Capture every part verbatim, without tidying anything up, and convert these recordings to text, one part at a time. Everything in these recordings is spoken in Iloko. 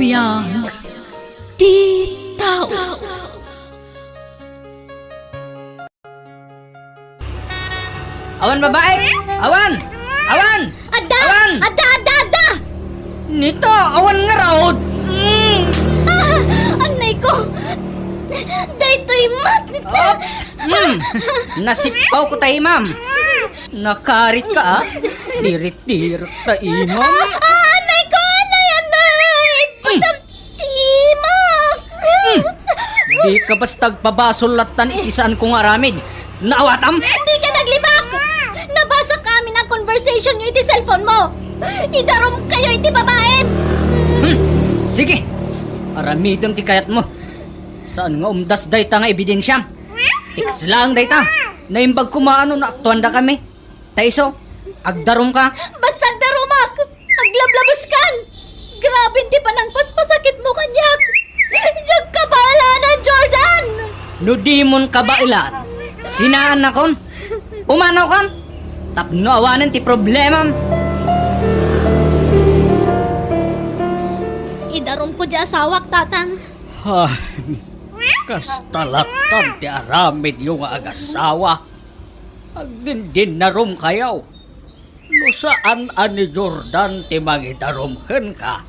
Biag ti tao. Awan babae! Awan! Awan! Adda! Awan! Adda, adda, adda! Nita, awan ngarud! Mm. Ah! Anay ko! Daytoy met! Oops! Mm. Nasippaw ko tay, ma'am. Nakarit ka, ah? Dirit-dirit ta, imam. Ah, anay ko! Anay, anay! Patam-, Timak! Hmm. Di ka basta agpabasol lattan iti saan ko nga aramid. Naawatam? Di ka naglibak! Nabasa ka amin a conversation yo iti cellphone mo. Idarum kayo iti babaem! Hmm. Sige. Aramidem ti kayatmo. Saan nga umdas dayta nga ebidensiam? Text lang dayta. Naimbag koma no naaktuandakami. Ta isu, agdarumka. Basta agdarumak! Aglablabeskan! Grabe ti panangpaspasakitmo kaniak! Diak kabaelan, Jordan! No dimon kabaelan, sinaannakon? Pumanawkan? Tapno awanen ti problemam. Idarumko ti asawak, Tatang. Ay, kasta lattan ti aramidyo nga agasawa. Agdindinnarum kayo. No saan a ni Jordan ti mangidarum kenka,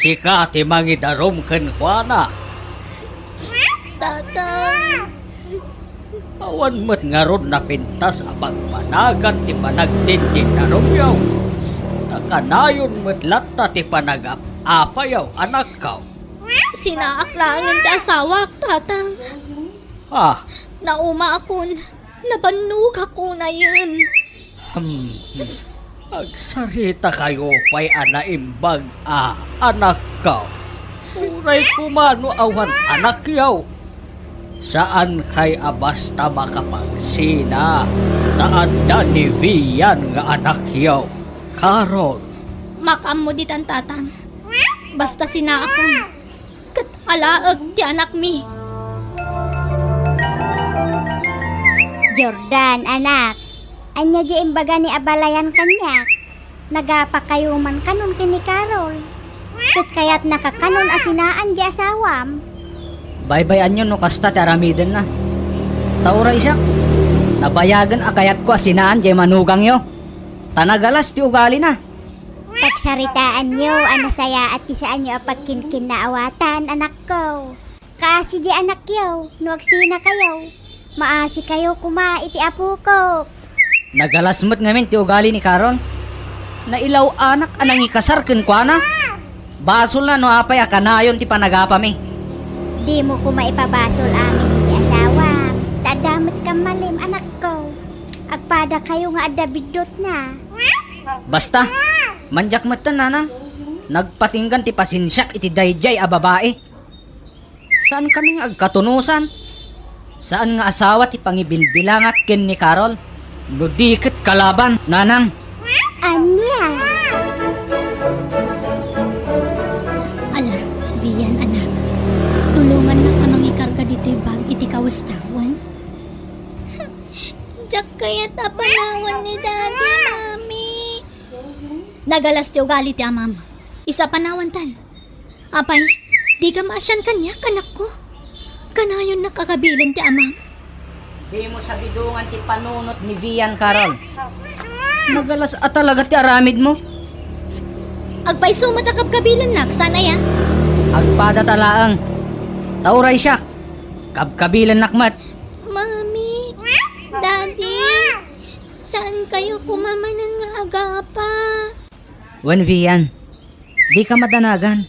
sika ti mangidarum kenkuana. Tatang. Awan met ngarud napintas a pagpanagan ti panagdindinarumyo. Ta kanayon met latta ti panagap-apayo, anakko. Sinaak laengen ti asawak, Tatang. Ah. Naumaakon. Nabannogak unayen. Hmm. Agsarita kayo pay a naimbag a anakko. Uray koma no awan anakyo. Saan kay a basta makapagsina ta adda ni Vian nga anakyo, Carol. Makaammo ditan, Tatang. Basta sinaakon. Ket alaek ti anakmi. Jordan, anak, ania diay imbaga ni abalayan kaniak? Nagapakayo man kanon ken ni Carol. Ket kayatnaka kanon a sinaan diay asawam? Baybay-anyo no kasta ti aramidenna. Ta uray siak, nabayagen a kayatko a sinaan diay manugangyo. Ta nagalas ti ugalina. Pagsaritaanyo a nasayaat ti saanyo a pagkinkinnaawatan, anakko. Kaasi diay anakyo, no agsinakayo, maasikayo koma iti apokok. Nagalas met ngamin ti ugali ni Carol. Nailaw-anak a nangikasar kenkuana. Basolna no apay a kanayon ti panagapami. Dimo koma ipabasol amin iti asawam, ta adda met kammalim, anakko. Agpadakayo nga adda biddutna. Basta, mandiak metten, nanang. Nagpatinggan ti pasensiak iti daydiay a babai. Saankami nga agkatunosan. Saan nga asawa ti pangibilbilangak ken ni Carol. No di ket kalaban, nanang. Ania? Ala, Vian, anak. Tulongannak a mangikarga ditoy bag iti kawestawan. Diak kayat a panawan ni Daddy, Mami. Nagalas ti ugali ti amam. Isu a panawantan. Apay, dika maasian kaniak, anakko? Kanayonnak a kabilen ti amam. Dimo sabidongan ti panunot ni Vian, Carol. Nagalas a talaga ti aramidmo. Agpayso met a kabkabilennak, saan aya? Agpadata laeng. Ta uray siak, kabkabilennak met. Mami, Daddy, saan kayo koma manen nga agapa? Wen, Vian, dika madanagan.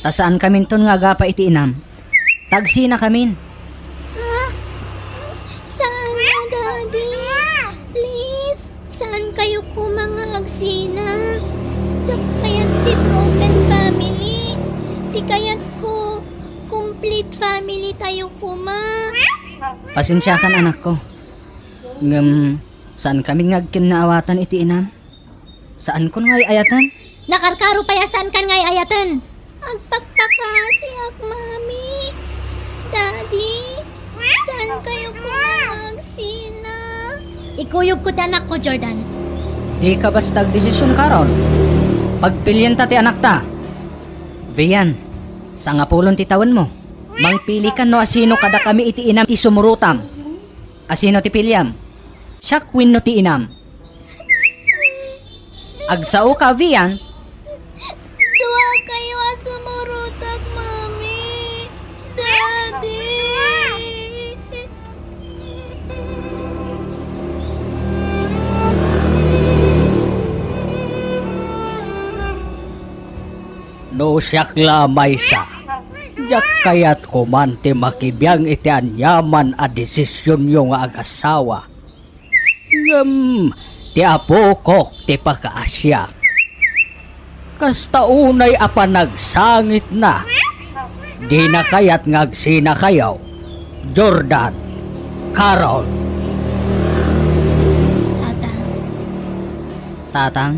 Ta saankaminton nga agapa iti inam. Ta agsinakamin. Ha? Saan nga, Daddy? Please, saan kayo koma nga agsina? Diak kayat ti broken family. Ti kayatko, complete family tayo koma. Pasensiakan, anakko. Ngem, saankami nga agkinnaawatan iti inam. Saankon nga ay-ayaten? Nakarkaro pay a saankan nga ay-ayaten. Agpakpakasiak, Mami. Daddy, saan kayo koma nga agsina? Ikuyogko ti anakko, Jordan. Dika basta agdesision, Carol. Pagpilienta ti anakta. Vian, sangapulon ti tawenmo. Mangpilikan no asino kadakami iti inam ti sumurotam. Asino ti piliam? Siak wenno ti inam? Agsaoka, Vian? Duakayo a sumurotak, Mami. Daddy. No siak la a maysa, diak kayat koman ti makibiang iti aniaman a desisionyo nga agasawa. Ngem ti apokok ti pakaasiak. Kasta unay a panagsangitna, dina kayat nga agsinakayo, Jordan, Carol. Tatang. Tatang?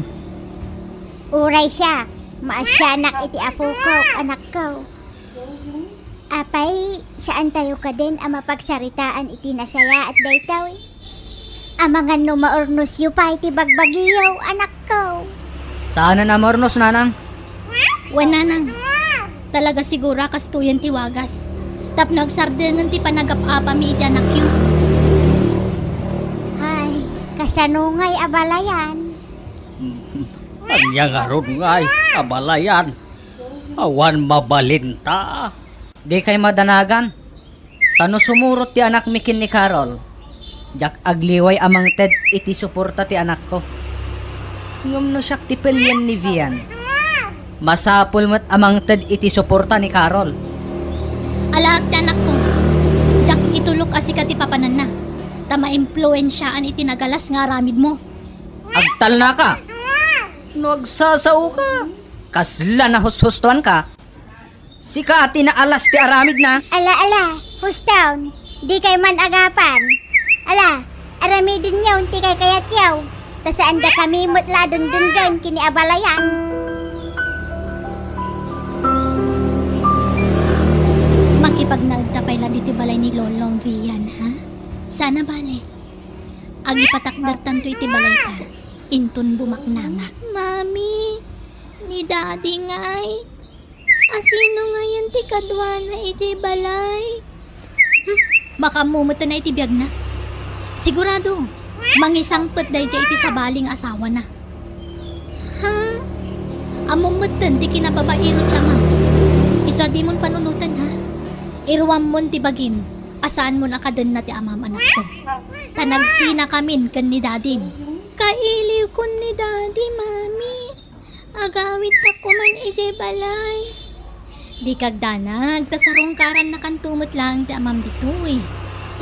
Uray siak, maasianak iti apokok, anakko. Apay, saantayo kadin a mapagsaritaan iti nasayaat daytoy? Amangan no maurnosyo pay ti bagbagiyo, anakko. Saanen a maurnos, nanang? Wen, nanang. Talaga siguro a kastoyen ti wagas. Tapno agsardengen ti panagap-apami iti anakyo. Ay, kasano ngay a balayan? Ania ngarud ngay a balayan? Awan mabalinta. Dikay madanagan. Ta no sumurot ti anakmi ken ni Carol, diak agliway a mangted iti suporta ti anakko. Ngem no siak ti pelien ni Vian, masapul met a mangted iti suporta ni Carol. Alaek ti anakko. Diak itulok a sika ti papananna, ta maimpluensiaan iti nagalas nga aramidmo. Agtalnaka! No agsasaoka, kasla nahushustoanka. Sika ti naalas ti aramidna. Ala, ala, hustaon, dikay man agapan. Ala, aramidenyo ti kaykayatyo, ta saandakami met la a dengdenggen ken ni a balayan. Makipagnaedta pay la ditoy balay ni Lolom Vian, ha? Saan a bale. Agipatakdertanto iti balayta, inton bumaknangak. Mami, ni Daddy ngay. Asino ngayen ti kaduana idiay balay? Hmm, makaammo met iti biagna. Sigurado, mangisangpet daydiay iti sabali nga asawana. Ha? Ammom metten ti kinababain ti amam. Isu a dimon panunoten, ha? Iruammon ti bagim a saanmon a kadenna ti amam, anakko. Ta nagsinakamin ken ni Dadim. Kailiwkon ni Daddy, Mami. Agawidtak koman idiay balay. Dika agdanag, ta sarungkarannakanto met laeng ti amam ditoy.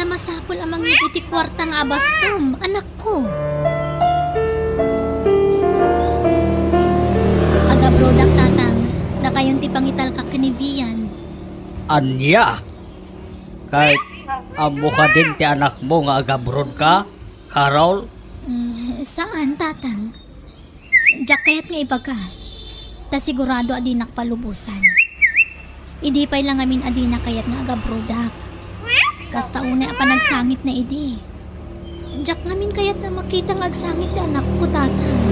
Ta masapul a mangngeg iti kuarta nga abastom, anakko. Agabrodak, Tatang. Dakayon ti pangitalkak ken ni Vian. Ania? Kay, ammo kadin ti anakmo nga agabrodka, Carol? Mm, saan, Tatang. Diak kayat nga ibaga, ta sigurado a dinak palubosan. Idi pay la ngamin a dina kayat nga agabrodak. Kasta unay a panagsangitna idi. Diak ngamin kayat a makita nga agsangit ti anakko, Tatang.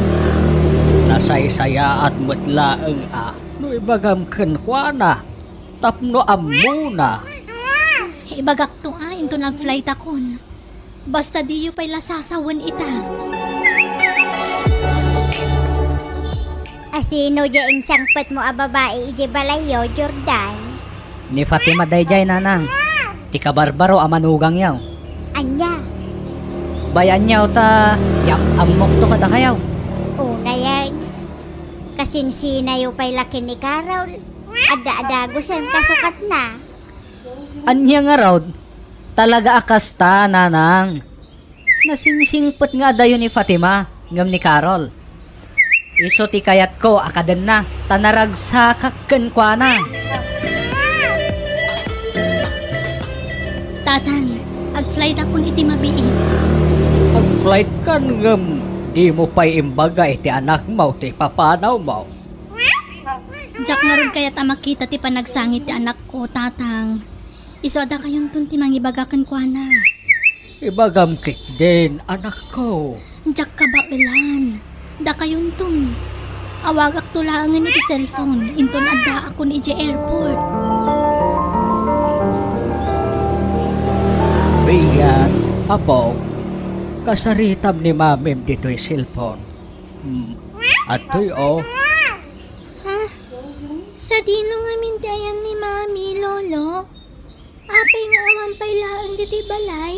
Nasaysayaat met laeng a no ibagam kenkuana tapno ammona. Ibagakto a inton agflightakon. Basta diyo pay la sasawen ita. Asino diay insangpetmo a babai idiay balayyo, Jordan? Ni Fatima daydiay, Nanang. Ti kabarbaro a manugangyo. Ania? Bay-anyo ta yap-ammokto kadakayo. Unayen, kasinsinayo pay la ken ni Carol. Adda adagusan kasukatna. Ania ngarud? Talaga a kasta, Nanang. Nasingsingpet nga adayo ni Fatima ngem ni Carol. Isu ti kayatko a kadenna, ta naragsakak kenkuana. Tatang, agflightakon iti mabiit. Agflightkan ngem dimo pay imbaga iti anakmo ti papanawmo. Diak ngarud kayat a makita ti panagsangit ti anakko, Tatang. Isu a dakayonton ti mangibaga kenkuana. Ibagam ketdin, anakko. Diak kabaelan. Dakayonton. Awagakto laengen iti cellphone, inton addaakon idiay airport. Rian, apok, kasaritam ni mamim ditoy cellphone. Hmm, adtoy, o. Ha? Sadino ngamin ti ayan ni Mami, Lolo? Apay nga awan pay laeng ditoy balay?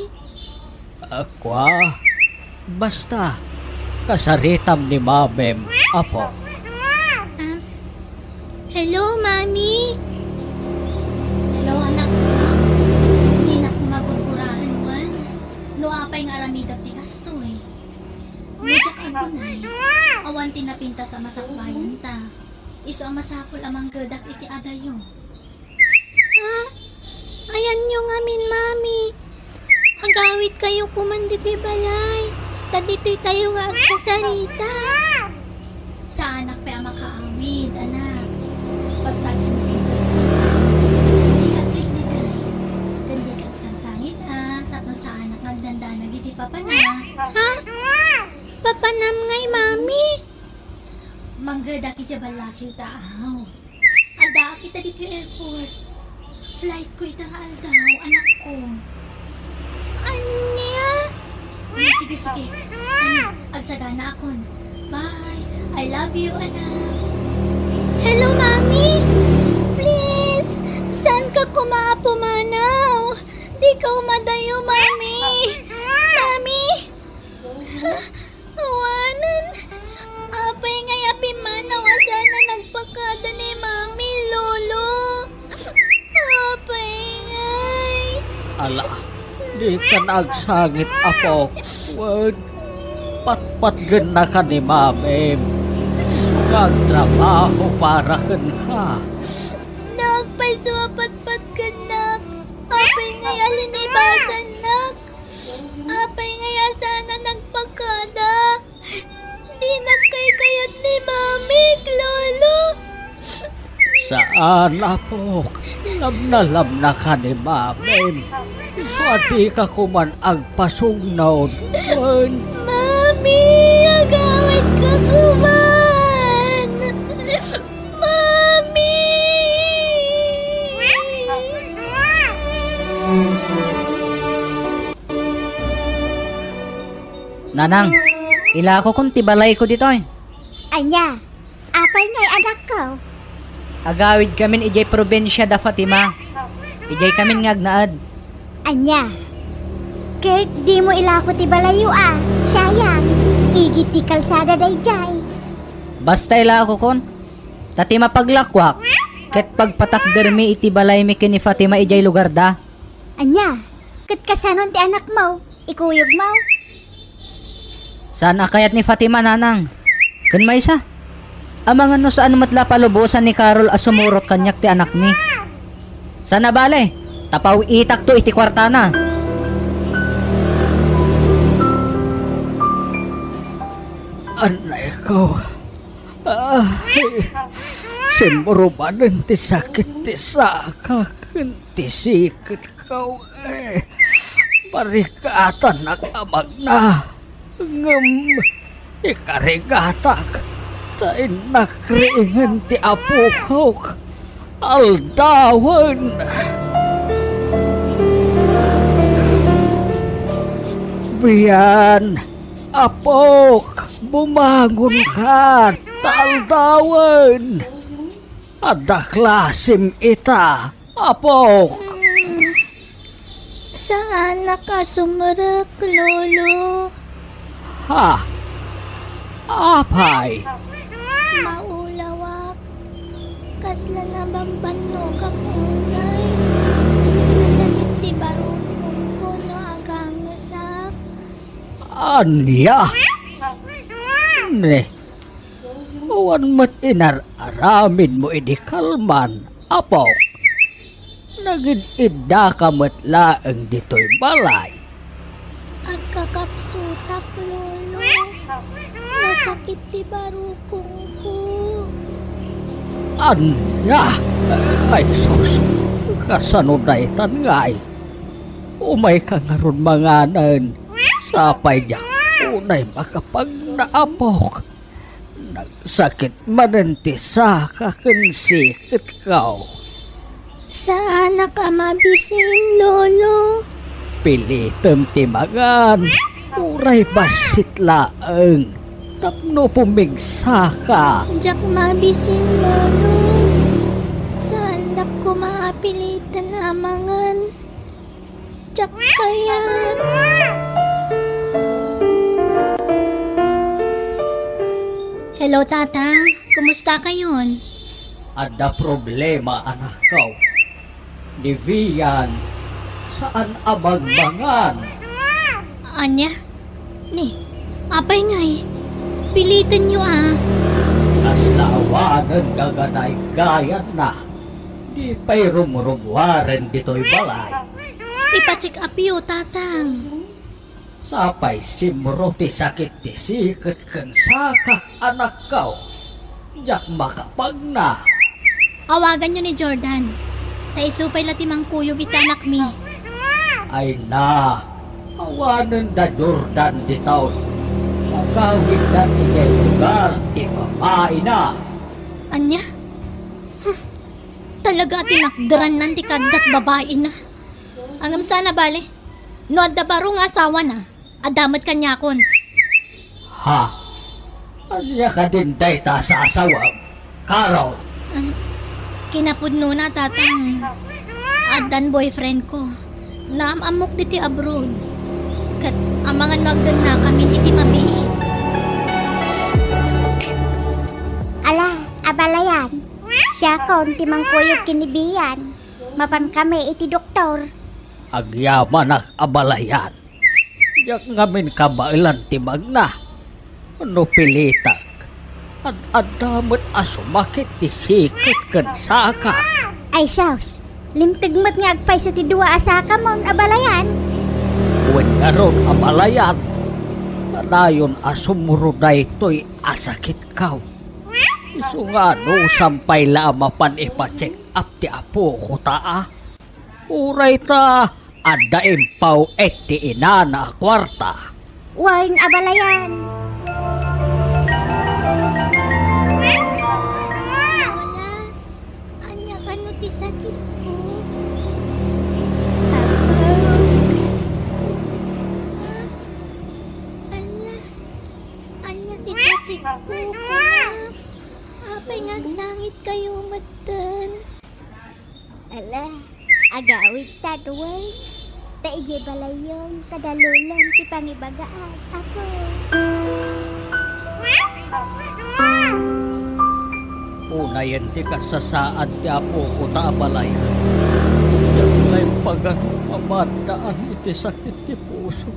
Ah, kua, basta, kasaritam ni mamim, apo. Ah, hello, Mami. Hello, anak. Dinak magurguraen wen no apay nga aramidek ti kastoy. No diak aggunay, awan ti napintas a masakbayanta. Isu a masapul a manggedak iti adayo. Ha? Ayanyo ngamin, Mami. Agawidkayo koman ditoy balay. Ta ditoytayo nga agsasarita. Saanak pay a makaawid, anak. Basta agsingsingpet ka. Dika agliklikay. Ken dika agsangsangit, a, tapno saanak nga agdandanag iti papana. Ha? Papanam ngay, Mami? Manggedak idiay ballasiw ta, aw. Addaak ita ditoy airport. Flight ko ita nga aldaw, anakko. Ania? O, sige, sige. Ano, agsaganaakon. Bye. I love you, anak. Hello, Mami. Please, saanka koma a pumanaw? Dika umadayo, Mami. Mami. Awanen, apay ngay a pimmanaw a saan a nagpakada ni Mami, Lolo? Apay ngay? Ala, dikan agsangit, apok. Wen, patpatgennaka ni Mamim. Nga agtrabaho para kenka. Naagpayso a patpatgennak. Apay ngay a linibasannak? Apay ngay a saan a nagpakada? Dinak kaykayat ni Mamik, Lolo. Saan, apok. Namnalabnaka ni Mamim. Isu a dika koman agpasugnod. Wen. Mami, agawidka koman. Mami! Nanang, ilakokon ti balayko ditoy. Ania? Apay ngay, anakko? Agawidkamin idiay probinsia da Fatima. Idiaykamin nga agnaed. Ania? Ket dimo ilako ti balayyo a, sayang, igid ti kalsada daydiay. Basta ilakokon. Ta ti mapaglakuak, ket pagpatakdermi iti balaymi ken ni Fatima idiay lugarda. Ania? Ket kasanon ti anakmo? Ikuyogmo? Saan a kayat ni Fatima, nanang. Ken maysa, amangan no saan met la palubosan ni Carol a sumurot kaniak ti anakmi. Saan a bale, ta paw-itakto iti kuartana. Annayko. Ay, simmurubanen ti sakit ti saka ken ti siketko, eh. Parikatanak a magna, ngem ikarigatak ta innak riingen ti apokok aldawen. Bian, apok, bumangonka, ta aldawen. Adda klasim ita, apok. Mm. Saanak a sumrek, Lolo. Ha? Apay? Maulawak. Kasla nabambannogak unay. Nasakit ti barukongko no agangesak. Ania? Ne, awan met inar-aramidmo idi kalman, apok. Nagid-iddaka met laeng ditoy balay. Agkakapsutak, Lolo. Nasakit ti barukongko. Ania? Ay, sus. Kasano daytan ngay? Umayka ngarud manganen. Sapay diak unay makapagna, apok. Nagsakit manen ti saka ken siketko. Saanak a mabisin, Lolo. Pilitem ti mangan, uray bassit laeng, tapno pumigsaka. Diak mabisin, Lolo. Saandak koma a piliten a mangan. Diak kayat. Hello, Tatang. Kumusta kayon? Adda problema, anakko. Ni Vian, saan a mangmangan. Ania? Ni, apay ngay? Pilitenyo a. Kasla awanen nga gagaygayanna. Di pay rumrumuaren ditoy balay. Ipa-check upyo, Tatang. Sapay simro ti sakit ti siket ken sakak, anakko. Diak makapagna. Awaganyo ni Jordan. Ta isu pay la ti mangkuyog iti anakmi. Ay na, awanen da Jordan ditoy. Agawidda idiay lugar ti babaina. Ania? Huh. Talaga a tinakderannan ti kaaddat babaina. Ngem saan a bale. No adda baro nga asawana, adda met kaniakon. Ha? Ania kadin dayta a sasawam, Carol? Ano? Kinapudnona, Tatang. Addan boyfriend ko. Naam-ammok ditoy abroad. Ket amangan no agdennakamin iti mabiit. Ala, abalayan. Siakon ti mangkuyog ken ni Vian. Mapankami iti doktor. Agyamanak, abalayan. Diak ngamin kabaelan ti magna. No pilitak, ad-adda met a sumakit ti siket ken saka. Ay, sus! Limteg met nga agpayso ti dua a sakamon, abalayan. Wen ngarud, abalayan. Kanayon a sumro daytoy a sakitko. Isu nga anusam pay la a mapan ipa-check up ti apok ta a. Uray ta adda impaw-et ti inana a kuarta. Wen, abalayan. Lola, ania kano ti sakitko? Apok. Ah, ala, ania ti sakitko, kunak? Apay nga agsangitkayo metten? Ala, agawidta, Duway. Ta idiay balayyon kada lolom ti pangibagaak, apo. Unayen ti kasasaad ti apok ta abalayan. Diak la impagan a maaddaan iti sakit ti puso.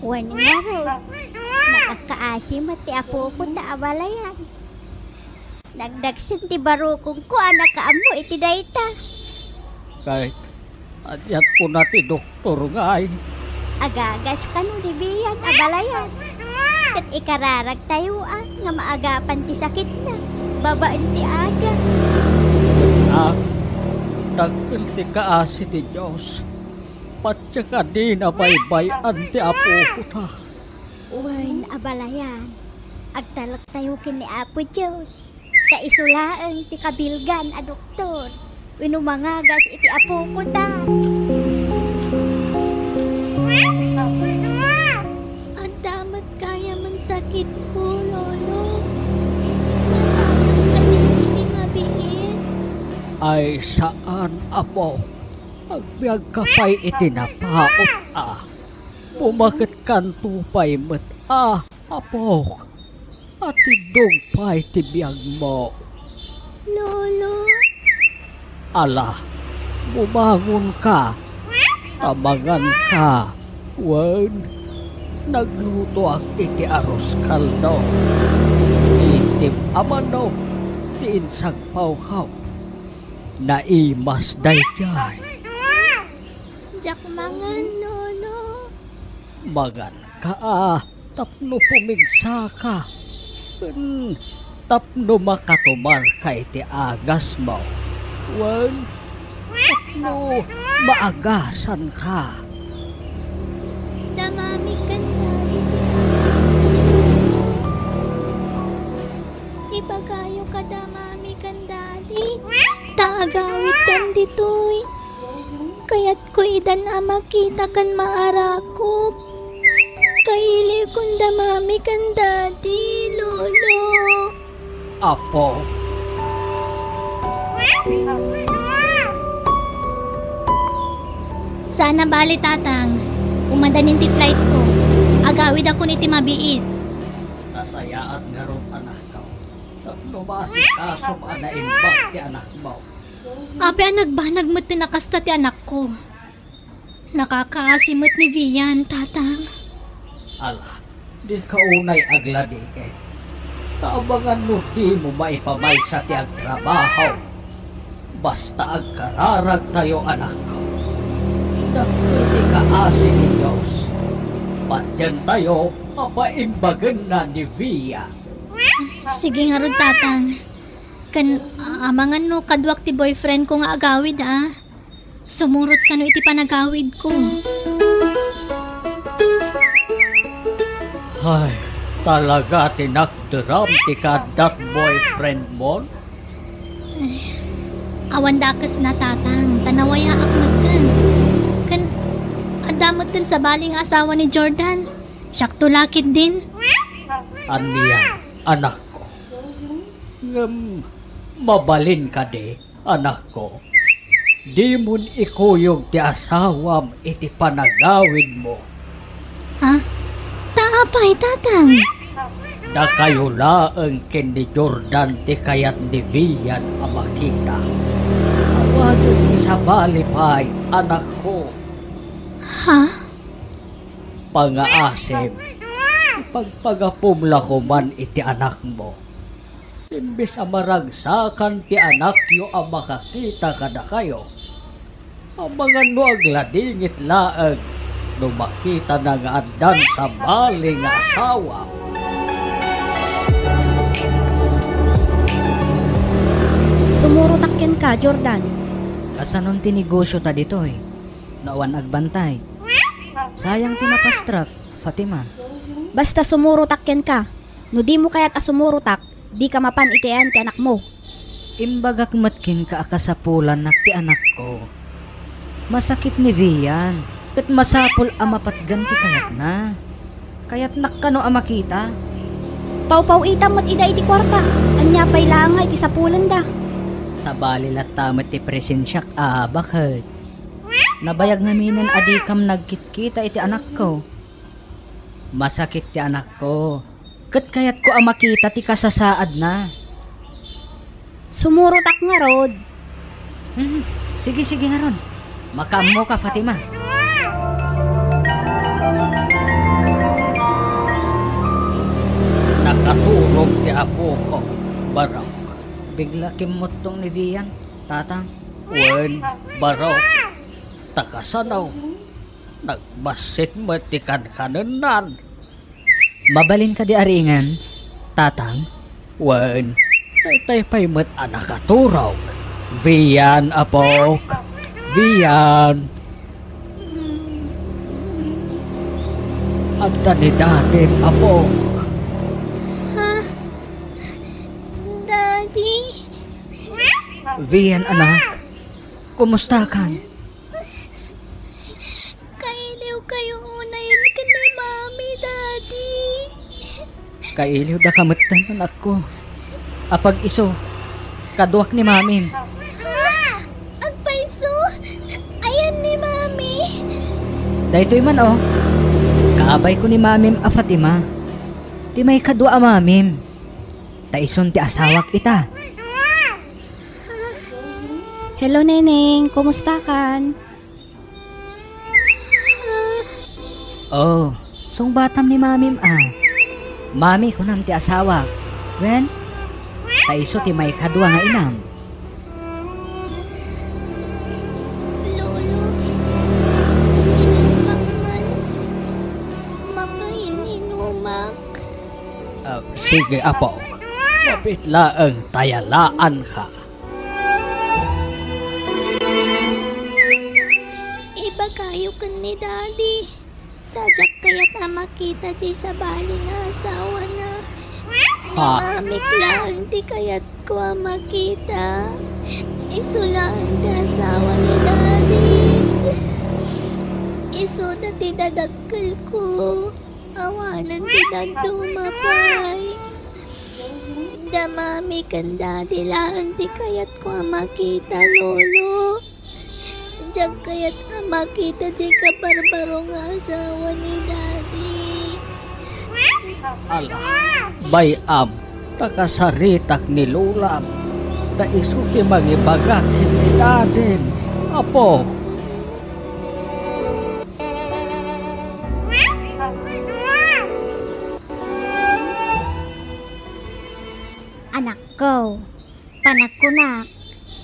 Wen ngarud, nakakaasi met ti apok ta abalayan. Nagdaksen ti barukongko a nakaammo iti dayta. Ket ania kuna ti doktor ngay? Agagas kano ni Bian, abalayan. Ket ikararagtayo a nga maagapan ti sakitna babaen ti agas. Ket a, dakkel ti kaasi ti Dios. Patse kadin a baybay-an ti apok ta. Wen, abalayan, agtalektayo ken ni Apo Dios, ta isu laeng ti kabilgan a doktor wenno mangagas iti apok ta. Adda met gayam a sakitko, Lolo. Mapayak kadi iti mabiit. Ay, saan, apok. Agbiagka pay iti napaut a. Bumaketkanto pay met a, apok, a tiddog pay ti biagmo. Lolo. Ala, bumangonka, ta manganka, wen, naglutoak iti arroz caldo. Itim a manok ti insagpawko. Naimas daydiay. Diak mangan, Lolo. Manganka a, tapno pumigsaka. Ken tapno makatumarka iti agasmo. Wen, tapno maagasanka. Damami ken dagiti agasmo. Ibagayo kada mami ken daddy ta agawiddan ditoy. Kayatko idan a makita ken maarakop. Kailiwkon da mami ken daddy, lolo. Apo. Saan a bale, tatang. Umadanin ti flightko. Agawidakon iti mabiit. Nasayaat ngarud, anakko. Tapno maasikasom a naimbag ti anakmo. Apay a nagbanag met ti nakasta ti anakko. Nakakaasi met ni Vian, tatang. Ala, dika unay agladingit. Ta amangan no dimo maipamaysa ti agtrabaho. Basta agkararagtayo, anakko. Dakkel ti kaasi ti Dios. Patientayo a paimbagenna ni Vian. Sige ngarud, tatang. Ken, a-, amangan no kaduak ti boyfriendko nga agawid, a. Sumurot kano iti panagawidko. Ay, talaga ti nakderam ti kaaddat boyfriendmon? Ay, awan dakesna, tatang, ta nawayaak metten. Ken, adda metten sabali nga asawa ni Jordan. Siakto la ketdin. Ania, anakko? Ngem, mabalin kadi? Anakko, dimon ikuyog ti asawam iti panagawidmo. Ha? Ta apay, tatang? Dakayo laeng ken ni Jordan ti kayat ni Vian a makita. Awanen ti sabali pay, anakko. Ha? Pangaasim, ipagpagapom la koman iti anakmo. Imbes a maragsakan ti anakyo a makakita kadakayo, amangan no agladingit laeng no makitana nga addan sabali nga asawa. Sumurotak kenka, Jordan. Kasanon ti negosyo ta ditoy? No awan agbantay. Sayang ti napastrak, Fatima. Basta sumurotak kenka. No dimo kayat a sumurotak, dika mapan iti ayan ti anakmo. Imbagak met kenka a kasapulannak ti anakko. Masakit ni Vian, ket masapul a mapatgan ti kayatna. Kayatnak kano a makita? Pawpaw-itam met ida iti kuarta. Ania pay laeng nga iti sapulenda? Sabali latta met ti presensiak a baket. Nabayag ngaminen a dikam nagkitkita iti anakko. Masakit ti anakko, ket kayatko a makita ti kasasaadna. Sumurotak ngarud. Hmm, sige, sige ngarud. Makaammoka, Fatima. Nakaturog ti apok, Barok. Bigla kimmuttong ni Vian, Tatang. Wen, Barok. Ta kasano? Nagbassit met ti kankanennan. Mabalin kadi a riingen, Tatang? Wen, daytay pay met a nakaturog. Vian, apok. Vian. Adda ni Dadim, apok. Ha? Daddy? Vian, anak. Kumustakan? Kailiwkayo unay ken ni Mami, Daddy. Kailiwdaka metten, anakko. Apag-isu, kaduak ni Mamim. Ha? Agpayso? Ayan ni Mami? Daytoy man, oh. Kaabayko ni Mamim a Fatima. Ti maikadua a Mamim. Ta isun ti asawak ita. Hello, Neneng. Kumustakan? Oh, sungbatam ni Mamim, a. Mami, kunam ti asawak. Wen, ta isu ti maikadua nga inam. Lolo, inumak man. Makain-inumak. Ah, sige, apo. Mabiit laeng ta yalaanka. Ibagayo ken ni Daddy. Sadiak kayat a makita diay sabali nga asawak. Ha? Mamik laeng ti kayatko a makita. Isu laeng ti asawa ni Daddy. Isuda ti dadakkelko. Awanen ti dadduma pay. Da Mami ken Daddy laeng ti kayatko a makita, Lolo. Diak kayat a makita diay kabarbaro nga asawa ni Daddy. Ala, bay-am, ta kasaritak ni Lolam, ta isu ti mangibagak ken ni Dadim, Apo. Anakko, panagkunak,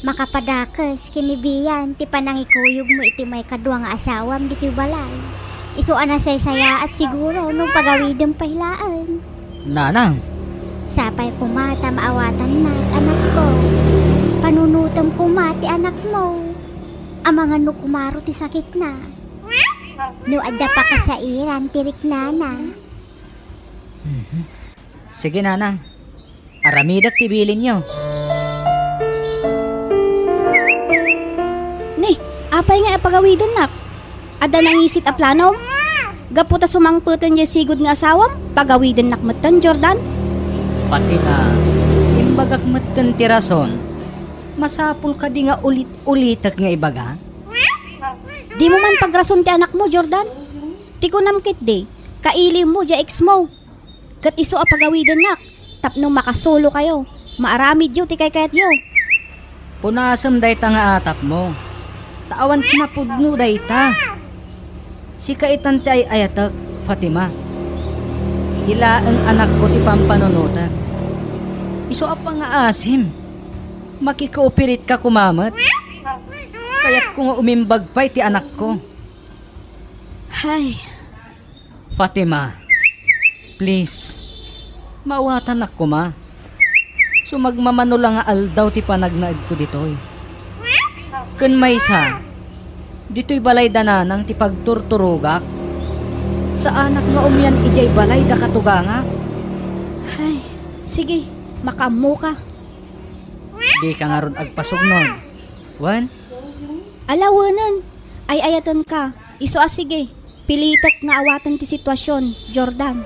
makapadakes ken ni Bian ti panangikuyogmo iti maikadua nga asawam ditoy balay. Isu a nasaysayaat siguro no pagawidem pay laeng. Nanang. Sapay koma ta maawatannak, anakko. Panunotem koma ti anakmo. Amangan no kumaro ti sakitna. No adda pakasairan ti riknana. Mhm. Sige, Nanang. Aramidek ti bilinyo. Ni, apay nga ipagawidennak? Adda nangisit a planom? Gapu ta sumangpeten diay sigud nga asawam, pagawidennak metten, Jordan? Fatima, imbagak metten ti rason. Masapul kadi nga ulit-ulitek nga ibaga? Dimo man pagrason ti anakmo, Jordan. Ti kunam ketdi, kailiwmo diay exmo. Ket isu a pagawidennak tapno makasulokayo, maaramidyo ti kaykayatyo. Punasem dayta nga atapmo, ta awan kinapudno dayta. Sika itan ti ay-ayatek, Fatima. Idi laeng anakko ti pampanunotek. Isu a pangaasim. Makikooperatka koma met. Kayatko nga umimbag pay ti anakko. Hay. Fatima, please, maawatannak koma. Sumagmamano la nga aldaw ti panagnaedko ditoy. Ken maysa, ditoy balay da Nanang ti pagturturogak. Saanak nga umian idiay balay da katugangak. Hay, sige, makaammoka. Dika ngarud agpasugnon. Wen? Ala, wenen. Ay-ayatenka. Isu a sige. Pilitek nga awaten ti sitwasion, Jordan.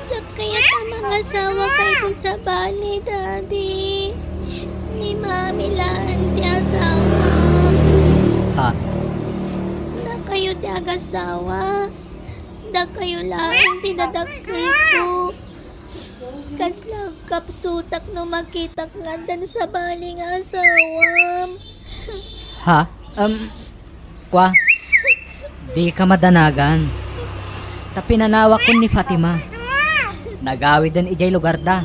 Diak kayat a mangasawa iti sabali, Daddy. Ni Mami laeng ti asawa. Ha? Dakayo ti agasawa. Dakayo laeng ti dadakkelko. Kasla agkapsutak no makitak nga addan sabali nga asawam. Ha? Em, kua, dika madanagan. Ta pinanawakon ni Fatima. Nagawiden idiay lugarda.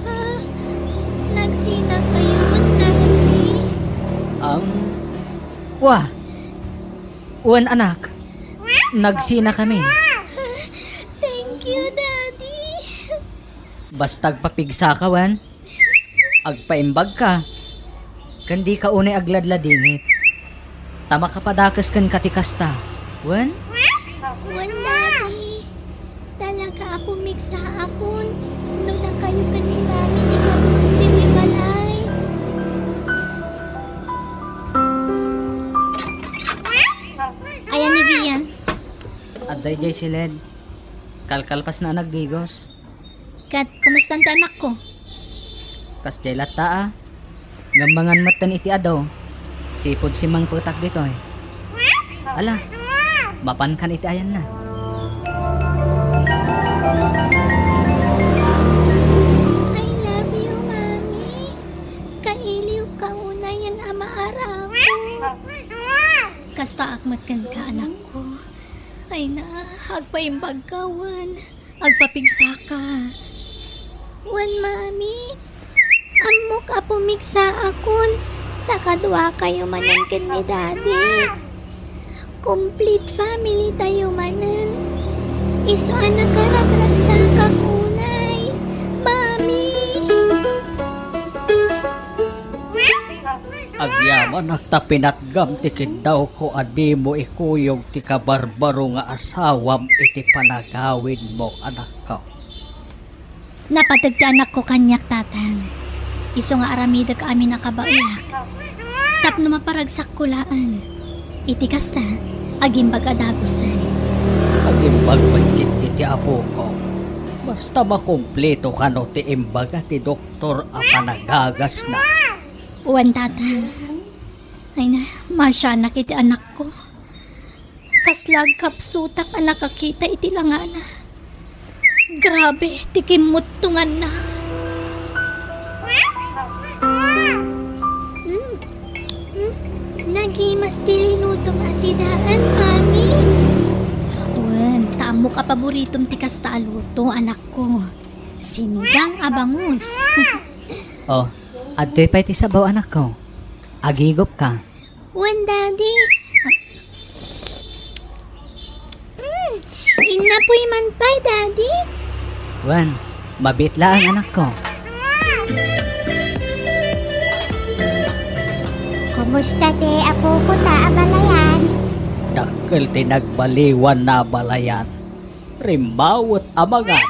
Ha? Nagsinakayon, Daddy? Em, kua, wen, anak. Nagsinakami. Thank you, Daddy. Basta agpapigsaka, wen? Agpaimbagka. Ken dika unay agladladingit. Ta makapadakes kenka ti kasta. Wen? Wen, Daddy. Talaga a pumigsaakon no dakayo ken ni Mami ti kaduak ditoy balay. Ayan ni Bian. Adda idiay siled. Kalkalpasna a nagdigos. Ket, kumustan ti anakko? Kasdiay latta a. Ngem mangan metten iti adu. Sipud simmangpetak ditoy. Ala, mapankan iti ayanna. I love you, Mami. Kailiwka unayen a maaramid. Kastaak met kenka, anakko. Ay na, agpaimbagka wen. Agpapigsaka. Wen, Mami, ammok a pumigsaakon, ta kaduakayo manen ken ni Daddy. Complete family tayo manen. Isu a nakaragragsakak unay, Mami. Agyamanak ta pinatgam ti kiddawko a dimo ikuyog ti kabarbaro nga asawam iti panagawidmo, anakko. Napateg ti anakko kaniak, Tatang. Isu nga aramidek amin a kabaelak tapno maparagsakko laeng. Iti kasta, agimbag a dagusen. Agimbag met ketdi ti apoko. Basta makumplito kano ti imbaga ti doktor a panagagasna. Wen, Tatang. Ay na, masianak iti anakko. Kasla agkapsutak a nakakita iti langana. Grabe ti kimmuttonganna. Mm. Mm. Nagimas ti linutom a sidaen, Mami. Wen, ta ammok a paboritom ti kasta a luto, anakko. Sinigang a bangus. Oh, adtoy pay ti sabaw, anakko. Agigupka. Wen, Daddy. Mm, innapoy man pay, Daddy. Wen, mabiit laeng, anakko. Kumusta ti apoko ta a balayan? Dakkel ti nagbaliwanna a balayan. Rimmawet a mangan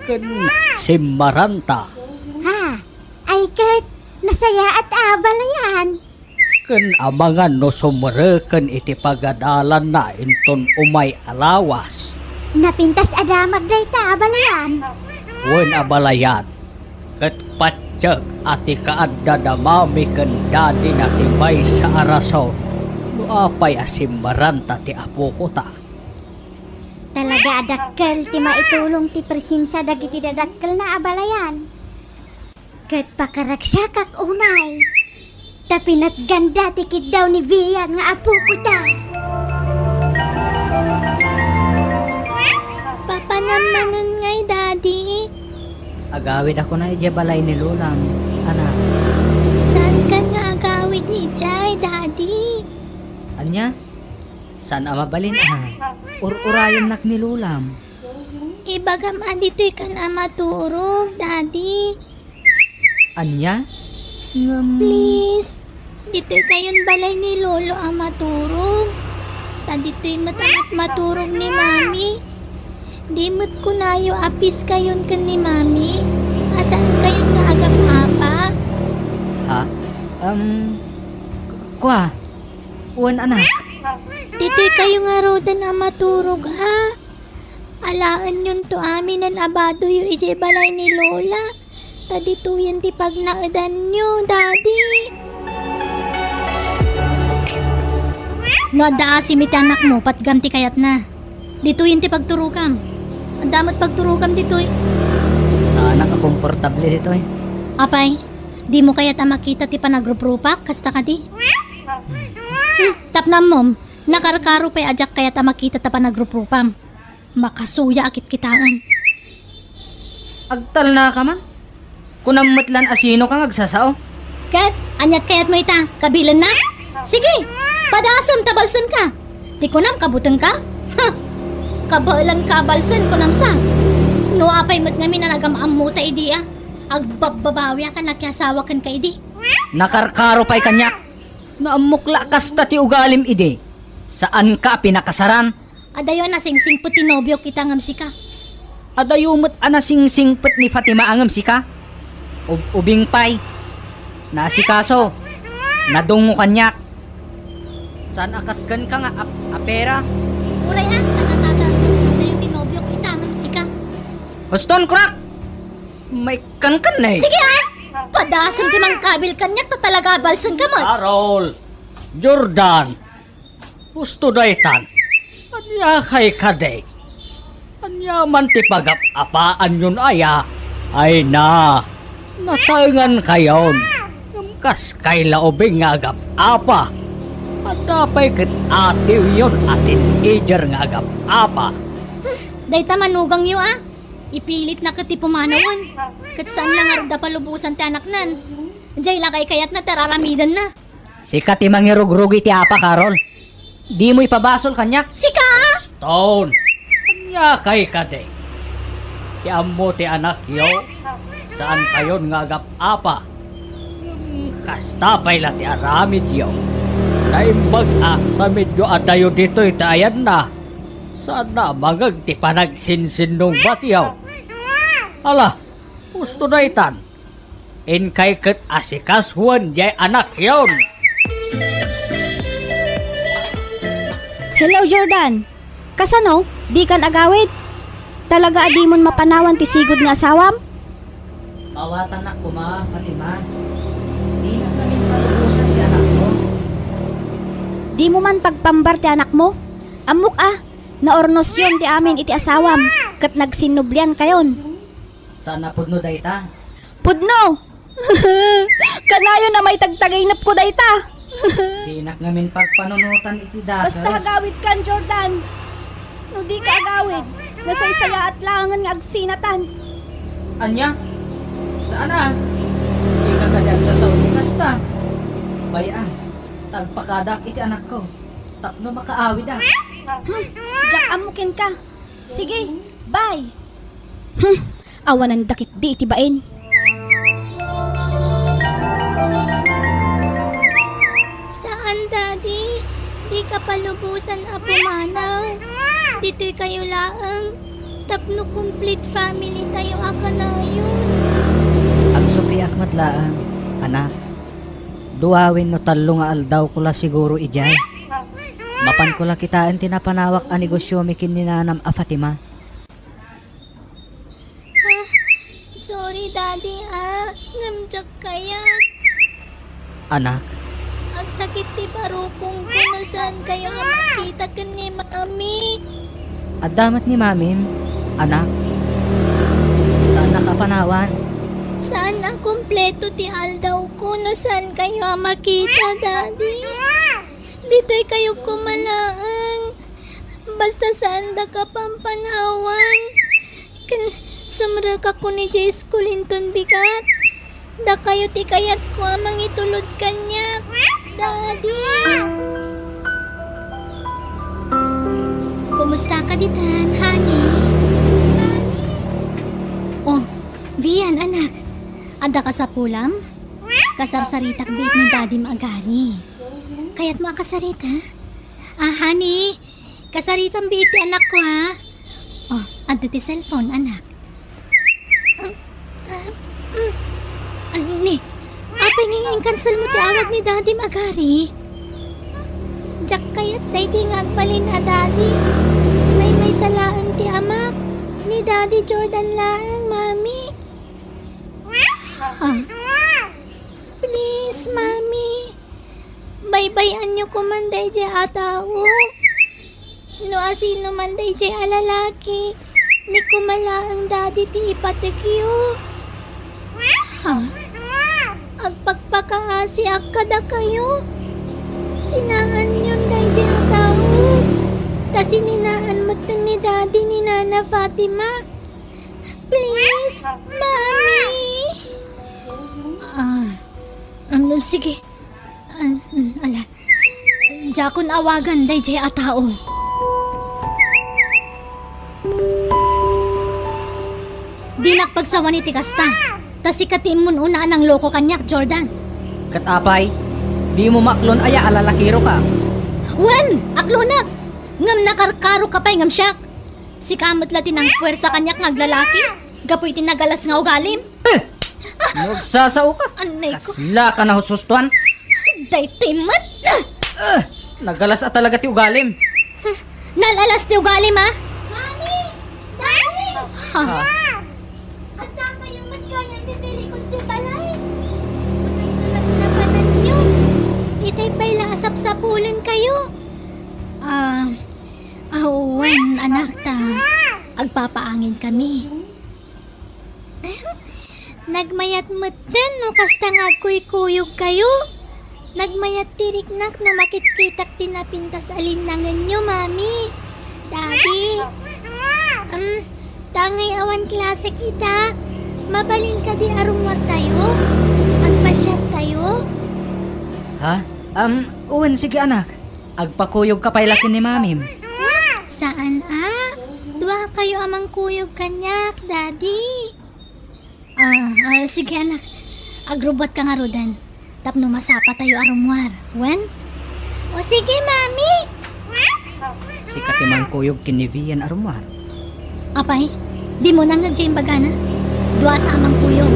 ken simmaranta. Ha? Ay ket, nasayaat a balayan. Ken amangan no sumreken iti pagadalanna inton umay a lawas. Napintas a damag dayta a balayan. Wen a balayan, ket patiek a ti kaadda da Mami ken Daddy na ti maysa a rason no apay a simmaranta ti apoko ta. Talaga a dakkel ti maitulong ti presensia dagiti dadakkelna a balayan. Ket pakaragsakak unay, ta pinatganda ti kiddaw ni Vian nga apoko ta. Papanam manen ngay, Daddy? Agawid ako na idiay balay ni Lolam, anak. Saankan nga agawid idiay, Daddy? Ania? Saan a mabalin a? Ur-urayennak ni Lolam. Ibagam a ditoykan a maturog, Daddy. Ania? Ngem please, ditoykayon balay ni Lolo a maturog. Ta ditoy met a mat-, maturog ni Mami. Di met kunayo a peace kayon ken ni Mami. A saankayon nga agap-apa. Ha? Um, k-, kua? Wen, anak. Ditoykayo ngaruden a maturog, a. Alaenyonto aminen a badoyo idiay balay ni Lola. Ta ditoyen ti pagnaedanyo, Daddy. No adda asim iti anakmo, patgam ti kayatna. Ditoyen ti pagturogam. Adda met pagturogam ditoy. Saanak a komportable ditoy. Apay, dimo kayat a makita ti panagruprupak, kasta kadi? Hmm, tapno ammom, nakarkaro pay a diak kayat a makita ta panagruprupam. Makasuya a kitkitaen. Agtalnaka man. Kunam met lan a sinoka nga agsasao. Ket, aniat kayatmo ita? Kabilenna? Sige, padasem ta balsenka. Ti kunam, kabutengka? Ha! Kabaelanka a balsen, kunam sa. No apay met ngamin a nagam-ammota idi a, agbabbabawiak a nakiasawa kenka idi. Nakarkaro pay kaniak. Naammok la a kasta ti ugalim idi. Saanka a pinakasaran. Adayo a nasingsingpet ti nobiok ita ngem sika. Adayo met a nasingsingpet ni Fatima ngem sika. Ub-, ubing pay. Naasikaso. Nadungngo kaniak. Saan a kas kenka nga ap-, apera? Uray a, nakatata. Adayo ti nobiok ita ngem sika. Huston, kurak! Maikkankan na eh. Sige a! Padasem ti mangkabil kaniak ta talaga a balsenka met. Carol! Jordan! Husto daytan. Ania kay kadi? Ania man ti pagap-apaanyon aya? Ay na, nataengankayon. Ngem kas kay la ubing nga agap-apa. Adda pay ket atiwyon a teenager nga agap-apa. Dayta manugangyo a. Ipilitna ket ti pumanawen. Ket saan la ngarud a palubosan ti anaknan. Diay la kaykayatna ti ar-aramidenna. Sika ti mangirugrug iti apa, Carol. Dimo ipabasol kaniak. Sika? Stone! Ania kay kadi? Ti ammo ti anakyo, saankayon nga agap-apa. Ngem Kasta pay la ti aramidyo. Naimbag-ak ta medyo adayo ditoy ti ayanna. Saan a mangeg ti panagsinsinnong batiyo. Ala, husto daytan. Inkay ket asikasuan diay anakyon. Hello, Jordan. Kasano? Dikan agawid? Talaga a dimon mapanawan ti sigud nga asawam? Mawatanak koma, Fatima. Dinak ngamin palubosan ti anakko. Dimo man pagpambar ti anakmo? Ammok a, naurnosyon ti amin iti asawam, ket nagsinnubliankayon. Saan a pudno dayta? Pudno! Kanayon a maitagtagainepko dayta! Dinak ngamin pagpanunotan iti dakes. Basta agawidkan, Jordan. No dika agawid, nasaysayaat laengen nga agsinatan. Ania? Saan a? Dika kadi agsasao ti kasta. Bay-am, ta agpakadak iti anakko tapno makaawidak. Hmm, diak ammo kenka. Sige, bye. Hmm, awanan dakit di iti bain. Saan, Daddy. Dika palubosan a pumanaw. Ditoy kayo laeng tapno complete family tayo a kanayon. Agsubliak met laeng, anak. Dua wenno tallo nga aldawko la siguro idiay. Mapanko la kitaen ti napanawak a negosiomi ken ni nanam a Fatima. Ah, sorry, Daddy, ah. Ngem diak kayat. Anak. Agsakit ti barukongko no saan kayo a makita ken ni Mami. Adda met ni Mamim, anak. Saannak a panawan. Saan a kumpleto ti aldawko no saan kayo a makita, Daddy. Ditoy kayo koma laeng. Basta saandaka pampanawan. Ken sumrekak kon idiay eskul inton bigat. Dakayo ti kayatko a mangitulod kaniak, Daddy. Kumusta ka ditan, honey? Oh, Vian, anak. Adda kasapulam? Kasarsaritak biit ni Daddy agari. Kayatmo a kasarita? Ah, honey, kasaritam biit ti anakko, ha? Oh, adto ti cellphone, anak. Ah, ah, mm. Anni, apay nga in-cancel mo ti awag ni Daddy agari? Diak kayat daydi nga agbalin a Daddy. Maymaysa laeng ti amak. Ni Daddy Jordan laeng, Mami. Ah. Please, Mami. Baybay-anyo koman daydiay a tao. No asino man daydiay a lalaki, ni koma laeng Daddy ti ipatekyo. Ha? Agpakpakaasiak kadakayo. Sinaanyon daydiay a tao. Ta sininaan metten ni Daddy ni Nana Fatima. Please, Mami. Ah, um, sige. Ah, mm, ala. Diakon awagan daydiay a tao. Dinak pagsawani ti kasta. Ta sika ti immun-una a nangloko kaniak, Jordan. Ket apay, dimo maaklon aya a lalakiroka? Wen, aklonek. Ngem nakarkaroka pay ngem siak. Sika met la ti nangpuersa kaniak nga aglalaki gapu iti nagalas nga ugalim. Eh! Nagsasaoka. Anay ko. Kaslaka nahushustoan. Daytoy met. Eh! Nagalas a talaga ti ugalim. Nalalas ti ugalim, a? Mami! Daddy! Ha? Ah. Adda kayo met gayam ditoy likod ti balay. Anay ti napanapananyo? Itay pay la a sapsapulenkayo. Ah, Awan, anak, ta agpapaangin kami. Nagmayat metten no kasta nga agkuykuyogkayo. Nagmayat ti riknak no makitkitak ti napintas a linnangenyo, Mami. Daddy. Um, ta ngay awan klase kita. Mabalin kadi a rummuartayo? Agpasiartayo? Ha? Um, wen, sige, anak. Agpakuyogka pay la ken ni Mamim. Saan a? Duakayo a mangkuyog kaniak, Daddy. Ah, ah, sige, anak. Agrubbuatka ngaruden. tapno masapatayo a rummuar. Wen? O sige, Mami! Sika ti mangkuyog ken ni Vian a rummuar. Apay, dimo nangngeg diay imbagana? Duata a mangkuyog.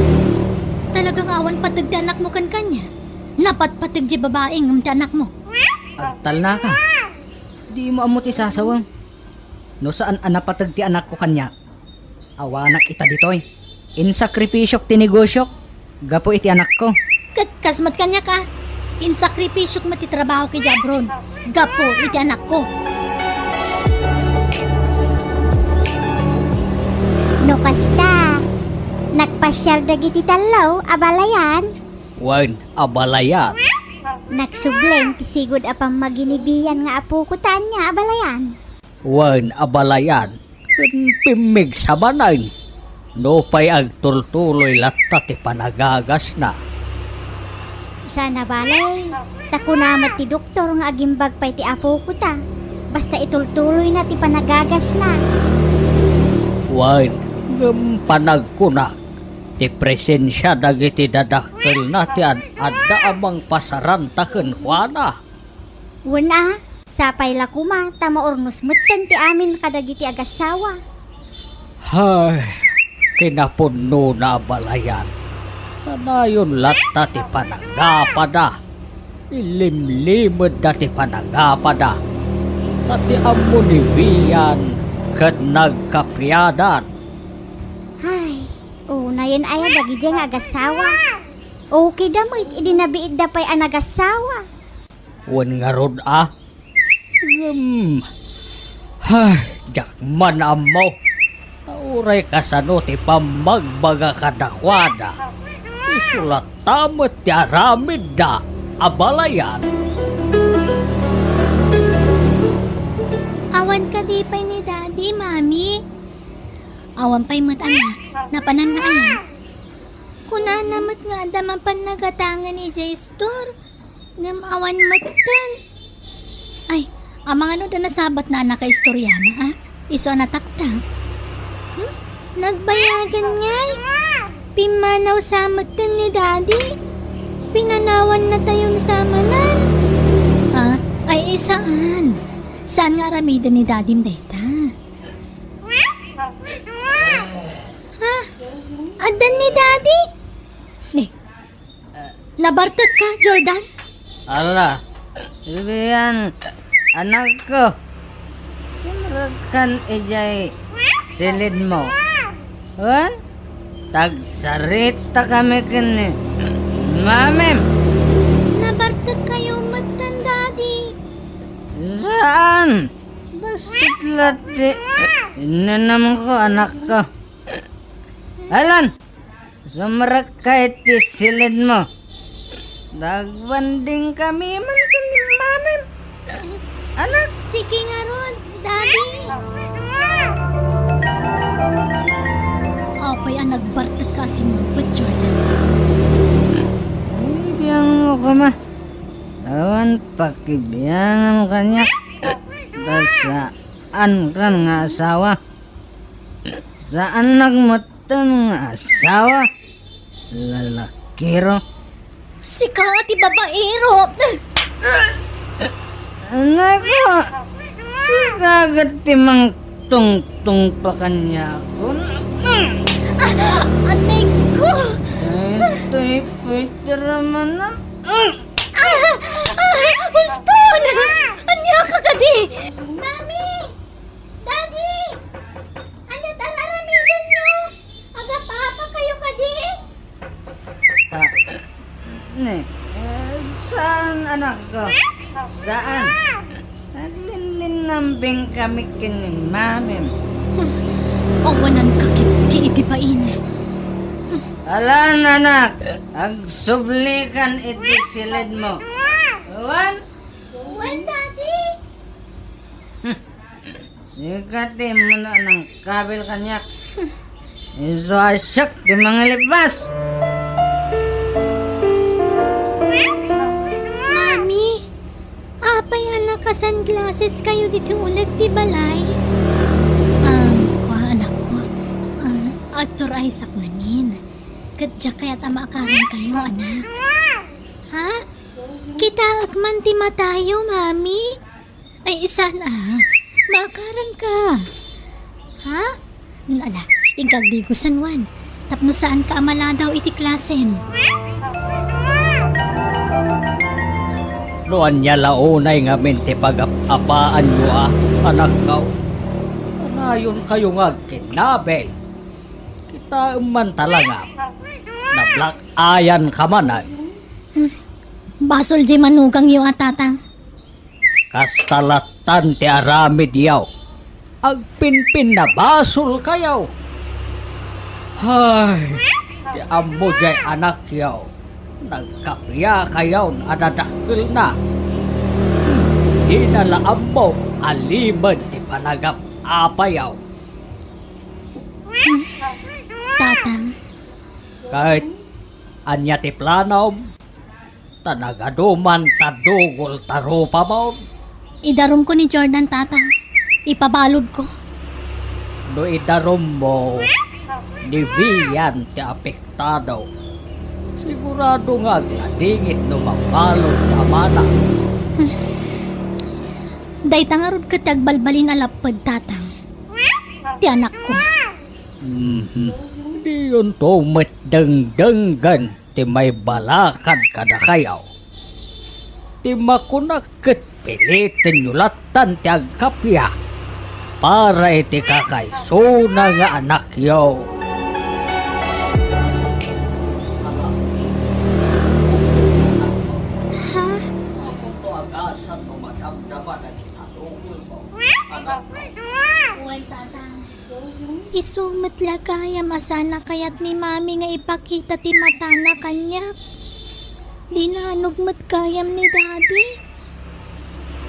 Talaga nga awan pateg ti anakmo ken kaniak. Napatpateg diay babai ngem ti anakmo. Agtalnaka. Dimo ammo ti sasawem. No saan a napateg ti anakko kaniak, awanak ita ditoy. Insakripisiok ti negosiok gapu iti anakko. Ket kas met kaniak a, insakripisiok met ti trabahok idiay abroad gapu iti anakko. No kasta, nagpasiar dagiti tallo a balayan. Wen, abalayan. Nagsubling ti sigud a pammaginibian nga apoko ta ania, abalayan. Wen, abalayan. Ken pimmigsa manen. Nupay agtultuloy latta ti panagagasna. Saan a bale, ta kuna met ti doktor nga agimbag pay ti apoko ta. Basta itultuloyna ti panagagasna. Wen, ngem panagkunak, ti presensia dagiti dadakkelna ti ad-adda a mangpasaranta kenkuana. Wen a, sapay la koma ta maurnos metten ti amin kadagiti agassawa. Hay, kinapunona a balayan. Kanayon latta ti panagapada. Ilimlimedda ti panagapada. Ta ti ammo ni Vian ket nagkapiadan. Hay, unayen aya dagidiay nga agassawa. Okay da met idi nabiitda pay a nagassawa. Wen ngarud a? Ngem, hay, diak man ammo. Uray kasano ti pammagbaga kadakuada, isu latta met ti aramidda, abalayan. Awan kadi pay ni Daddy, Mami? Awan pay met, anak. Napananna aya? Kunana met nga adda mapan nagatangen idiay store. Ngem awan metten. Ay, amangan no adda nasabatna a nakaistoriana, a? Isu a nataktak. Hmm? Nagbayagan ngay? Pimmanaw sa metten ni Daddy? Pinanawan natayon sa manen? Ah, ay, eh, saan? Saan nga aramiden ni Daddy dayta? Ha? Addan ni Daddy? Ni, nabartek ka, Jordan? Ala, Vian, anakko, sumrekkan idiay silidmo. Wen, tagsaritakami ken ni Mamim. Nabartek kayo metten, Daddy. Saan? Bassit la ti inanamko, anakko. Alan, sumrekka iti silidmo. Nagbanding kami man ken ni Mamim. Anak. Sige ngarud, Daddy. Apay a nagbartek ka a simmampet, Jordan? Bibiangmo koma. Awan pakibiangam kaniak. Ta saankan nga asawa. Saannak met Tan nga asawa, lalakiro. Sika ti babaero. Anakko, sika ket ti mangtungtong pa kaniakon. Ah, anay ko. Ay, toy, Peter manan. Ah, ah, huston! Ania ka kadi? Mami! Daddy! Ania ti ar-aramidenyo? Agapapakayo kadi? Ah, ne, eh, saan, anakko? Saan? Naglinlinnambing kami ken ni Mamim. Awanan ka ketdi iti bain. Alan, anak, agsublikan iti silidmo. Wen? Wen, Daddy? Sika ti immuna a nangkabil kaniak. Isu a siak ti mangilibas. Mami, apay a naka-sunglasses kayo ditoy uneg ti balay? Um, kua, anakko. Um, agturaysaknami. Ket diak kayat a maakarankayo, anak. Kitaek man ti matayo, Mami. Ay, saan a. Maakaran ka. Ha? Ala, inka agdigosan, Juan. Tapno saanka a maladaw iti klasen. No ania la unay ngamin ti pagap-apaanyo a, anakko. Kanayonkayo nga agkinnabil. Kitaem man talaga. Nablack-eyan ka man, ay. Hmm. Basol di manugangyo a, Tatang. Kasta lattan ti aramidyo. Agpinpinnabasolkayo. Hay, ti ammo jay anakyo, nagkapiakayon a dadakkelna. Dina la ammo a limed ti panagap-apayo. Tatang. Ket ania ti planom? Ta nagaduman ta dugol ta rupamon. Idarumko ni Jordan, Tatang. Ipabaludko. No idarummo, ni Vian ti apektado. Sigurado nga agladingit no mabalud ti amana. Dayta ngarud ket ti agbalbalin a lapped, Tatang. Ti anakko. Mhm. Diyonto met dengdenggen ti maibalakad kadakayo. Ti makunak ket pilitenyo lattan ti agkapia para iti kakaisuna nga anakyo. Ha? Wen, Tatang. Isu met la gayam a saan a kayat ni Mami nga ipakita ti matana kaniak. Dinanog met gayam ni Daddy.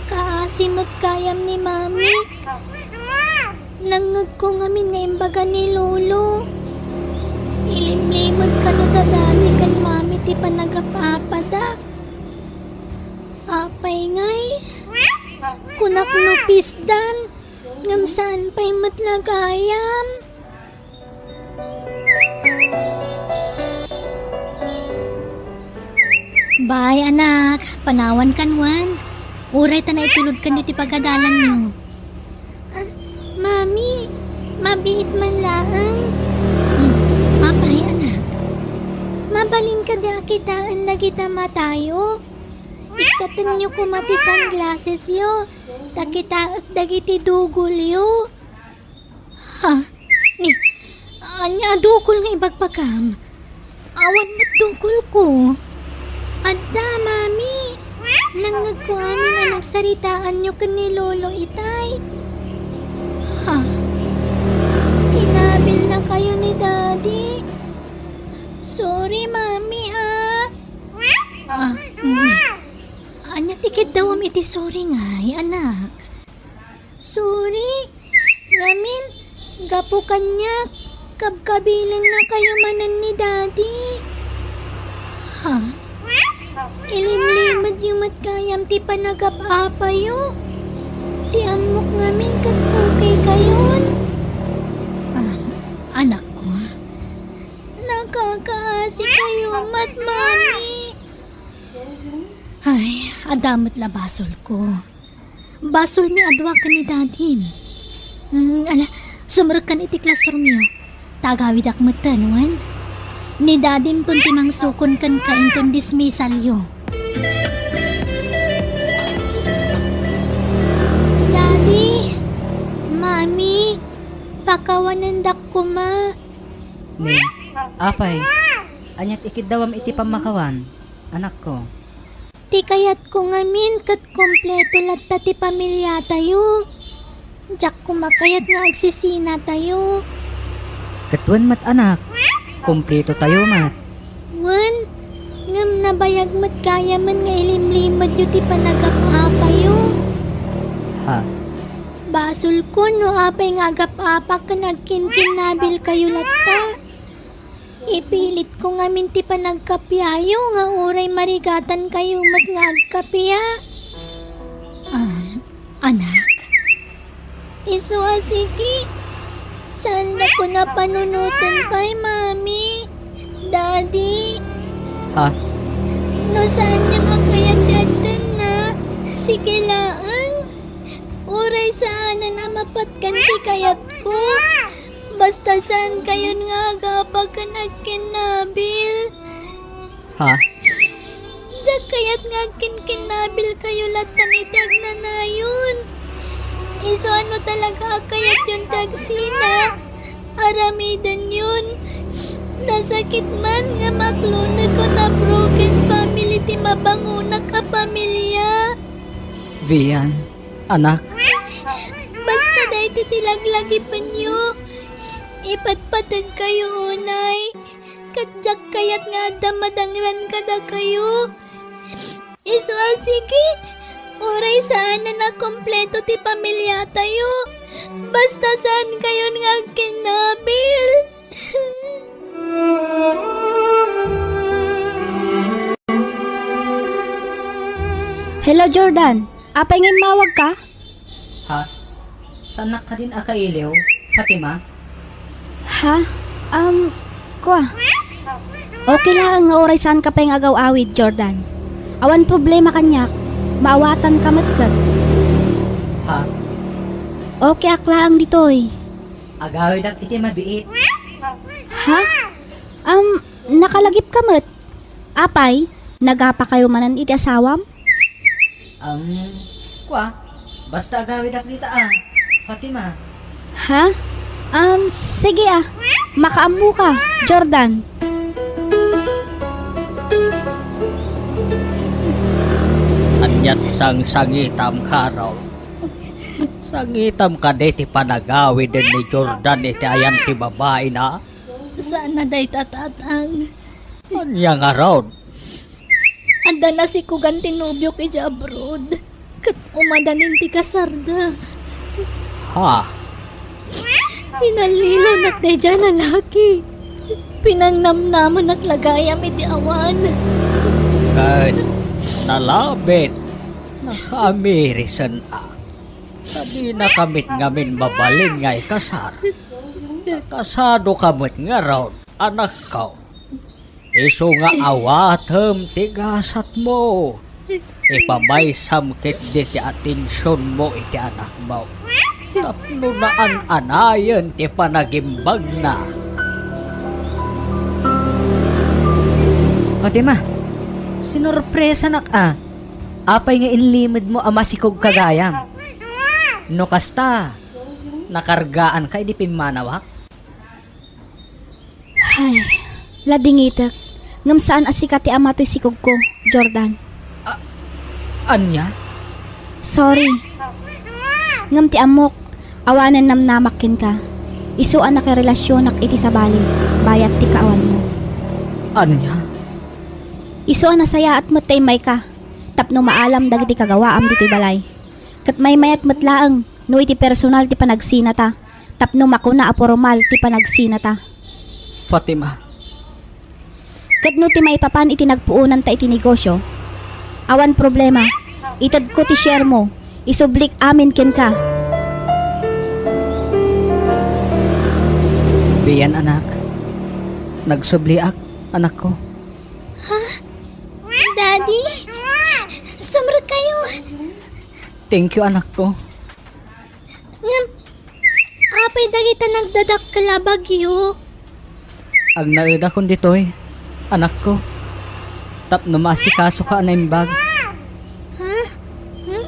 Kaasi met gayam ni Mami. Nangngegko ngamin nga imbaga ni Lolo. Ilimlimed kano da Daddy ken Mami ti panagap-apada. Apay ngay? Kunak no pisdan. Ngem saan pay met la gayam. Bay, anak, panawankan wen. Uray ta naitulodkanyo ti pagadalanyo. Ah, Mami, mabiit man laeng. Hmm, apay, anak? Mabalin kadi a kitaen dagita matayo? Ikkatenyo koma ti sunglassesyo, ta kitaek dagiti dugolyo. Ha? Ni, ania a dugol nga ibagbagam? Awan met dugolko. Adda, Mami. Nangngegko amin a nagsaritaanyo ken ni Lolo itay. Ha? Kinabilnakayo ni Daddy? Sorry, Mami, ah. Ah, ni. Ania ti kiddawam iti sorry ngay, anak? Sorry. Ngamin, gapu kaniak, kabkabilennakayo manen ni Daddy. Ha? Ilimlimedyo met gayam ti panagap-apayo. Ti ammok ngamin ket okay kayon. Ah, anakko. Nakakaasi kayo met, Mami. Ay, adda met la basolko. Basolmi a dua ken ni Dadim. Hmm, ala, sumrekkan iti classroomyo. Ta agawidak metten, wen? Ni Dadimton ti mangsukon kenka inton dismissalyo. Daddy, Mami, pakawanendak koma. Ni, apay, ania ti ikiddawam iti pammakawan, anakko? Ti kayatko ngamin ket kompleto latta ti pamiliatayo. Diak koma kayat nga agsisinatayo. Ket wen met, anak, kompletotayo met. Wen, ngem nabayag met gayamen nga ilimlimedyo ti panagap-apayo. Ha? Basolkon no apay nga agap-apak ken agkinkinnabilkayo latta. Ipilitko ngamin ti panagkapiayo nga uray marigatankayo met nga agkapia. Ah, anak? Isu a sige. Saandakon a panunoten pay, Mami, Daddy. Ha? No saanyo nga kayat ti Sige laeng. Uray saanen a mapatgan ti kayatko. Basta saan kayon nga agapa ken agkinnabil. Ha? Diak kayat nga agkinkinnabil kayo latan iti agnanayon. Isu a no talaga a kayatyon ti agsina, aramidenyon. Nasakit man nga makloneg ken a broken family ti mabangonak a pamilia. Vian, anak. Basta daytoy ti laglagipenyo. Ipatpateg kayo unay. Ket diak kayat nga adda madangran kadakayo. Isu a sige, uray saanen a kompleto ti pamiliatayo. Basta saan kayon nga agkinnabil. Hello, Jordan. Apay nga immawagka? Ha? Saannak kadin a kailiw, Fatima? Ha? Um, kua. Okay laeng nga uray saanka pay nga agaw-awid, Jordan. Awan problema kaniak. Maawatanka met ket. Ha? Okay ak laeng ditoy. Agawidak iti mabiit. Ha? Um, nakalagipka met. Apay, nagapakayo manen iti asawam? Um, kua, basta agawidak dita a, Fatima. Ha? Um, sige a. Makaammoka, Jordan. Aniat sangsangitam, Carol? Sangitam kadi ti panagawiden ni Jordan iti ayan ti babaina? Saan a dayta, Tatang. Ania ngarud? Adda nasikogan ti nobiok idiay abroad. Ket umadanin ti kasarda. Ha? Inallilanak daydiay a lalaki. Pinangnamnamanak la gayam iti awan. Ket nalabit, nakaamirisan a. Sadinaka met ngamin mabalin nga ikasar. Nakasadoka met ngarud, anakko. Isu nga awatem ti gasatmo. Ipamaysam ketdi ti atensionmo iti anakmo tapno naan-anayen ti panagimbagna. Fatima, sinorpresanak a. Apay nga inlimedmo a masikogka gayam? No kasta, nakargaanka idi pimmanawak? Ay, ladingitek. Ngem saan a sika ti ama toy sikogko, Jordan. A-, ania? Sorry. Ngem ti ammok, awanen namnamak kenka. Isu a nakarelasionak iti sabali, bayat ti kaawanmo. Ania? Isu a nasayaat met ta immayka, tapno maalam dagiti kagawaam ditoy balay. Ket maymayat met laeng no iti personal ti panagsinata, tapno makuna a pormal ti panagsinata. Fatima. Ket no ti maipapan iti nagpuonanta iti negosio, awan problema. Itedko ti sharemo, isublik amin kenka. Biyan, anak. Nagsubliak, anakko. Ha? Daddy? Sumrekkayo! Thank you, anakko. Ngem, apay dagita nagdadakkel a bagyo? Agnaedakon ditoy, anakko, tapno maasikasoka a naimbag. Ha? Hmm?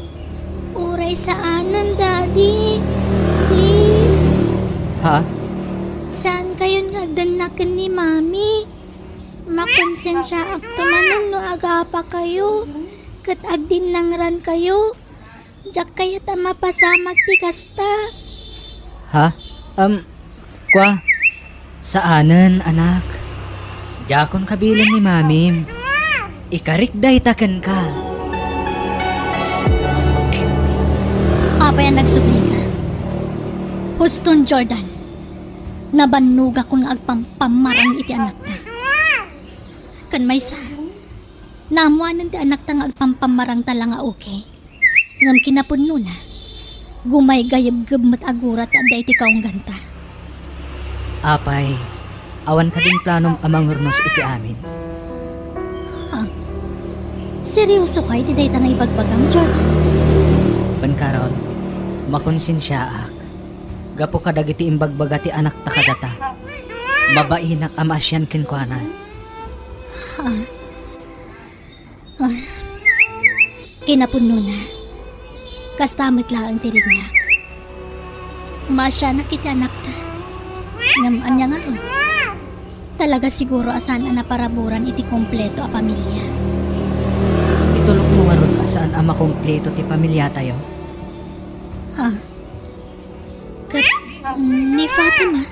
Uray saanen, Daddy. Please. Ha? Saan kayon nga agdannaken ni Mami? Makonsensiaakto manen no agapa kayo, ket agdinnangran kayo. Diak kayat a mapasamak ti kasta. Ha? Um, kua, saanen, anak. Diakon kabilen ni Mamim. Ikarik dayta kenka. Apay a nagsublika? Huston, Jordan. Nabannogakon nga agpampammarang iti anakta. Ken maysa, naammoanen ti anakta nga agpampammarangta la nga okay. Ngem kinapudnona, gumaygayebgeb met a gura ti adda iti kaungganta. Apay, awan kadin planom a mangurnos iti amin? Ha? Serioso ka iti dayta nga ibagbagam, Jordan? Wen Carol, makonsensiaak gapu kadagiti imbagbaga ti anakta kadata. Mabainak a maasian kenkuana. Ah. Ah. Kinapudnona, kasta met laeng ti riknak. Maasianak iti anakta. Ngem ania ngarud? Talaga siguro a saan a naparaburan iti kompleto a pamilia. Itulokmo ngarud a saan a makompleto ti pamiliatayo? Ha? Ket ni Fatima?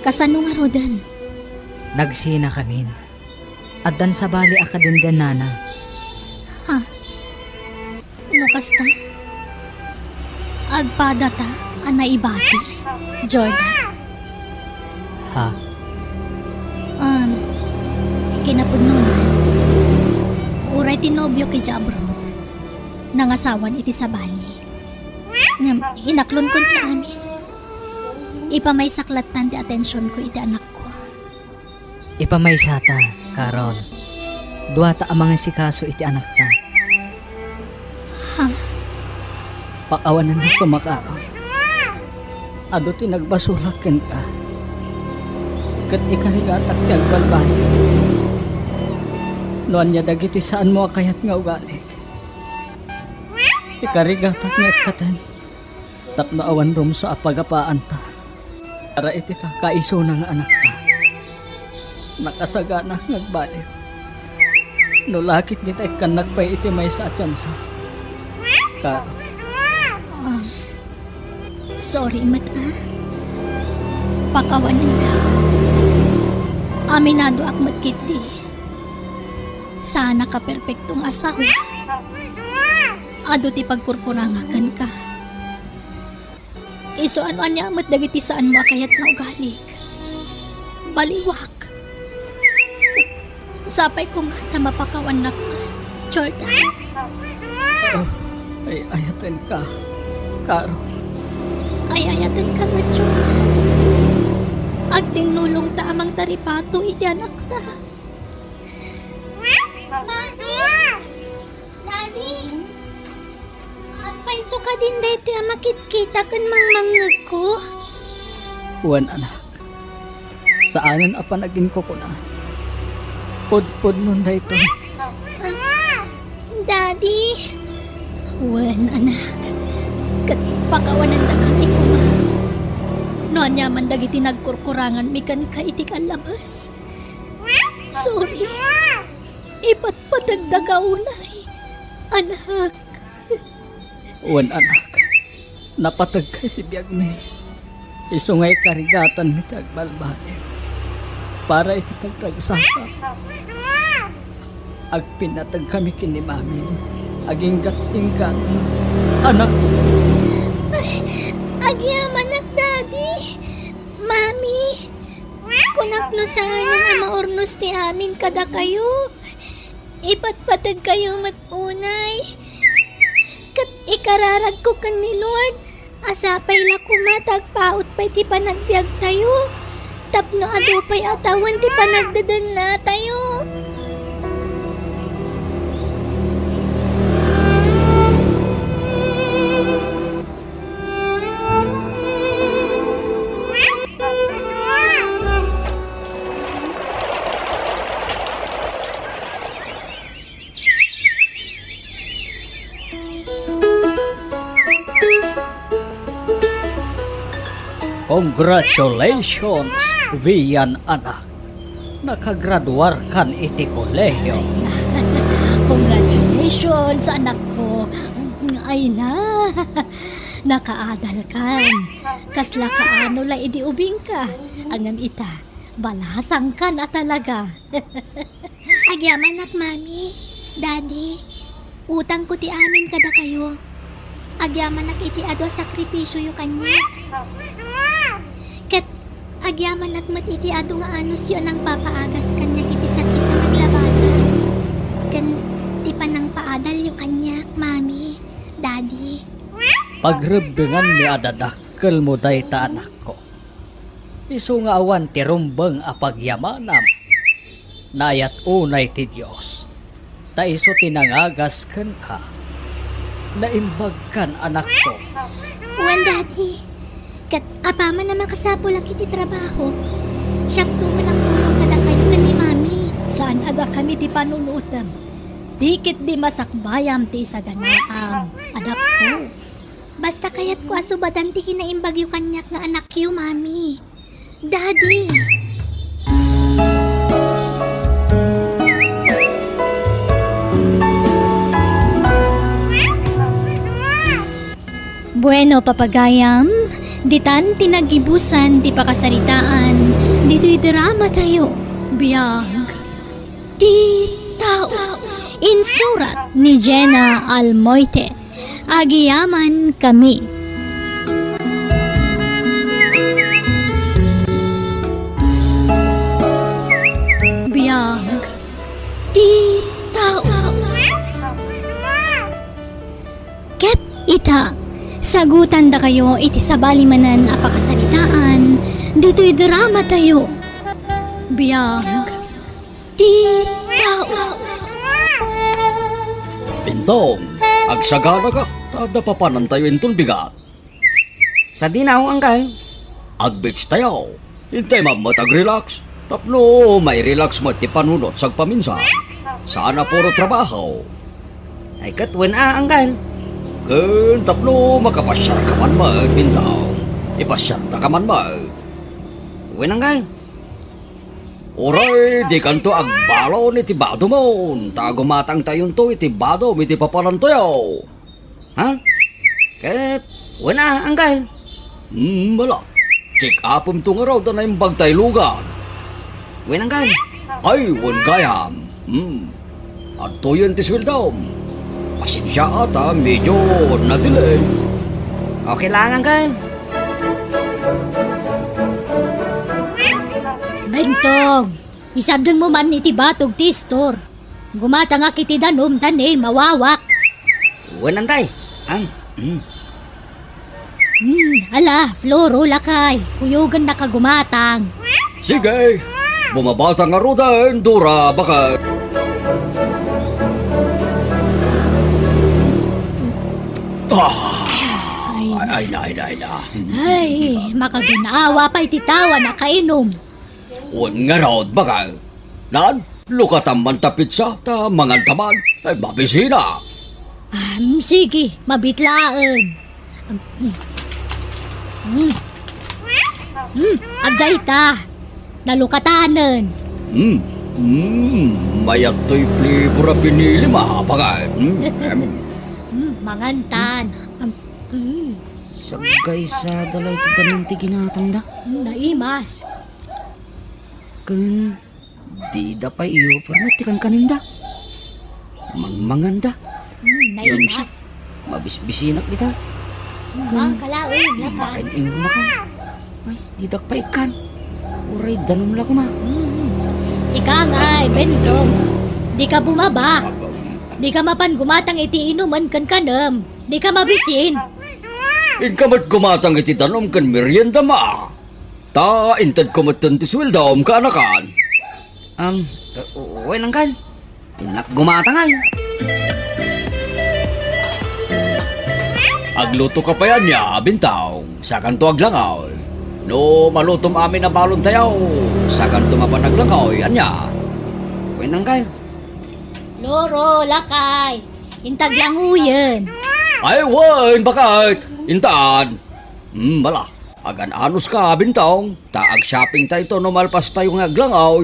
Kasano ngaruden? Nagsinakamin. Addan sabali a kadendennana. Ha? No kasta, agpadata a naibati, Jordan. Ha? Um, kinapudnona, uray ti nobio idiay abroad, nangasawan iti sabali. Ngem inaklonko ti amin. Ipamaysak lattan ti atensionko iti anakko. Ipamaysata, Carol. Duata a mangisikaso iti anakta. Ha? Pakawanennak koma, Carol. Adu ti nagbasolak kenka. Ket ikarigatak ti agbalbaliw. No ania dagiti saanmo a kayat nga ugalik, ikarigatak nga ikkaten tapno awan rumsa a pagapaanta para iti kakaisuna nga anakta. Nakasagana nga agbaliw. No lakit dita ikkannak pay iti maysa a tiansa. Ka- Ah, sorry met, ah. Pakawanennak. Aminadoak met ketdi. Saanak a perpekto nga asawa. Adu ti pagkurkurangak kenka. Isu a no ania met dagiti saanmo a kayat nga ugalik, baliwak. Sapay koma ta mapakawannak met, Jordan. Oh, ay-ayatenka, Carol. Ay-ayatenka met, Jordan. Agtinnulongta a mangtaripato iti anakta. Mami! Daddy! Agpayso kadin daytoy a makitkita ken mangmangngegko? Wen, anak. Saanen a panaginkukuna. Pudpudnon daytoy. Ah, Daddy! Wen, anak. Ket pakawanendakami koma. No aniaman dagiti nagkurkuranganmi kenka iti kallabes. Sorry. Ipatpategdaka unay, anak. Wen, anak, napategka iti biagmi. Isu nga ikarigatanmi ti agbalbaliw para iti pagragsakam. Agpinnategkami ken ni Mami. Aginggat-inggana, anak. Ay, agyamanak, Daddy. Mami, kunak no saanen a maurnos ti amin kadakayo. Ipatpategkayo met unay. Ket ikararagko ken ni Lord a sapay la koma ta agpaut pay ti panagbiagtayo tapno adu pay a tawen ti panagdedennatayo. Congratulations, Vian, anak. Nakagraduarkan iti kolehiyo. Congratulations, anakko. Ay na, nakaadalkan. Kasla kaano la idi ubingka. Ngem ita, balasangkan a talaga. Agyamanak, Mami, Daddy. Utangko ti amin kadakayo. Agyamanak iti adu a sakripisioyo kaniak. Ket agyamanak met iti adu nga anusyo a nangpapaagas kaniak iti sakit a naglabasa. Ken ti panangpaadalyo kaniak, Mami, Daddy. Pagrebbenganmi a dadakkelmo dayta, anakko. Isu nga awan ti rumbeng a pagyamanam. Naayat unay ti Dios, ta isu ti nangagas kenka. naimbagkan, anakko. Wen, Daddy. Ket apaman a makasapulak iti trabaho, siakto met a tulong kadakayo ken ni Mami. Saan a dakami ti panunotem. Ti ketdi masakbayam ti isaganaam, anakko. Basta kayatko a subadan ti kinaimbagyo kaniak nga anakyo, Mami. Daddy. Bueno, papagayam, ditan ti nagibusan ti pakasaritaan ditoy drama tayo. Biag ti tao. Insurat ni Jenna Almoite. Agiyaman kami. Biag ti tao. Ket ita, sagutandakayo iti sabali manen a pakasaritaan ditoy drama tayo. Biag ti tao. Bintong, agsaganaka, ta adda papanantayo inton bigat. Sadino, Anggal? Ag-beach tayo. Intay man met ag-relax. Tapno mai-relax met ti panunot sagpaminsan. Saan a puro trabaho. Ay, ket wen a, Anggal. Ken tapno makapasiarka man met, Bintong. Ipasiartaka man met. Wen, Anggal. Uray, dikanto agbalon iti badom, ta gumatangtayonto iti badom iti papanantayo. Ha? Ket, wen a, Anggal. Hmm, ala. Check-upemto ngarud a naimbag tay lugar. Wen, Anggal. Ay, wen gayam. Hmm. Adtoyen ti sueldom. Pasensia ta medyo na-delay. Okay lang, Anggal. Bentong, isardengmo man iti batog ti istor. Gumatangak iti danum ta ne mawawak. Wen, Anggal. Am, mm. Hmm, ala, Floro, lakay, kuyogennaka gumatang. Sige, bumabata ngaruden, Dora, baket. Ah, ay, ay, na, ay, na, ay, na. Ay, makaginawa pay ti tao a nakainum. Wen ngarud, baket. Nan, lukatam man ta pizza, ta mangan ta man. Ay, mabisina. Ah, mm, sige, mabitlaen. Mm. Mm. Mm, agdayta. Nalukatanen. Mm. Mm. Mayat toy flavor a pinilim, ah, baket. Mm. Em. Mm, mangantan. Am, mm. Saggaysada la iti danum ti ginatangda. Mm, naimas. Ken dida pay i-offer met ti kankaninda. Mangmanganda. Hmm, ngem naimas. Siak, mabisbisinak dita. Hmm, ken mangkalaw, eh, lakan. Makain-inumak. Ay, didak pay ikkan. Uray danum la koma. Hmm. Sika ngay, Bentong. Dika bumaba. Dika mapan gumatang iti inumen ken kanem. Dika mabisin. Inka met gumatang iti danum ken merienda, ma. Ta intedko metten ti sueldom, kaanakan. Am, uh, wen, Anggal. Innak gumatangay. Aglutoka pay ania, Bintong, sakanto aglangaw. No malutom amin a balontayo, sakanto mapan aglangaw, ania? Wen, Anggal. Loro, lakay. Intag languyen. Ay, wen, baket. Intan. Hmm, bala. Agan-anos ka, Bintong, ta ag-shopping tayto no malpas tayo nga aglangaw.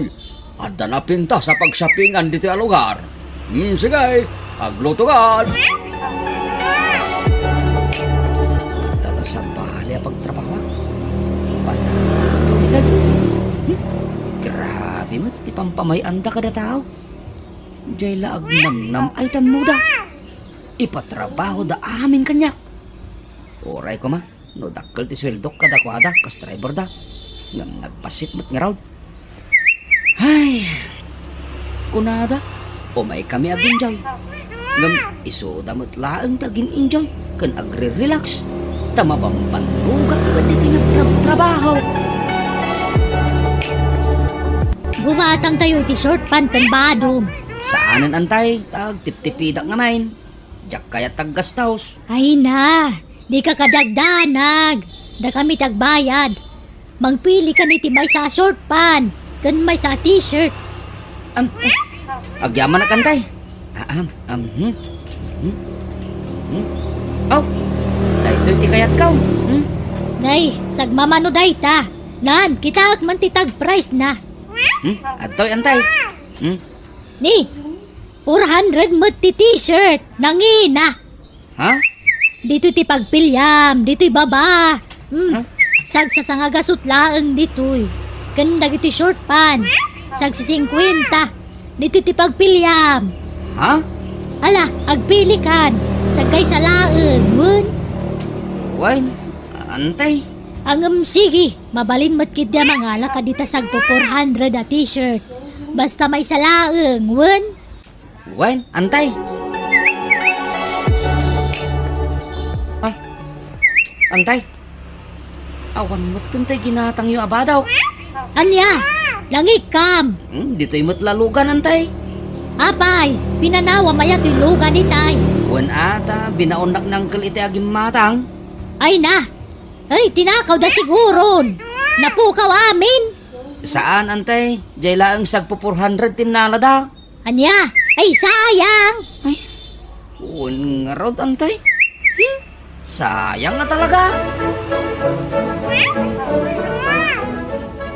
Adda napintas a pagshoppingan ditoy a lugar. Hmm, sige, agluto ka. Dala sabali a pagtrabaho. Panagtulitag. Hmm? Grabe met ti pampamay-anda kada tao. Jay la agnamnam ay tammuda. Ipatrabaho da amin kaniak. Uray koma. No dakkel ti sueldok kadakuada kas driver da, ngem nagpassit met ngarud. Ay, kunada, umaykami ag-enjoy. Ngem isuda met laeng ti agin-enjoy ken agre-relax, ta mabambannoga ket iti nagtrabtrabaho. Gumatangtayo iti short pant ken badom. Saanen, Antay, ta agtiptipidak ngamin. Diak kayat aggastos. Ay na, dika kadagdanag. Dakami ti agbayad. Mangpili kan iti maysa a short pant ken maysa a t-shirt. Am, eh, agyamanak, Antay. Ah, am, am, hmm, hmm, hmm. Aw, daytoy ti kayatko. Hmm? Nay, sagmamano dayta. Nan, kitaek man ti tag price na. Hmm? Adtoy, Antay. Hmm? Ni, four hundred met ti t-shirt. Nangina. Ha? Ditoy ti pagpiliam, ditoy baba. Hmm. Ha? Sagsasangagasut laeng ditoy. Ken dagiti short pant, sagsisingkuenta. Ditoy ti pagpiliam. Ha? Ala, agpilikan. Sagkaysa laeng, wen? Wen, Antay. Ngem sige, mabalin met ketdi a mangala kadita sagpo four hundred a t-shirt. Basta maysa laeng, wen? Wen, Antay. Ah, Antay. Awan met toy ginatangyo a badaw. Ania? Langikkam. Hmm, ditoy met la lugan, Antay. Apay, pinanawam aya toy lugan itay? Wen a, ta binaonnak ni Uncle iti agimmatang. Ay na. Ay, tinakawda siguron. Napukaw amin. Saan, Antay. Diay laeng sagpo four hundred ti innalada. Ania? Ay, sayang! Ay, wen ngarud, Antay. Hmm? Sayang a talaga.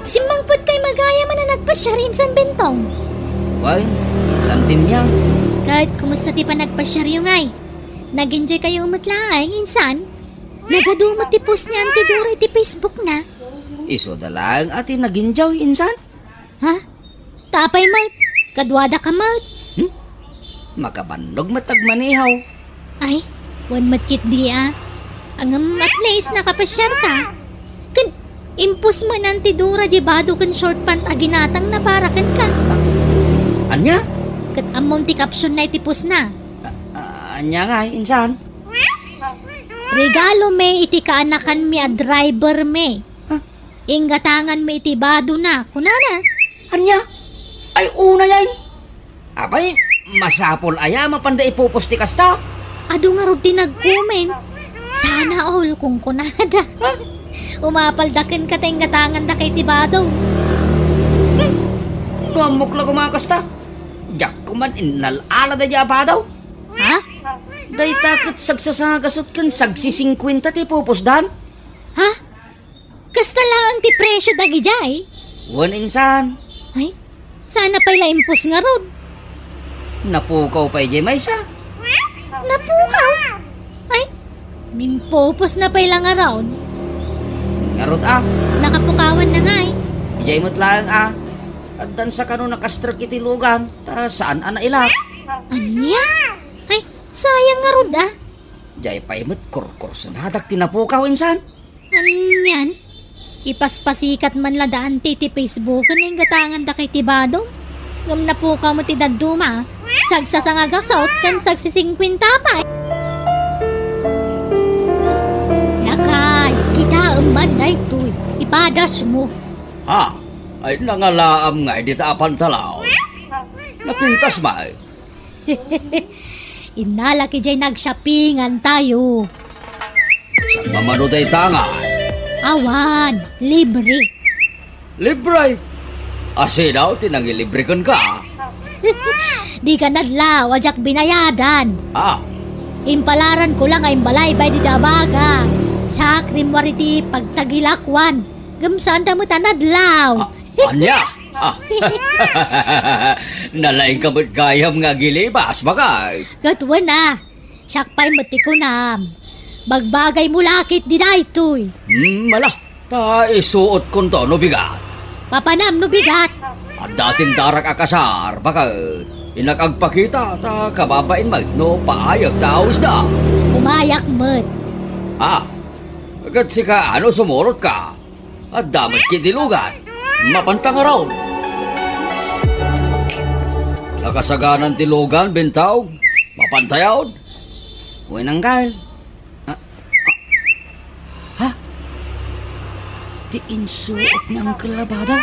Simmangpetkay gayam a nagpasiar insan, Bentong? Wen, insan ti ania. Ket kumusta ti panagpasiaryo ngay? Nag-enjoykayo met laeng, insan? Nagadu met ti post ni Auntie Dora iti Facebook na. Isuda laeng a ti nag-enjoy, insan? Ha? Ta apay met? Kaduadaka met? Hmm? Makabannog met agmaneho. Ay, wen met ketdi a. Ngem at least nakapasiarka. Ken impost met ni Auntie Dora diay bado ken short pant a ginatangna para kenka. Ania? Ket ammom ti caption na iti post na. A-, a-, ania ngay, insan? Regalo mi iti kaanakanmi a driver mi. Ha? Inggatanganmi iti badona, kunana. Ania? Ay, unay ay. Apay, masapul aya mapanda ipopost ti kasta? Adu ngarud ti nag-comment. Sana all, kunkunada. Ha? Umapalda kenka ta inggatangandaka iti bado. No ammok la koma kasta, diak koman innal-ala daydiay a bado. Ha? Dayta ket sagsasangagasut ken sagsisingkuenta ti ipopostdan. Ha? Kasta laeng ti presio dagidiay? Wen, insan. Ay, sana pay la impost ngarud. Napukaw pay diay maysa. Napukaw? Ay, impopost na pay la ngarud. Ngarud a. Nakapukawan na ngay. Idiay met laeng a. Addan sakano nakastrek iti lugan, ta saan a nailak. Ania? Ay, sayang ngarud a. Diay pay met kurkursonadak ti napukaw, insan. Anian? Ipaspasikat man la da Auntie ti Facebook ken inggatangandaka iti bado. Ngem napukaw met ti dadduma. Sagsasangagasut ken sagsisingkuenta pay. Lakay, kitaem man daytoy. Ipadasmo. Ha? Ay, nangalaam ngay dita a pantalaon. Napintas met. Innalak idiay nag-shoppingan tayo. Sagmamano dayta ngay? Awan, libre. Libre? Asino ti nangilibre kenka? Dika nadlaw a diak binayadan. Ah. Impalaran ko la nga imbalaybay dida a baga. Sa krimwar iti pagtagilakuan. Ngem saanda met a nadlaw. Ah, ania? Ah. Nalaingka met gayam nga agilibas, bakay. Ket wen a, siak pay met ti kunam. Bagbagaymo la ketdi daytoy. Hmm, ala, ta isuotkonto no bigat. Papanam no bigat. Adda tindarak a kasar, bakay. Innak agpakita, ta kababain met no paayag ta awisda. Umayak met. Ah, ket sika, ano sumurotka? Adda met ketdi lugan. Mapanta ngarud. Nakasaganan ti lugan, Bentong. Mapantayon. Wen, Uncle. Ah, ah. Ha? Ti insuot ni Uncle Labada?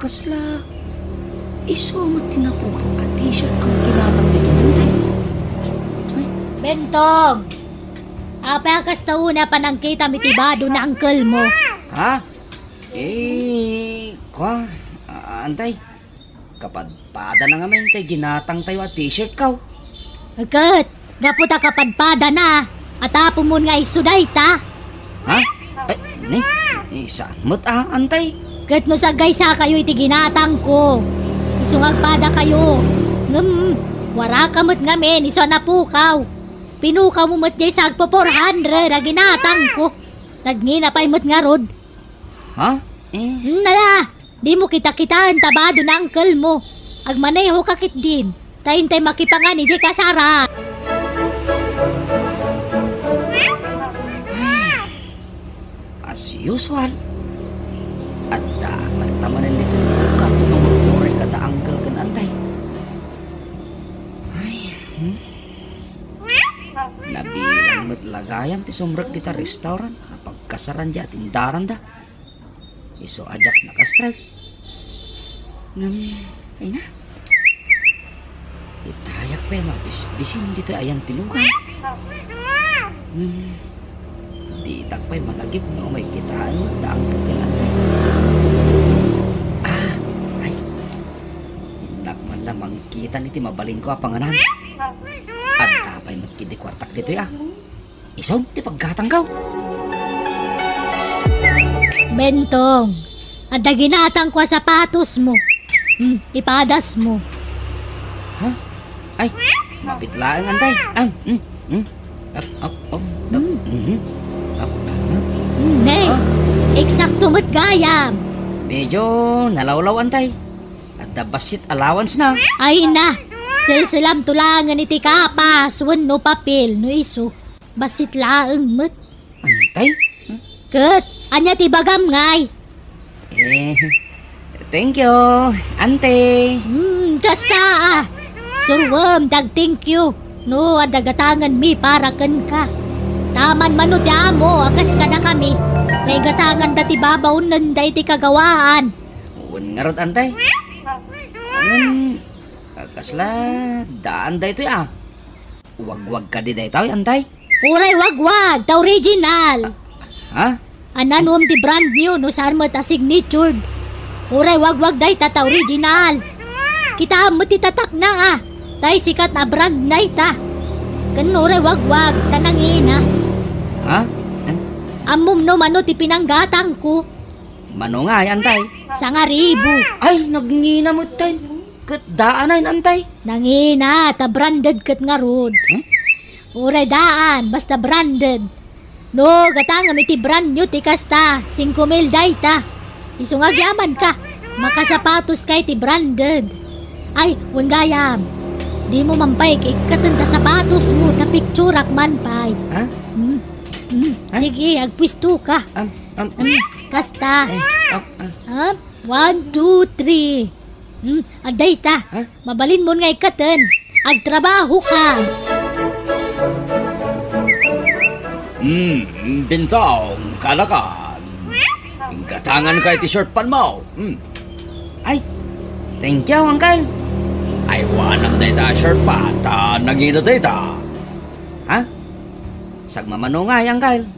Kasla isu met ti napukaw a t-shirt ken kinatang ni Bentong? Bentong! Apay a kasta unay a panangkitam iti bado ni uncle mo? Ha? Eh, kua, a-, antay. Kapadpadana ngamin tay ginatangtayo a t-shirt ko. Ket, gapu ta kapadpadana, atapomon nga isu dayta. Ha? Ay, ni, isa met a, antay. Ket no sagaysakayo iti ginatangko, isu nga agpadakayo. Ngem, waraka met ngamin, isu a napukaw. Pinukawmo met jay sagpo four hundred a ginatangko. Nagngina pay met ngarud. Ha? Eh? Hmm, nala, dimo kitakitaen ta bado ni uncle mo. Agmaneho ka ketdin. Ta intay makipangan idiay kasara. As usual, adda agtattaman ditoy lugar no agturay kada uncle ken antay. Ay, hmm? Nabilang met la gayam ti sumrek dita restaurant a pagkasaran diay tindaranda. Isu a diak naka-strike. Ngem, ay na. Itayak pay mabisbisin ditoy ayan ti lugar. Ngem, ditak pay malagip nga umay kitaen met da uncle ken antay. Ah, ay. Innak man la mangkitan iti mabalinko a panganan. Adda pay met ketdi kuartak ditoy, ah. Isun ti paggatangko. Bentong, adda ginatangko a sapatosmo. Hmm, ipadasmo. Ha? Ay, mabit laeng, antay. Ah, hmm, hmm. Up, up, up, up. Hmm. Mhm. Up, up, up. Hmm, ne. Ah. Eksakto met gayam. Medyo nalawlaw, antay. Adda bassit allowance na. Ay na, selselamto laengen iti kapas wenno papel no isu. Bassit laeng met. Antay? Ket, ania ti ibagam ngay? Eh, thank you, ante. Hmm, kasta, ah. Suroem ti ag-thank you no adda gatangenmi para kenka. Taman mano ti amo a kas kadakami, nga igatanganda ti babaonnenda iti kagawaan. Wen ngarud, ante. Ngem, kasla daan daytoy, ah. Wagwag kadi daytoy, antay? Uray wagwag, ta original. Ha? Ania no ti brand new, no saan met a signatured. Uray wagwag dayta ta original. Kitaem met ti tatakna, ah. Tay sikat a brand dayta. Ken uray wagwag, ta nangina. Ha? An- Ammom no mano ti pinanggatangko? Mano ngay, antay? Sangaribu. Ay, nagngina met tay. Ket daan ay, antay? Nangina, ta branded ket ngarud. Hmm? Uray daan, basta branded. No, gatangem iti brand new ti kasta, singko mil dayta. Isu nga agyamanka, makasapatoska iti branded. Ay, wen gayam. Dimo man pay ikkaten ta sapatosmo, ta picturak man pay. Ha? Hmm. Hmm. Ha? Sige, agpuestoka. Am, am, am. Hmm, kasta. Eh, am, am. Ha? One, two, three. Hmm, adda ita. Ha? Mabalinmon nga ikkaten. Agtrabahoka. Hmm, Bintong, kanakan. Inggatanganka iti short pantmo. Hmm. Ay, thank you, uncle. Aywanam dayta a short pant, ta nangina dayta. Ha? Sagmamano ngay, uncle?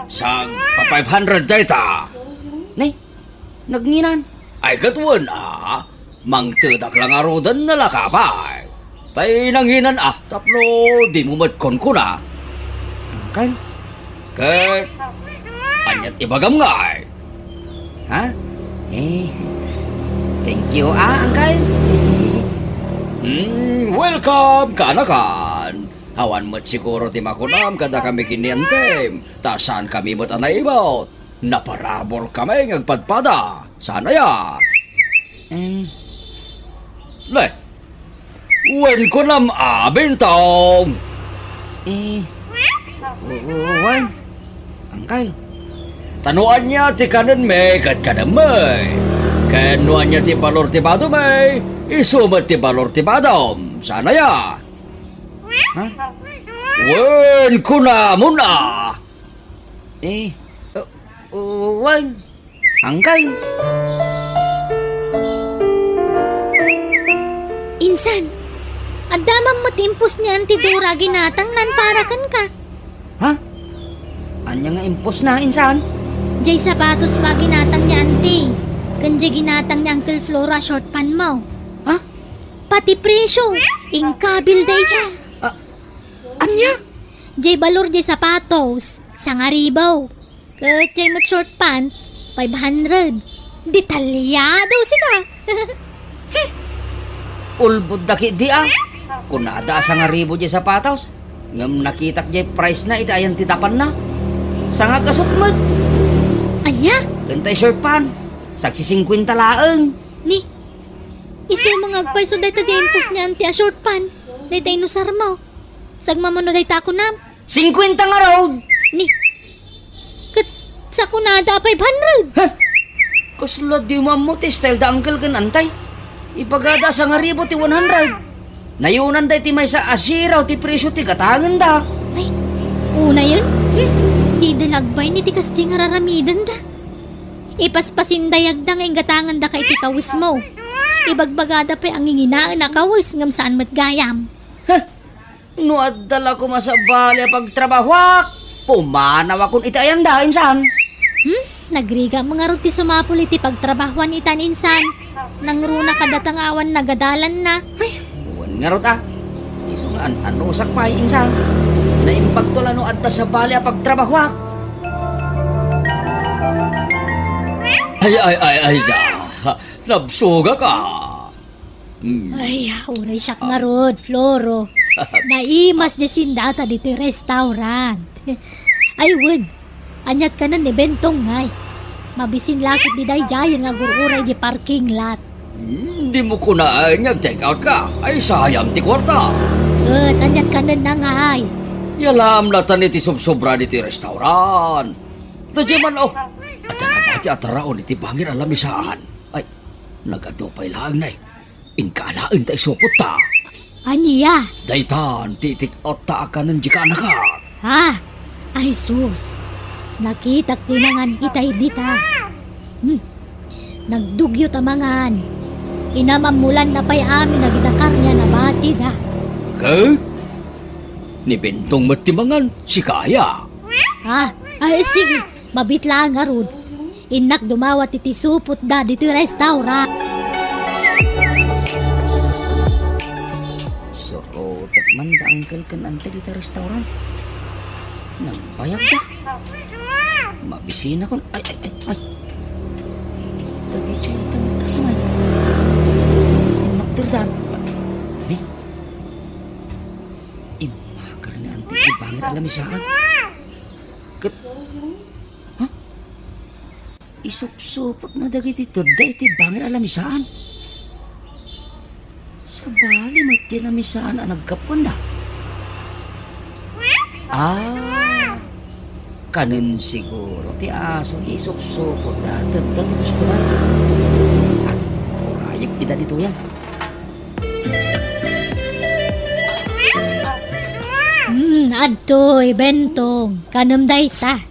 Sagpa five hundred dayta. Ni? Nagngina? Ay, ket wen a, mangtedak la ngaruden, nalaka pay. Tay nanginan a, tapno dimo met kunkuna. Uncle? Ket, ania ti ibagam ngay? Ha? Eh, thank you, ah, uncle. Hmm, welcome, kanakan. Awan met siguro ti makunam kadakami ken ni antem, ta saankami met a naibut. Naparaburkami nga agpadpada. Saan aya? Em. Ne? Wen kunam a, Bintong. Eh. W-, w-, wen. Uncle. Ta no ania ti kanenmi ket kanenmi. Ken no ania ti balor ti badomi, isu met ti balor ti badom. Saan aya? Ha? Wen kunamon a. Eh, uh, wen, uncle. Insan, Adda man met impos ni Auntie Dora a ginatangnan para kenka. Ha? Ania nga impos na, insan? Jay sapatos a ginatang ni Auntie, ken jay ginatang ni Uncle Floro a short pant mo. Ha? Pati presyo, inkabil daydiay. Ah, ania? Jay balor jay sapatos, sangaribu. Ket jay met short pant, five hundred. Detalyado sika. Ulbod da ketdi a. Kunada a sangaribu jay sapatos. Ngem nakitak jay price na iti ayan ti tapanna. Sangakasut met. Ania? Ken tay short pant, sagsisingkuenta laeng. Ni, isu nga agpayso dayta jay impos ni Auntie a short pant. Dayta inusar mo. Sagmamano dayta a kunam. Singkuenta ngarud! Ni, ket sakunada a five hundred. Heh! Kasla di mo ammo ti style da uncle ken antay. Ibagada a sangaribu ti one hundred. Nayunan da iti maysa a zero ti presyo ti gatangenda. Ay, unayen? Dida lagbay ni ti kasdi nga raramidenda. Ipaspasindayagda nga inggatangandaka iti kawesmo. Ibagbagada pay a nginginaen a kawes ngem saan met gayam. Heh! No adda la koma sabali a pagtrabahuak, pumanawakon iti ayanda, insan. Hmm? Nagrigat mo ngarud ti sumapul iti pagtrabahuan itan, insan. Nangruna kadata nga awan nagadalanna. Ay, wen ngarud a. Isu nga an-anusak pay, insan. Naimbagto la no adda sabali a pagtrabahuak. Ay, ay, ay, ay, da. Nabsugak a. Mm. Ay, uray siak ngarud, Floro. Naimas diay sindata ditoy restaurant. Ay, wen. Aniat kanen ni Bentong ngay. Mabisin la ket daydiayen nga agur-uray diay parking lot. Mm, di mo kunaen nga ag-take out ka. Ay, sayang ti kuarta. Ket aniat kanenna ngay. Yalam latan iti subsobra ditoy restaurant. Ta diay man, oh. Adda nga dati a taraon iti bangir a lamisaan. Ay, nagadu pay laeng nay. Inka alaen ta isupotta. Ania? Daytan ti itik-otta a kanen di kaanakan. Ha? Ay sus, nakitak ti nangan itay dita. Hmm. Nagdugyot a mangan. Inamammulanna pay amin a gidakar niya nabatida. Ket? Ni Bentong met ti mangan, sika aya? Ha? Ay, sige. Mabit laeng ngarud. Innak dumawat iti supotda ditoy restaurant. Surotek man da uncle ken ante dita restaurant. Nagbayag da. Mabisinakon. Ay, ay, ay, ay. Dagiti ita magkaramay. Immakderdan. Ni? Immaker ni ante ti bangir a lamisaan. Ket, ha? Isupsupotna dagiti tedda iti bangir a lamisaan. Sabali met ti lamisaan a naggapuanda. Ah, kanen siguro ti aso ti isupsupotda a tedda ti gusto na. Agurayek ida ditoyan. Hmm, adtoy, Bentong. Kanem dayta.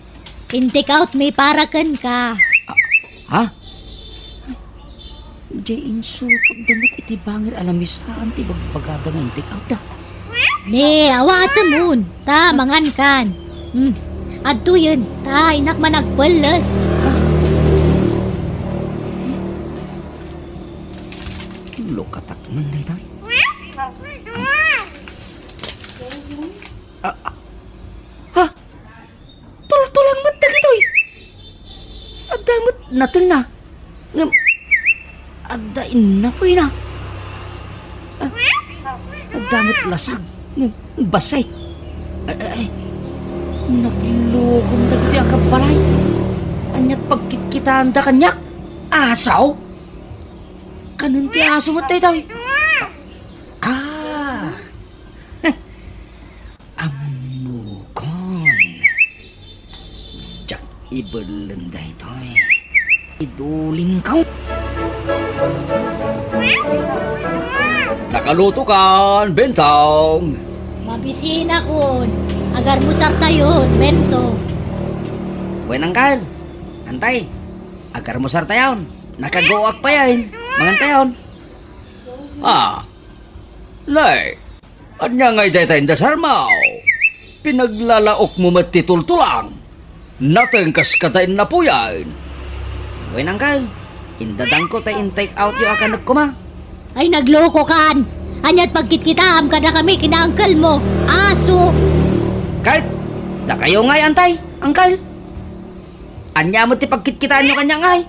In-take out mi para kenka. Ah, ha? Diay insupotda met iti bangir a lamisaan ti bagbagada nga in-take out da. Ne, awatemon. Ta, mangankan. Hmm. Adtoyen. Ta, innak man agpelles. Lukatak man dayta. Ah, ah. Ha? Tultulang met dagitoy. Adda met natengna. Ngem adda innapoyna. Ah, adda met lasag. Ngem bassit. Ay, ay, ay. Naglukom dagitoy a kabbalay. Aniat pagkitkitaanda kaniak? Aso? Kanen ti aso met daytoy. Ah. Ammokon. Diak ibelleng daytoy. Idulingko. Nakalutokan, Bentong. Mabisinakon. Agarmusartayon, Bentong. Wen, Angkal. Antay. Agarmusartayon. Nakaguak payen. Mangantayon. Ah. Nay, Ania ngay dayta indasarmo? Pinaglalaokmo met ti tultulang. Natengkas ka ta innapuyan. Wen, Angkel, indadangko ta in-take out yo a kanek koma. Ay, naglokokan! Ania't pagkitkitaam kadakami ken ni Angkelmo? Aso! Ket dakayo ngay, Antay, Angkel. Ania met ti pagkitkitaanyo kaniak ngay?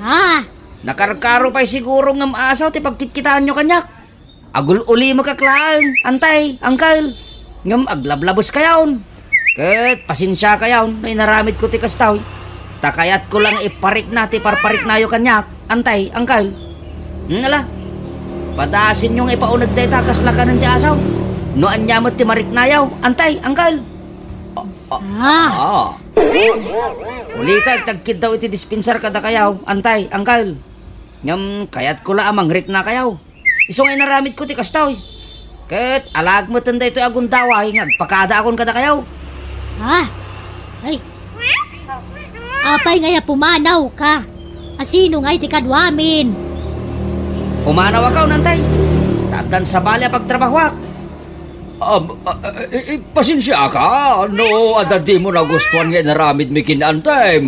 Ha? Nakarkaro pay siguro ngem asaw ti pagkitkitaanyo kaniak. Agul-ulimekak laeng, Antay, Angkel. Ngem aglablabeskayon. Ket pasensiakayon no inaramidko ti kastoy. Ta kayatko la nga iparikna ti parpariknayo kaniak, Antay, Angkel. Hmm, ala. Padasenyo nga ipauneg dayta kasla kanen ti asaw. No ania met ti mariknayo, Antay, Angkel. Ah, ah. Ah. Ulitek ti agkiddaw iti dispensar kadakayo, Antay, Angkel. Ngem kayatko la a mangriknakayo. Isu nga inaramidko ti kastoy. Ket alaek metten daytoy a gundaway nga agpakadaakon kadakayo. Ha? Ay. Apay ngay a pumanawka? Asino ngay ti kaduamin? Pumanawakon, Antay. Ta addan sabali a pagtrabahoak. Am, a, a, i, i, pasensiaka no adda dimo nagustuan nga inaramidmi ken ni Antay.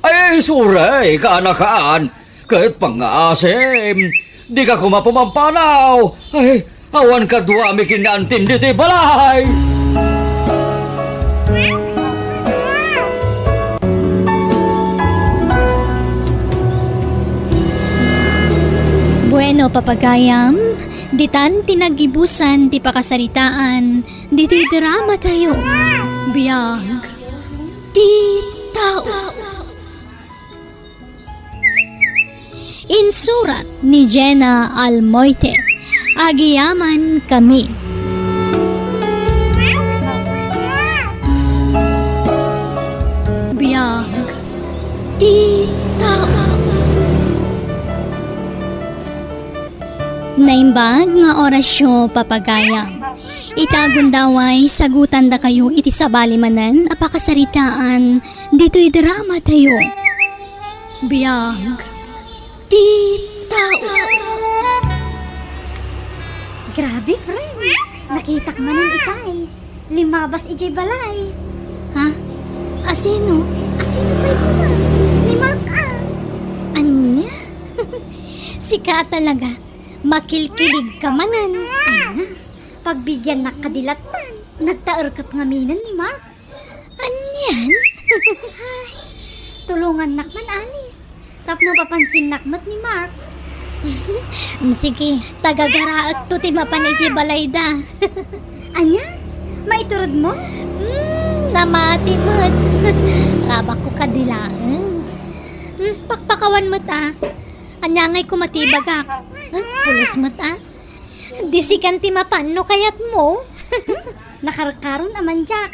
Ay, sorry, kaanakan. Ket pangngaasim, dika koma pumampanaw. Ay, awan kaduami ken ni Antin ditoy balay. Bueno, papagayam, ditan ti nagibusan ti pakasaritaan ditoy dramatayo. Biag ti tao. Insurat ni Jenna Almoite. Agiyaman kami. Biag ti tao. Naimbag nga orasyo, papagayam. Ita gundaway, sagutandakayo iti sabali manen a pakasaritaan ditoy dramatayo. Biag ti tao. Grabe, friend. Nakitak manen itay. Limabas idiay balay. Ha? Asino? Asino pay koma? Ni Mark, a. Ania? Sika talaga. Makilkilig ka manen. Ay na. Pagbigiannak kadi lattan. Nagtaerkep ngaminen ni Mark. Anian? Ay, tulongannak man, Alice. Tapno mapansinnak met ni Mark. Mm, sige, tagagaraekto ti mapan iti balayda. Ania? Maituredmo? Mm, namati met. Rabakko kadi laeng. Mm, pakpakawan met, a. Ania ngay koma ti ibagak? Hmm, pulos met, a. Disikan ti mapan no kayatmo. Nakarkaron a man, Jack.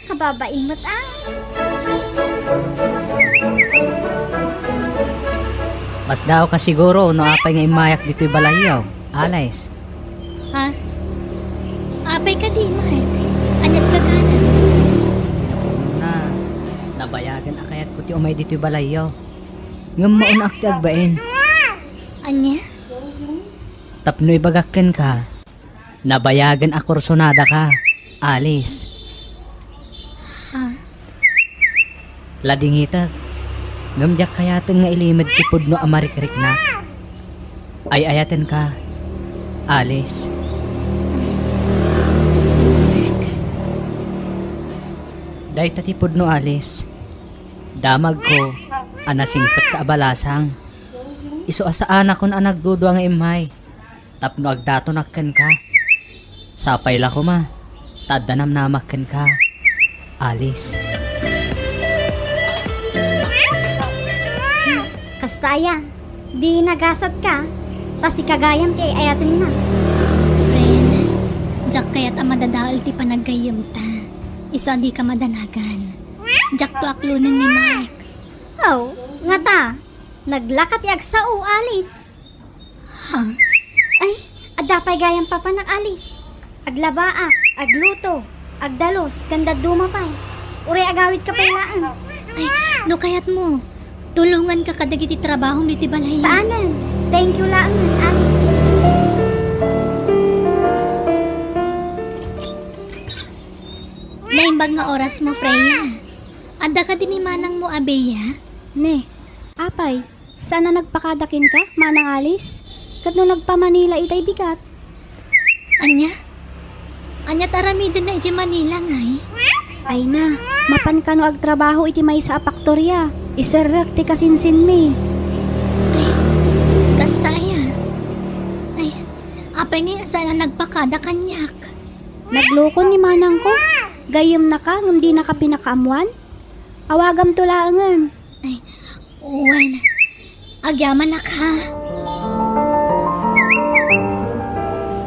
Kababain met, a. Masdaawka siguro no apay nga immayak ditoy balayyo, Alice. Ha? Apay kadi, Mark? Ania't gagana? Kinapudnona, nabayagen a kayatko ti umay ditoy balayyo. Ngem maonak ti agbain. Ania? Tapno ibagak kenka, nabayagen a kursunadaka, Alice. Ha? Ladingitek, ngem diak kayaten nga ilimed ti pudno a marikriknak. Ay-ayatenka, Alice. Dayta ti pudno, Alice. Damagko a nasingpetka a balasang. Isu a saanakon a nagdudua nga immay tapno agdatonak kenka. Sapay la koma ta adda namnamak kenka, Alice. Kasta aya, di nagasatka, ta sika gayam ti ay-ayatenna. Friend, diak kayat a madadael ti panaggayyemta. Isu a dika madanagan. Diakto aklonen ni Mark. Aw, ngata, naglaka ti agsao, Alice. Ha? Ay, adda pay gayam papanak, Alice. Aglabaak, agluto, agdalus, ken dadduma pay. Uray agawidka pay laeng. Ay, no kayatmo, tulonganka kadagiti trabahom ditoy balay. Saanen. Thank you laeng, Alice. Imbag nga orasmo, Freya. Adda kadi ni manangmo a Bea? Ne, apay, saan a nagpakada kenka, Manang Alice? Ket no nagpa-Manila itay bigat? Ania? Ania ti aramidenna idiay Manila, ngay? Ay na, mapan kano agtrabaho iti maysa a faktoria. Iserrek ti kasinsinmi. Ay, kasta aya. Ay, apay ngay a saan a nagpakada kaniak? Naglukon ni manangko. Gayyemnaka ngem dinaka pinakaammuan? Awagamto laengen. Ay, wen. Agyamanak, ha?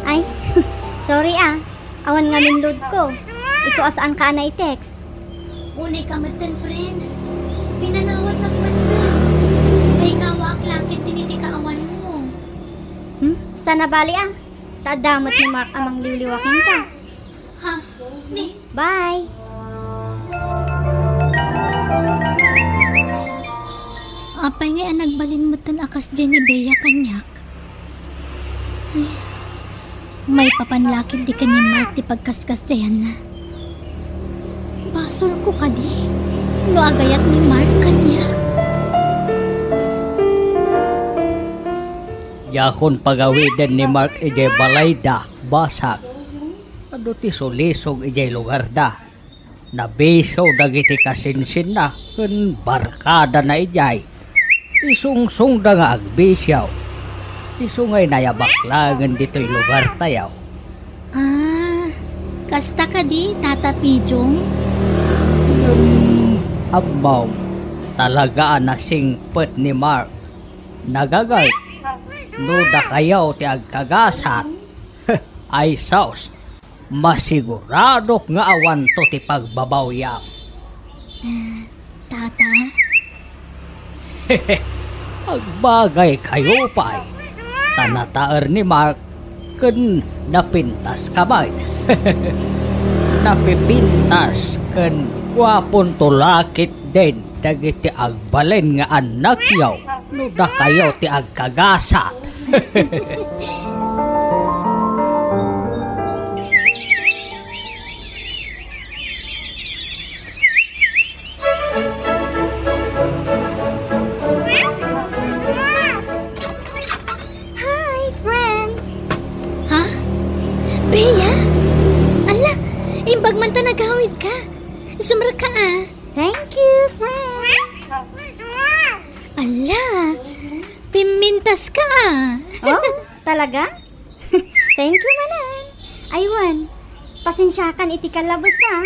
Ay, sorry, ah. Awan ngamin loadko. Isu a saanka a nai-text. Unay ka metten, friend. Pinanawannak metten. Maikawaak la ketdi iti kaawanmo. Hmm? Saan a bali, ah. Ta adda met ni Mark a mangliwliwa kenka. Ha? Ni? Bye. Apay ngay a nagbalin metten a kasdiay ni Bea kaniak? Ay, maipapan la ketdi ken ni Mark ti pagkaskasdiayanna. Basolko kadi no agayat ni Mark kaniak? Diakon pagawiden ni Mark idiay balayda, basag. Adu ti sulisog idiay lugarda. Nabisio dagiti kasinsinna ken barkadana idiay. Isungsongda nga agbisio. Isu nga inayabak laengen ditoy lugartayo. Ah, kasta kadi, Tata Pijong? Ngem, ammom, talaga a nasingpet ni Mark. Nagagayt, no dakayo ti agkagasat, ay sus, masiguradok nga awanto ti pagbabawiam. Ah, Tata? Agbagaykayo pay, ta nataer ni Mark ken napintaska met. Napipintas ken guaponto la ketdin dagiti agbalin nga annakyo no dakayo ti agkagasat. Hi, friend! Ha? Bea? Ala, imbag man ta nagawidka. Sumrekka, ah. Thank you, friend. Ala, pimintaska, ah. Oh, talaga? Thank you, Manang. Ay wen, pasensiakan iti kallabes, ah.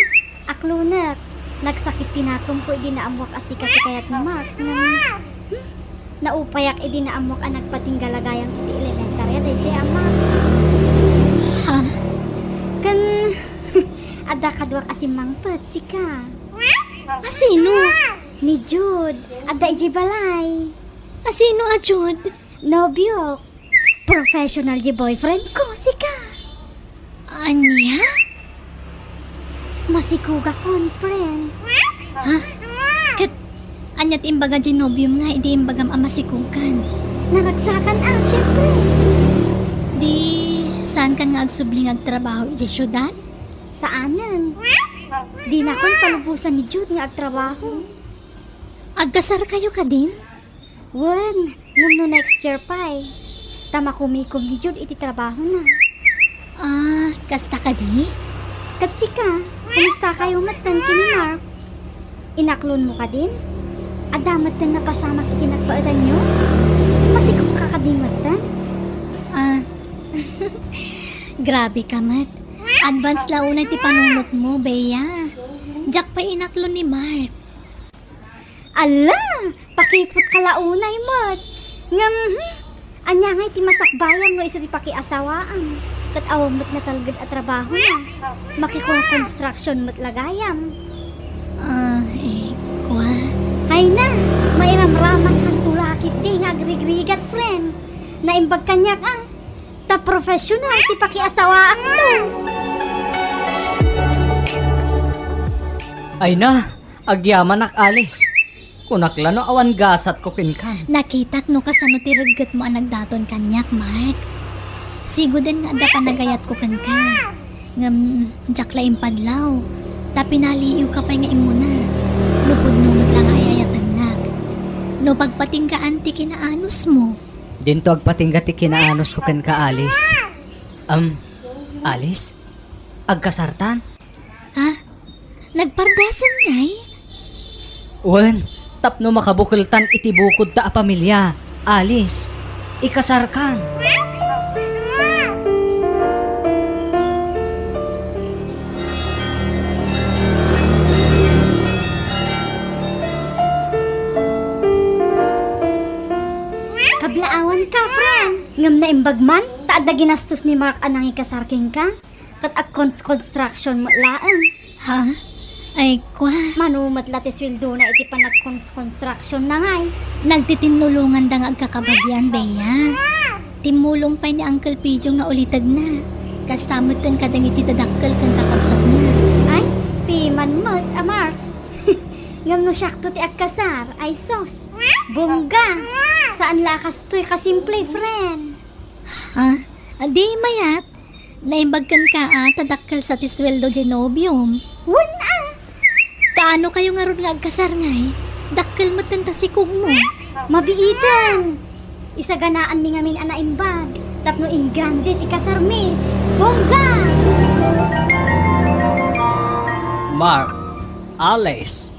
Aklonek. Nagsakit ti nakemko idi naammoak a sika ti kayat ni Mark. Ngem, hmm, naupayak idi naammoak a nagpatingga la gayam iti elementarya daydiay a Mark. Ha? Ken, adda kaduak a simmangpet, sika. A sino? Ni Jude. Adda idiay balay. A sino a Jude? Nobiok. Professional diay boyfriend ko, sika. Ania? Masikogakon, friend. Ha? Ket ania ti imbaga diay nobiom nga idi imbagam a masikogkan? Naragsakan, ah, siempre. Di, saankan nga agsubli nga agtrabaho idiay siudad? Saanen. Dinakon palubosan ni Jude nga agtrabaho. Agkasarkayo kadin? Wen, ngem no next year pay, ta makumikom ni Jude iti trabahona. Ah, kasta kadi? Ket sika, kumustakayo metten ken ni Mark? Inaklonmo kadin? Adda metten napasamak iti nagbaetanyo? Masikogka kadi metten? Ah, grabe ka met. Advance la unay ti panunotmo, Bea. Diak pay inaklon ni Mark. Ala, pakiputka la unay met. Ngem, hmm, ania ngay ti masakbayam no isu ti pakiasawaam? Ket awan met natalged a trabahona. Makikon-construction met la gayam. Ah, eh, kua. Ay na, mairamramankanto la ketdi nga agrigrigat, friend. Naimbag kaniak, ah. Ta professional ti pakiasawaakto. Ay na, agyamanak, Alice. Kunak la no awan gasatko kenka. Nakitak no kasano ti reggetmo a nagdaton kaniak, Mark. Siguden nga adda panagayatko kenka. Ngem, diak la impadlaw. Ta pinaliiwka pay nga immuna. No pudno met la nga ay-ayatennak. No pagpatinggaan ti kinaanusmo. Dinto agpatingga ti kinaanusmo kenka, Alice. Am, Alice? Agkasartan? Ha? Nagpardasen ngay? Wen, tapno makabukeltan iti bukodta a pamilia. Alice, ikasarkan. Kablaawanka, friend. Ngem naimbag man, ta adda ginastos ni Mark a nangikasar kenka. Ket agkons-construction met laeng. Ha? Ay, kua. Mano met la ti sueldona iti panagkons-construction na ngay? Nagtitinnulonganda nga agkakabagian, Bea. Timmulong pay ni Uncle Pijo nga ulitegna. Kasta metten kadagiti dadakkel ken kakabsatna. Ay, piman met a Mark. Ngem no siakto ti agkasar, ay sus. Bongga. Saan la a kastoy kasimple, friend. Ha? Adi mayat? Naimbag kenka a ta dakkel sa ti sueldo ti nobiom. Wen a! Kaano kayo ngarud nga agkasar ngay? Dakkel metten ta sikogmo. Mabiiten! Isaganaanmi ngamin a naimbag tapno ingrande ti kasarmi. Bongga! Mark, Alice,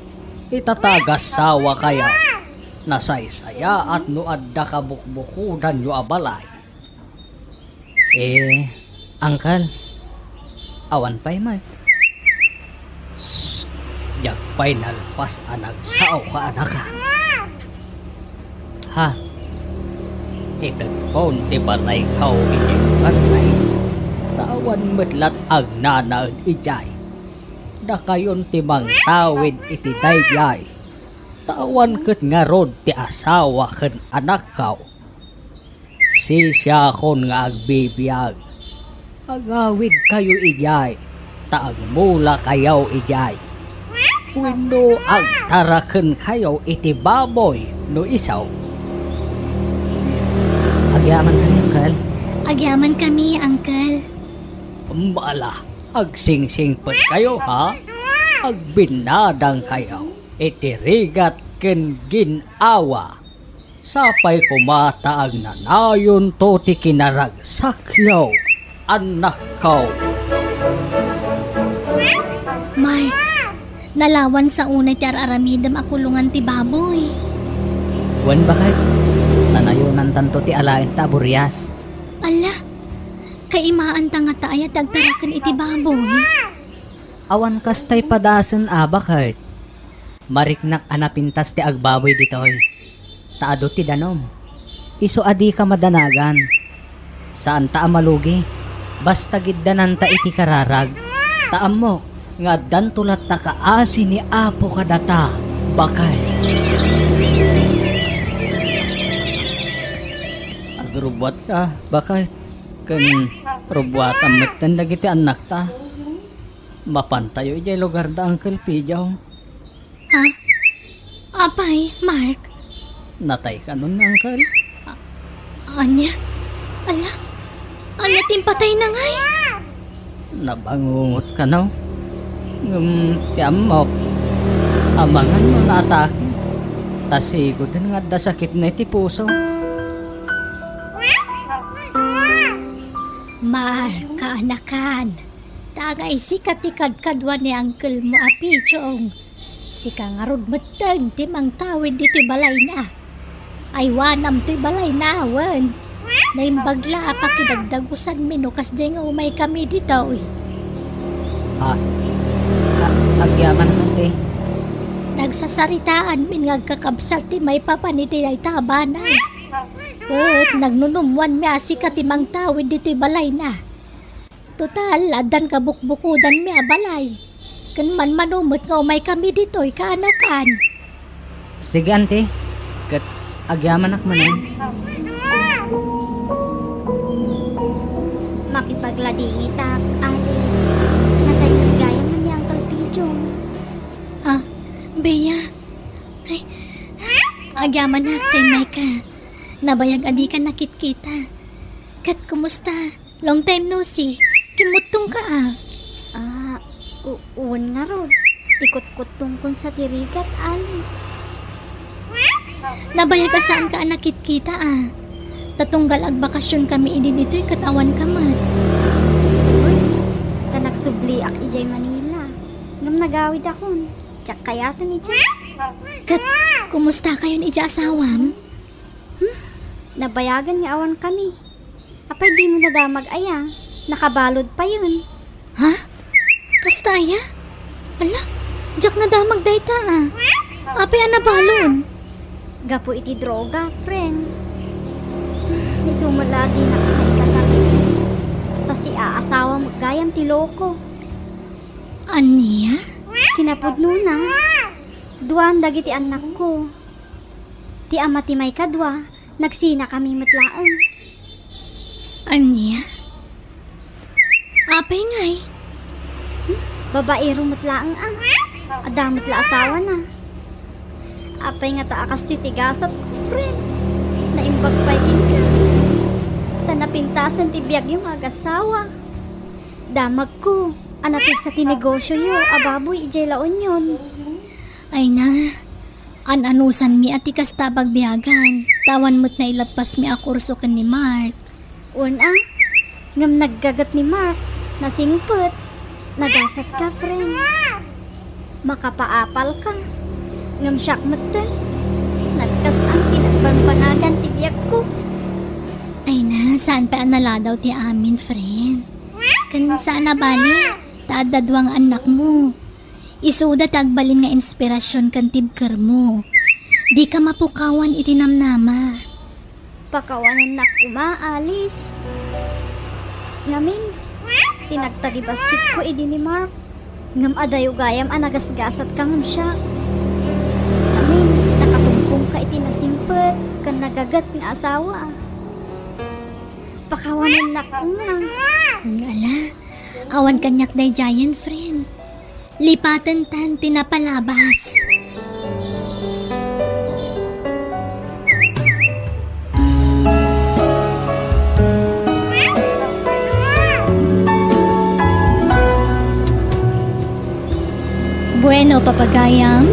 ita ta agassawa kayo. Nasaysayaat no adda kabukbukodanyo a balay. Eh, Uncle, awan pay met. Shh, diak pay nalpas a nagsao ka, anaka. Ha? Iteddon ti balaykaw idiay barkay. Ta awan met lat agnanaed idiay. Dakayon ti mangtawid iti daydiay. Ta awan ket ngarud ti asawa ken anakkaw. Sisiakon nga agbibiag. Agawidkayo idiay, ta agmulakayo idiay. Wenno agtarakenkayo iti baboy no isu. Agyamankami, Uncle. Agyamankami, Uncle. Mala, agsingsingpetkayo, ha? Agbinnadangkayo iti rigat ken gin-awa. Sapay koma ta agnanayonto ti kinaragsakyo, annakko. Mark, nalawansa unay ti ar-aramidem a kulongan ti baboy. Wen, baket, nanayonantanto ti alaenta a burias. Ala, kaimaanta ngata aya ti agtaraken iti baboy? Awan kastay padasen a, baket. Mariknak a napintas ti agbaboy ditoy. Ta adu ti danum. Isu a dika madanagan. Saanta a malugi. Basta giddananta iti kararag. Ta ammok nga addanto latta kaasi ni Apo kadata, baket. Agrubbuatka, baket. Ken rubbuatam metten dagiti annakta. Mapantayo idiay lugarda, Uncle Pijo. Ha? Apay, Mark? Natay kanon, Uncle? A-, ania? Ala? Ania ti impatayna ngay? Nabangungot kano? Ngem ti ammok, amangan no naatake. Ta siguden nga adda sakitna iti puso. Mark, kaanakan. Ta agay sika ti kadkaduan ni uncle mo a Pichong. Sika ngarud metten ti mangtawid ditoy balayna. Aywanam toy balayna, wen. Naimbag la a pakidagdagusanmi no kasdiay nga umaykami ditoy. Ah, a-, agyaman, ate. Nagsasaritaanmin nga agkakabsat ti maipapan iti dayta a banag. Ket nagnunummoanmi a sika ti mangtawid ditoy balayna. Total, addan kabukbukodanmi a balay. Ken manmano met nga umaykami ditoy kaanakan. Sige, ante. Ket agyamanak manen. Makipagladingitak, Alice. Natay met gayam ni Uncle Pijo. Ah, Bea. Ay, agyamanak, kay Micah. Nabayag a dika nakitkita. Ket kumusta? Long time no see. Kimmuttongka a. Ah, U-, wen ngarud, ikutkuttongkon sa ti rigat, Alice. Nabayag a saanka a nakitkita, a. Ta tunggal agbakasionkami idi ditoy ket awanka met. Wen, ta nagsubliak idiay Manila. Ngem nagawidakon. Diak kayaten idiay. Ket kumustakayon idiay asawam? Hmm? Nabayagen nga awankami. Apay dimo nadamag aya? Nakabalud payen. Ha? Kasta aya? Ala, diak nadamag dayta, a. Apay a nabalud? Gapu iti droga, friend. Isu met la a dinak maikasakit. Ta si aasawa met gayam ti loko. Ania? Kinapudnona, duan dagiti annakko. Ti ama ti maikadua, nagsinakami met laeng. Ania? Apay ngay? Hmm? Babaero met laeng, a. Adda met la asawana. Apay ngata a kastoy ti gasatko, friend? Naimbag pay kenka. Ta napintasen ti biagyo nga agasawa. Damagko a napigsa ti negosioyo a baboy idiay La Union. Ay na, an-anusanmi a ti kasta a bagbiagan, ta awan met nailappasmi a kurso ken ni Mark. Wen a, ngem naggaget ni Mark, nasingpet, nagasatka, friend. Makapaapalka, ngem siak metten, nagkas-an ti nagbanbanagan ti biagko. Ay na, saan pay a naladaw ti amin, friend? Ken saan a bali, ta adda dua nga annakmo. Isuda ti agbalin nga inspirasyon ken tibkermo. Dika mapukawan iti namnama. Pakawanennak koma, Alice. Ngamin, ti nagtagibassigko idi ni Mark. Ngem adayo gayam a nagasgasatka ngem siak. Ngamin, nakatumpongka iti nasingpet ken nagaget nga asawa. Pakawanennak koma. Ala, awan kaniak daydiayen, friend. Lipatentan ti napalabas. Bueno, papagayam,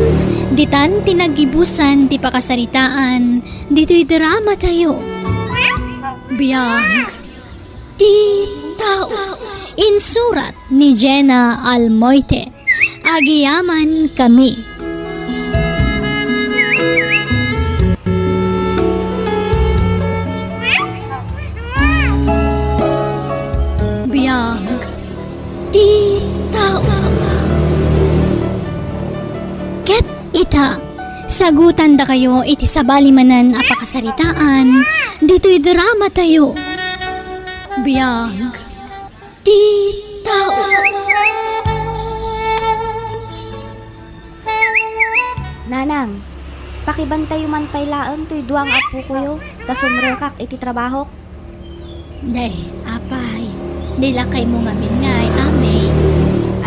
ditan ti naggibusan ti pakasaritaan ditoy drama tayo. Biag ti tao. Insurat ni Jenna Almoite. Agyamankami. Biag ti tao. Ket ita, sagutandakayo iti sabali manen a pakasaritaan ditoy drama tayo. Biag ti tao. Nanang, pakibantayo man pay laeng toy dua nga appokoyo ta sumrekak iti trabahok. Nay, apay, nilakaymo ngamin ngay, amay.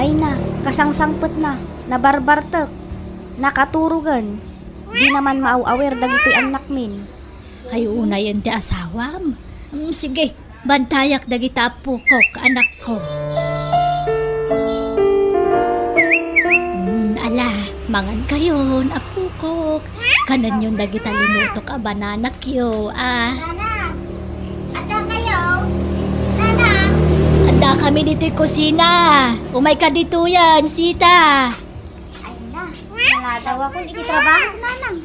Ay na, kasangsangpetna, nabarbartek, nakaturogen. Dina man maaw-awir dagitoy annakmin. Ay, unayen ti asawam. Mm, sige, bantayak dagita appokok, anakko. Mm, ala, mangankayon, appokok. Kanenyon dagita linutok a bananakyo, a. Nanang, adda kayo? Nanang? Adda kami ditoy kusina. Umayka ditoyen, Sita. Ay na, maladaw akon iti trabaho, Nanang.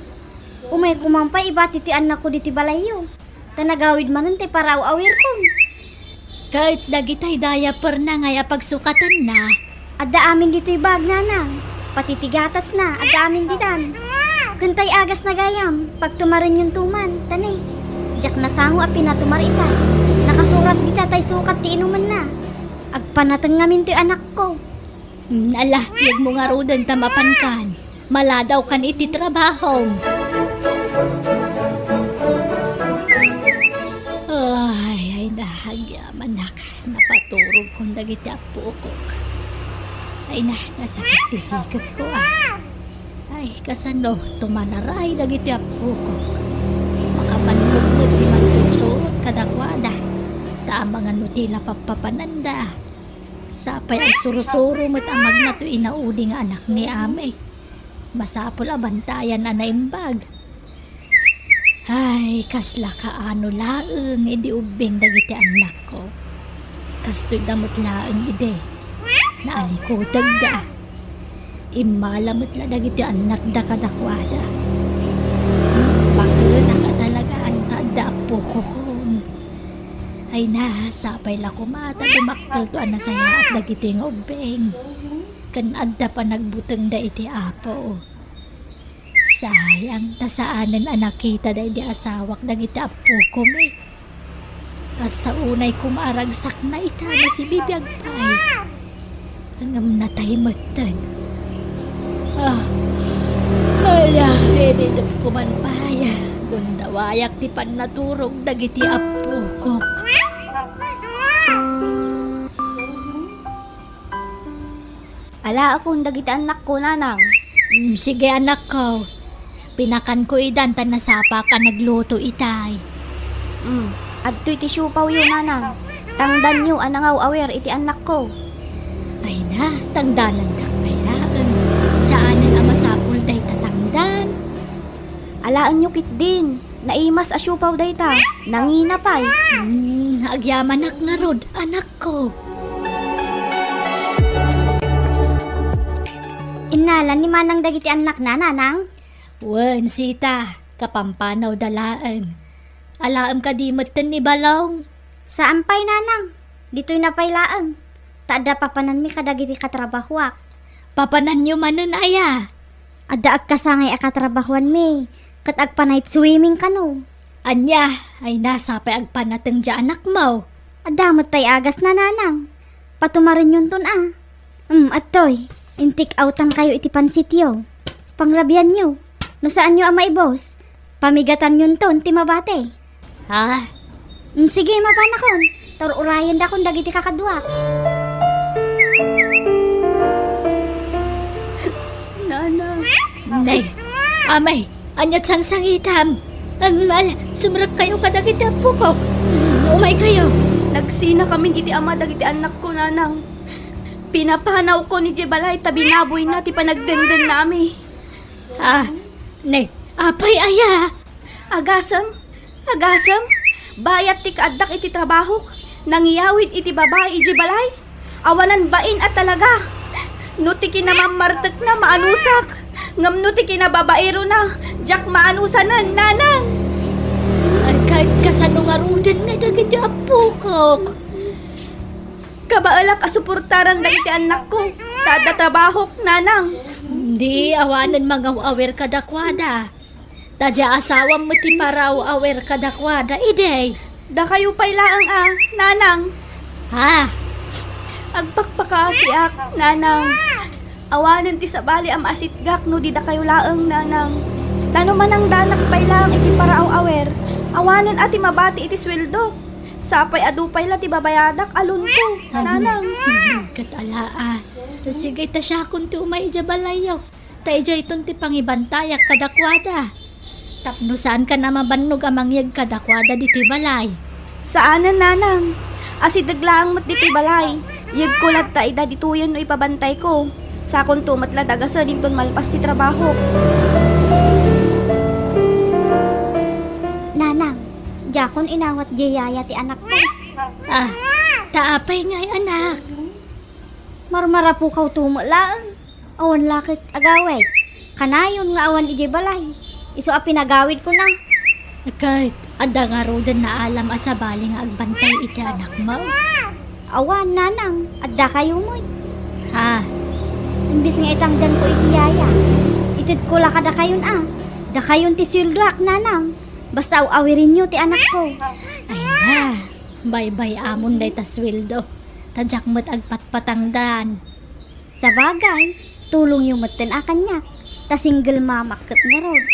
Umayko man pay ibati ti annakko ditoy balayyo. Ta nagawid manen ti paraw-awirkon. Ket dagitay diaperna ngay a pagsukatanna. Adda amin ditoy bag, Nanang. Pati ti gatasna, adda amin ditan. Ken tay agasna gayam, pagtumarenyonto man, ta ne, diak nasango a pinatumar ita. Nakasurat dita tay sukat ti inumenna. Agpanateng ngamin toy anakko. Mm, ala, yegmo ngaruden ta mapankan. Maladawkan iti trabahom. Ay, ay na, agyamanak. Napaturogkon dagiti appokok. Ay na, nasakit ti siketko, a. Ay, kasano tumanaray dagiti appokok? Makabannogmo ti mangsuksurot kadakuada. Ta amangan no ti la pappapananda. Apay, agsurusuro met a magna toy inaudi nga anak ni Amay. Masapul a bantayan a naimbag. Ay, kasla kaano laeng idi ubbing dagiti annakko. Kastoyda met laeng idi. Naalikutegda. Immala met la dagiti annakda kadakuada. Bakelak a talaga anta adda appokokon. Ay na, sapay la koma ta dumakkelto a nasayaat dagitoy nga ubbing. Ken adda panagbutengda iti Apo. Sayang, ta saanen a nakita daydi asawak dagiti appokomi. Kasta unay koma a ragsakna ita no sibibiag pay. Ngem natay metten. Ah, ala, inidep koman pay. Gundawayak ti pannaturog dagiti appokok. Alaekon dagiti annakko, nanang. Mm, sige, anakko. Pinakanko idan ta nasapak a nagluto itay. Mm, adtoy ti siopawyo, nanang. Tangdanyo a nangaw-awir iti annakko. Ay na, tangdanandak pay laeng. Saanen a masapul dayta tangdan. Alaenyo ketdin. Naimas a siopaw dayta. Nangina pay. Mm, agyamanak ngarud, anakko. Innalan ni manang dagiti annakna, nanang? Wen, sita, kapampanawda laeng. Alaem kadi metten ni Balong? Saan pay, nanang. Ditoyna pay laeng. Ta adda papananmi kadagiti katrabahoak. Papananyo manen aya? Adda agkasangay a katrabahoanmi, ket agpa-night swimming kano. Ania, ay na, sapay agpanateng diay anakmo. Adda met tay agasna, nanang. Patumarenyonton a. Mm, adtoy, in-take outankayo iti pansityo. Pangrabianyo. No saanyo a maibus, pamigatanyonton ti mabati. Ha? Mm, sige, mapanakon. Ta ur-urayendakon dagiti kakaduak. Nana. Nay, amay, aniat sangsangitam? Am, ala, sumrekkayo kadagiti appokok. Umaykayo. Nagsinakamin iti ama dagiti annakko, nanang. Pinapanawko idiay balay ta binaboyna ti panagdendennami. Ah, nay, apay aya? Agasem? Agasem? Bayat ti kaaddak iti trabahok, nangiyawid iti babai idiay balay? Awanan bain a talaga. No ti kinamammartekna, maanusak. Ngem no ti kinababairona, diak maanusanen, nanang. Ay, ket kasano ngaruden nga dagiti appokok? Kabaelak a suportaran dagiti annakko, ta adda trabahok, nanang. Di, awanen mangaw-awir kadakuada. Ta diay asawam met ti paraw-awir kadakuada idi. Dakayo pay laeng a, nanang. Ha? Agpakpakaasiak, nanang. Awanen ti sabali a maasitgak no di dakayo laeng, nanang. Ta no manangdanak pay laeng iti paraw-awir, awanen a ti mabati iti sueldo. Sapay adu pay la ti babayadak a loanko, nanang. Ket ala a. Sige, ta siakon ti umay idiay balayyo. Ta idiayton ti pangibantayak kadakuada. Tapno saankan a mabannog a mangyeg kadakuada ditoy balay. Saanen, nanang. Asideg laeng met ditoy balay. Yegko latta ida ditoyen no ipabantayko. Sakonto met la dagasen inton malpas ti trabahok. Nanang, diakon inawat diay yaya ti anakko. Ah, ta apay ngay, anak? Marmarapukawto met laeng. Awan la ket agawid. Kanayon nga awan idiay balay. Isu a pinagawidkona. Ket adda ngaruden naalam a sabali nga agbantay iti anakmo? Awan, nanang. Addakayo met. Ha? Imbes nga itangdanko iti yaya, itedko la kadakayon a. Dakayon ti sueldoak, nanang. Basta aw-awirenyo ti anakko. Ay na, baybay-amon dayta sueldo. Ta diak met agpatpatangdan. Sabagay, tulongyo metten a kaniak, ta single mamak ket ngarud.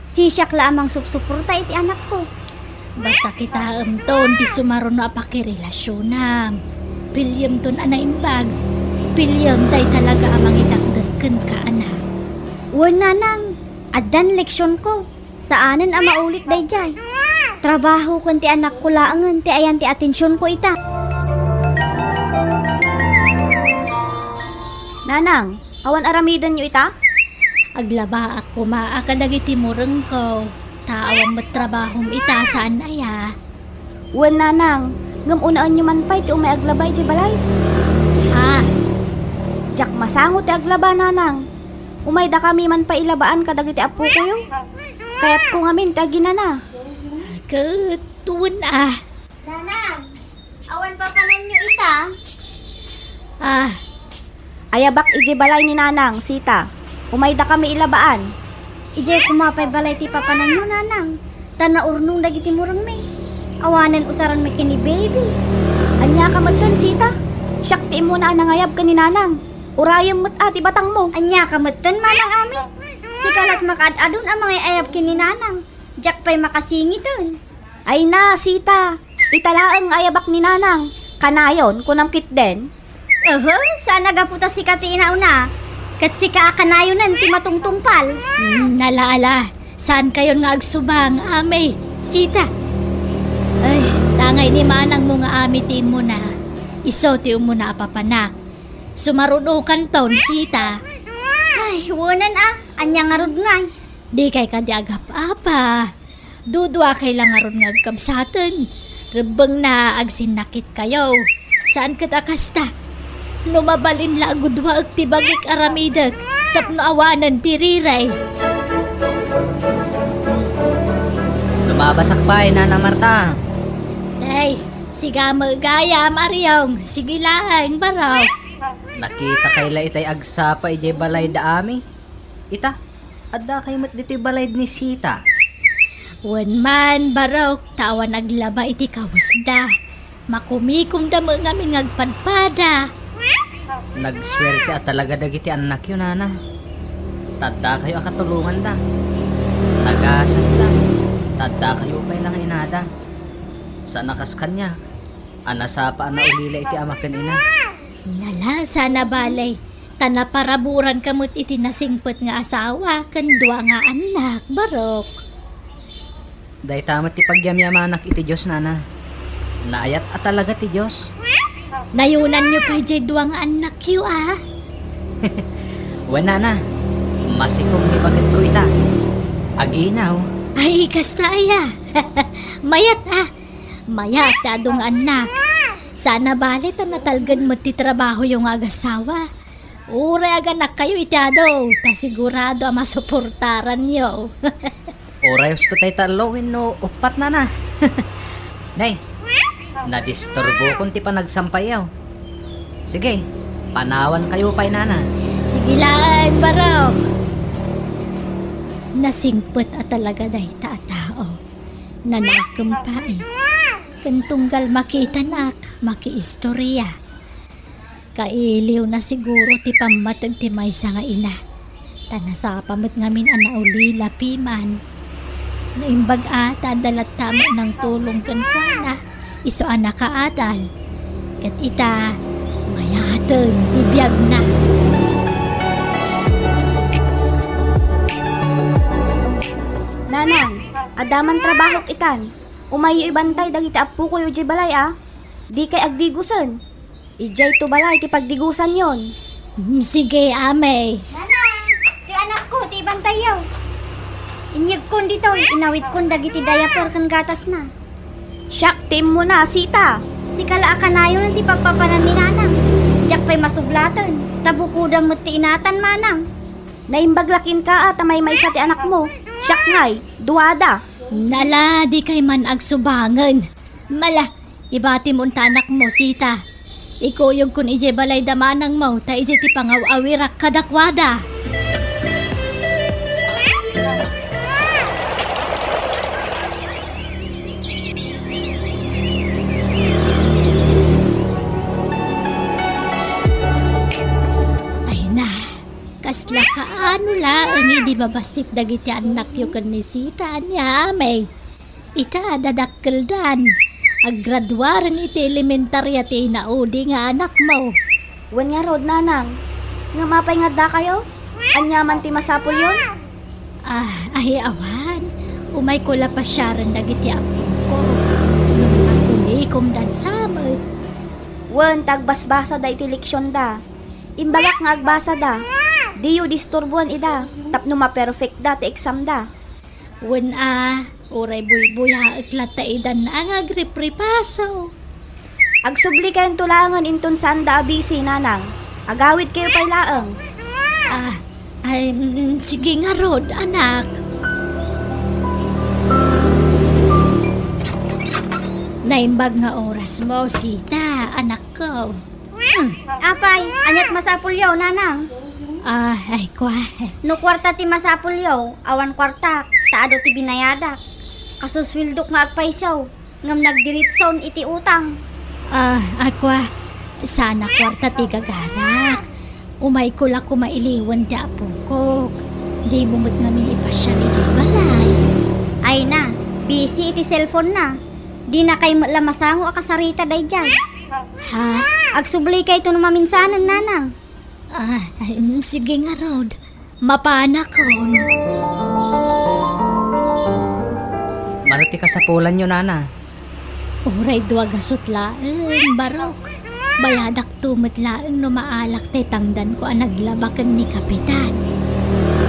Sisiak la a mangsupsuporta iti anakko. Basta kitaemton ti sumaruno a pakirelasionam. Piliyemton a naimbag. Piliyem tay talaga a mangitakder kenka, anak. Wen, nanang, addan leksionko. Saanen a maulit daydiay. Trabaho ken ti anakko laengen ti ayan ti atensionko ita. Nanang, awan aramidenyo ita? Aglabaak koma a kadagiti murengko, ta awan met trabahom ita, saan aya? Wen, nanang, ngem unaenyo man pay ti umay aglaba idiay balay. Ha? Diak masango ti aglaba, nanang. Umaydakami man pay ilabaan kadagiti appokoyo. Kayatko ngamin ti aginana. Ket wen a. Nanang, awan papananyo ita? Ah. Ayabak idiay balay ni Nanang, Sita. Umaydakami ilabaan. Idiay koma pay balay ti papananyo, Nanang. Ta naurnong dagiti murengmi. Awanen usaranmi ken ni Baby. Ania ka metten, Sita? Siak ti immuna a nangayab ken ni Nanang. Urayem met a ti batangmo. Ania ka metten, Manang Ami? Sika la't makaad-adun a mangay-ayab ken ni Nanang. Diak pay makasingiten. Ay na, Sita. Ita laeng nga ayabak ni Nanang. Kanayon, kunam ketdin. Ehe, saan a gapu ta sika ti inauna. Ket sika a kanayonen ti matungtungpal. Hmm, ala, ala. Saankayon nga agsubang, Ami, Sita. Ay, tangay ni manangmo nga Ami ti immuna. Isu ti umuna a papanak. Sumarunokanton, Sita. Ay, wenen a. Ania ngarud ngay? Dikay kadi agap-apa. Duduakay la ngarud nga agkabsaten. Rebbengna agsinnakitkayo. Saan ket a kasta? No mabalin la a gudwaek ti bagik aramidek tapno awanen ti riray. Lumabasak pay, Nana Marta. Ay, siga met gayam, Ariong. Sige laeng, barok. Nakitakay la itay agsapa idiay balay da Ami. Ita, addakay met ditoy balay ni Sita. Wen man, barok, ta awan aglaba iti kawesda. Makumikomda met ngamin nga agpadpada. Nagsuerte a talaga dagiti annakyo, Nana. Ta addakayo a katulonganda. Nagasatda. Ta addakayo pay la nga inada. Saan a kas kaniak a nasapa a naulila iti ama ken ina. Nalasa na balay. Ta naparaburanka met iti nasingpet nga asawa ken dua nga annak, barok. Dayta met ti pagyamyamanak iti Dios, Nana. Naayat a talaga ti Dios. Nayonanyo pay diay dua nga annakyo, a? Wen, Nana. Masikom ni baketko ita. Aginaw. Ay, kasta aya. Mayat, a. Mayat ti adu nga annak. Saan a bale ta natalgen met ti trabahoyo nga agasawa. Uray aganakkayo iti adu, ta sigurado a masuportaranyo. Uray usto tay tallo wenno uppat, Nana. Nay, nadisturbokon ti panagsampayyo. Sige, panawankayo pay, Nana. Sige laeng, barok. Nasingpet a talaga dayta a tao. Nanakem pay. Ken tunggal makitanak, makiistoria. Kailiwna siguro ti pammateg ti maysa nga ina. Ta nasapa met ngamin a naulila piman. Naimbag a ta adda latta met nangtulong kenkuana, isu a nakaadal. Ket ita, mayaten ti biagna. Nanang, adda man trabahok itan. Umayyo ibantay dagiti appokoyo idiay balay a. Dikay agdigosen. Idiay to balay ti pagdigosanyon. Mm, sige, Amay. Nanang, ti anakko ti ibantayyo. Inyegkon ditoy, inawitkon dagiti diaper ken gatasna. Siak ti immuna, Sita. Sika la a kanayon ti pagpapanan ni Nanang. Diak pay masublaten, ta bukodam met ti inatan, Manang. Naimbag la kenka a ta maymaysa ti anakmo. Siak ngay, duada. Nala, dikay man agsubangen. Mala, ibatimon ta anakmo, Sita. Ikuyogkon idiay balay da manangmo, ta idiay ti pangaw-awirak kadakuada. Ay na, kasla kaano laeng idi mabassit dagiti annakyo ken ni Sita, ania, Amay? Ita, dadakkeldan. Aggraduaren iti elementaria ti inaudi nga anakmo. Wen ngarud, Nanang. Ngem apay nga addakayo? Ania man ti masapulyon? Ah, ay, awan. Umayko la pasiaren dagiti apongko. Ngem makumikomdan sa met. Wen, ta agbasbasada iti leksionda. Imbagak nga agbasada. Diyo disturbuan ida, tapno ma-perfect da ti exam da. Wen a, uray buybuyaek latta idan a nga agripripaso. Agsubli kayonto laengen inton saanda a busy, Nanang. Agawid kayo pay laeng. Ah, ay, mm, sige ngarud, anak. Naimbag nga oras mo, Sita, anakko. Hmm, apay, aniat masapulyo, Nanang? Ah, ay, kwa. No kwarta ti masapulyo, awan kwartak, ta adu ti binayadak. Kasusweldok nga agpayso, ngem nagdiritson iti utang. Ah, ay, kwa. Saan a kwarta ti gagarak. Umayko la koma iliwen ti apokok. Dimo met ngamin ipasiar idiay balay. Ay na, busy iti cellphone na. Dina kay met la masango a kasarita daydiay. Ha? Agsubli kayto no maminsanen, Nanang. Ah, ay, mm, sige ngarud. Mapanakon. Mano ti kasapulanyo, Nana? Uray dua gasut laeng, Barok. Bayadakto met laeng no maalak tay tangdanko a naglaba ken ni Kapitan.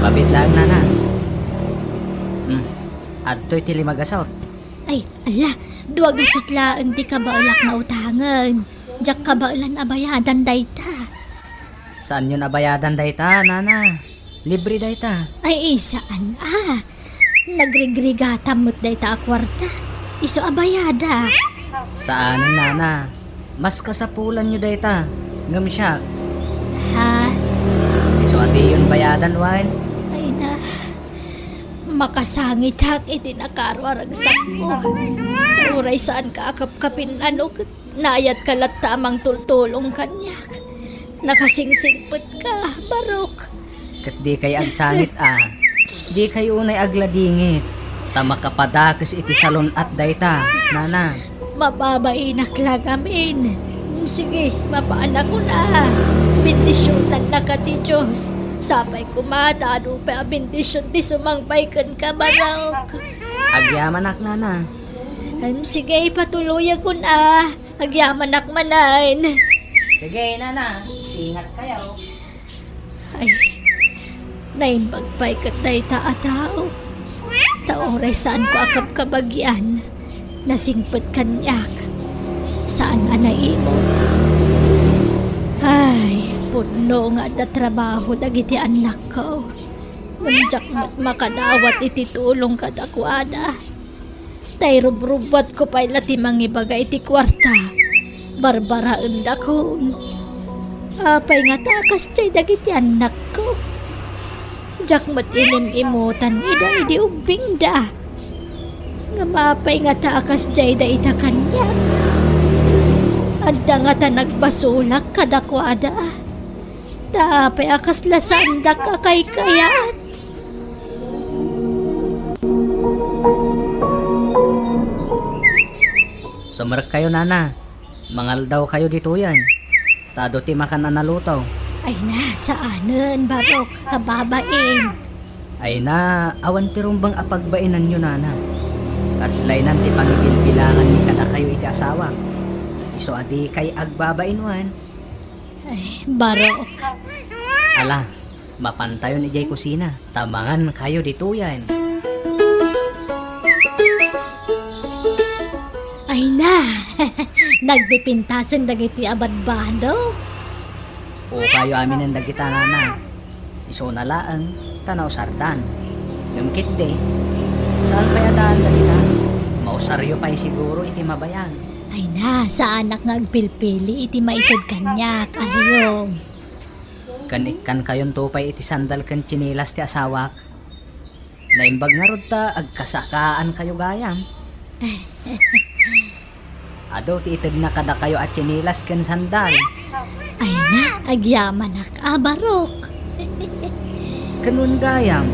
Pabit laeng, Nana. Hmm. Adtoy ti lima gasut. Ay, ala, dua gasut laeng ti kabaelak nga utangen. Diak kabaelan a bayadan dayta. Saanyon a bayadan dayta, Nana? Libre dayta. Ay, saan a. Nagrigrigatam met dayta a kuarta. Isu a bayada. Saanen, Nana. Mas kasapulanyo dayta. Ngem siak. Ha? Isu a diyon bayadan, wen? Ay na. Makasangitak iti nakaro a ragsakko. Ta uray saanka a kapkapin-ano ket nayatka latta a mangtultulong kaniak. Nakasingsingpetka, Barok. Ket dikay agsangit a. Dikay unay agladingit. Ta makapadakes iti salun-at dayta, Nana. Mababainak la ngamin. Sige, mapanakon a. Bendisionannaka ti Dios. Sapay koma ta adu pay a bendision ti sumangpay kenka, Barok. Agyamanak, Nana. Em, sige, ipatuloyakon a. Agyamanak manen. Sige, Nana. Ingat kayo. Ay, naimbag pay ket dayta a tao. Ta uray saanko a kabkabagian, nasingpet kaniak. Saan a naimut. Ay, pudno nga adda trabaho dagiti annakko. Ngem diak met makadawat iti tulong kadakuada. Ta irubrubbuatko pay la ti mangibaga iti kuarta. Barbaraendakon. Apay ngata a kasdiay dagiti annakko? Diak met inim-imutan ida idi ubbingda. Ngem apay ngata a kasdiayda ita kaniak? Adda ngata nagbasolak kadakuada? Ta apay a kasla saandak a kaykayat? Sumrekkayo, Nana. Mangaldaw kayo ditoyen. Ta adu ti makan a naluto. Ay na, saanen, Barok, kababain. Ay na, awan ti rumbeng a pagbainanyo, Nana. Kasla inan ti pangibilbilanganmi kadakayo iti asawak. Isu a dikay agbabain wen. Ay, Barok. Ala, mapantayon idiay kusina, ta mangan kayo ditoyen. Ay na, nagpipintasen dagitoy a badbado. O kayo aminen dagita, Nana. Isuna laeng, ta nausardan. Ngem ketdi, saan pay a daan dagita? Mausaryo pay siguro iti mabayag. Ay na, saanak nga agpilpili iti maited kaniak, Ariom. Ken ikkan kayonto pay iti sandal ken tsinelas ti asawak. Naimbag ngarud ta agkasakaan kayo gayam. Adu ti itedna kadakayo a tsinelas ken sandal. Ay na, agyamanak a, Barok. Ken wen gayam,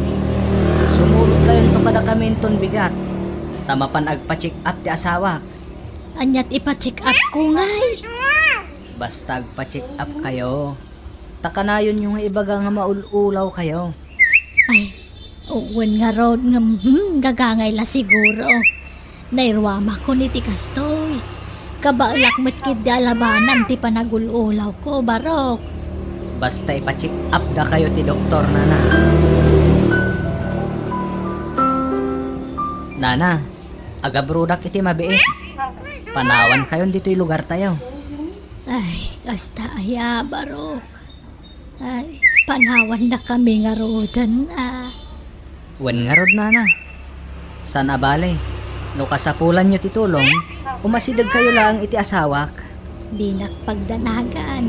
sumurot kayonto kadakami inton bigat, ta mapan agpa-check up ti asawak. Ania ti ipa-check up ko ngay? Basta agpa-check up kayo, ta kanayonyo nga ibaga nga maul-ulaw kayo. Ay, wen ngarud ngem, hmm, gagangay la siguro. Nairuamakon iti kastoy. Kabaelak met ketdi a labanan ti panagul-ulawko, Barok. Basta ipa-check up dakayo ti doktor, nana. Nana, agabrodak iti mabiit. Panawankayon ditoy lugartayo. Ay, kasta aya, Barok. Ay, panawannakami ngaruden, a. Wen ngarud, nana. Saan a bale, no kasapulanyo ti tulong, umasidegkayo laeng iti asawak. Dinak pagdanagan,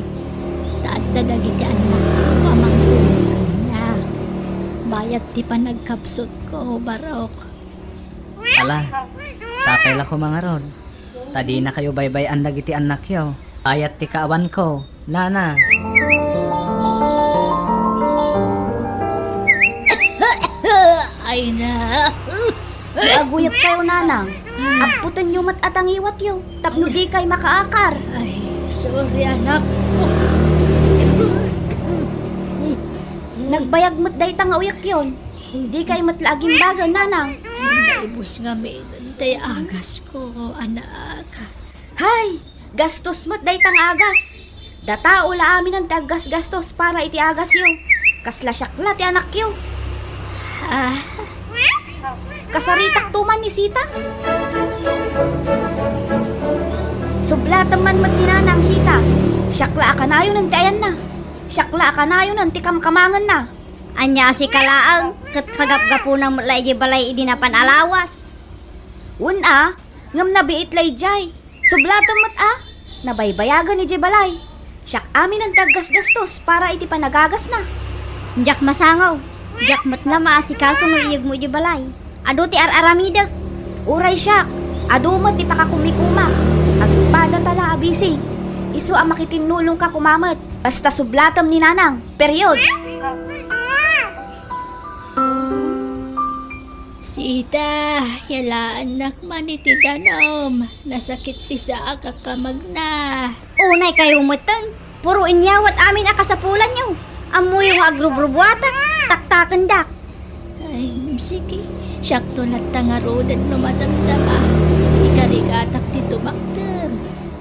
ta adda dagiti annakko a mangtulong kaniak. Bayat ti panagkapsutko, Barok. Ala, sapay la koma ngarud, ta dinakayo baybay-an dagiti annakyo. Bayat ti kaawanko, nana. Ay na. Aguyekkayo, nanang. Apputenyo met a tangiwatyo tapno dikay makaakar. Ay, sorry, anak. Nagbayag met dayta nga uyekyon. Dikay met la agimbagen, nanang. Naibus ngamin tay agasko, anak. Hay! Gastos met dayta nga agas. Datao la aminen ti aggasgastos para iti agasyo. Kasla siak la ti anakyo. Ah. Kasaritakto man ni Sita. Sublatem man met ni nanang, Sita. Siak la a kanayonen ti ayanna. Siak la a kanayonen ti kamkamangenna. Ania a sika laeng, ket kagapgapuna met la idiay balay idi napan a lawas. Wen a, ngem nabiit la idiay. Sublatem met a, nabaybayagen idiay balay. Siak aminen ti aggasgastos para iti panagagasna. Diak masango. Diak met la maasikaso no iyegmo idiay balay. Adu ti ar-aramidek. Uray siak, adu met ti pakakumikumak. Agpadata la a busy. Isu a makitinnulongka koma met. Basta sublatem ni nanang. Period. Sita, yalaannak man iti danum. Nasakit ti saak a kamagna. Unay kayo metten. Puro inyawat amin a kasapulanyo. Ammoyo nga agrubrubuatak, taktakendak. Ay, sige. Siakto latta ngaruden no madamdama. Ikarigatak ti tumakder.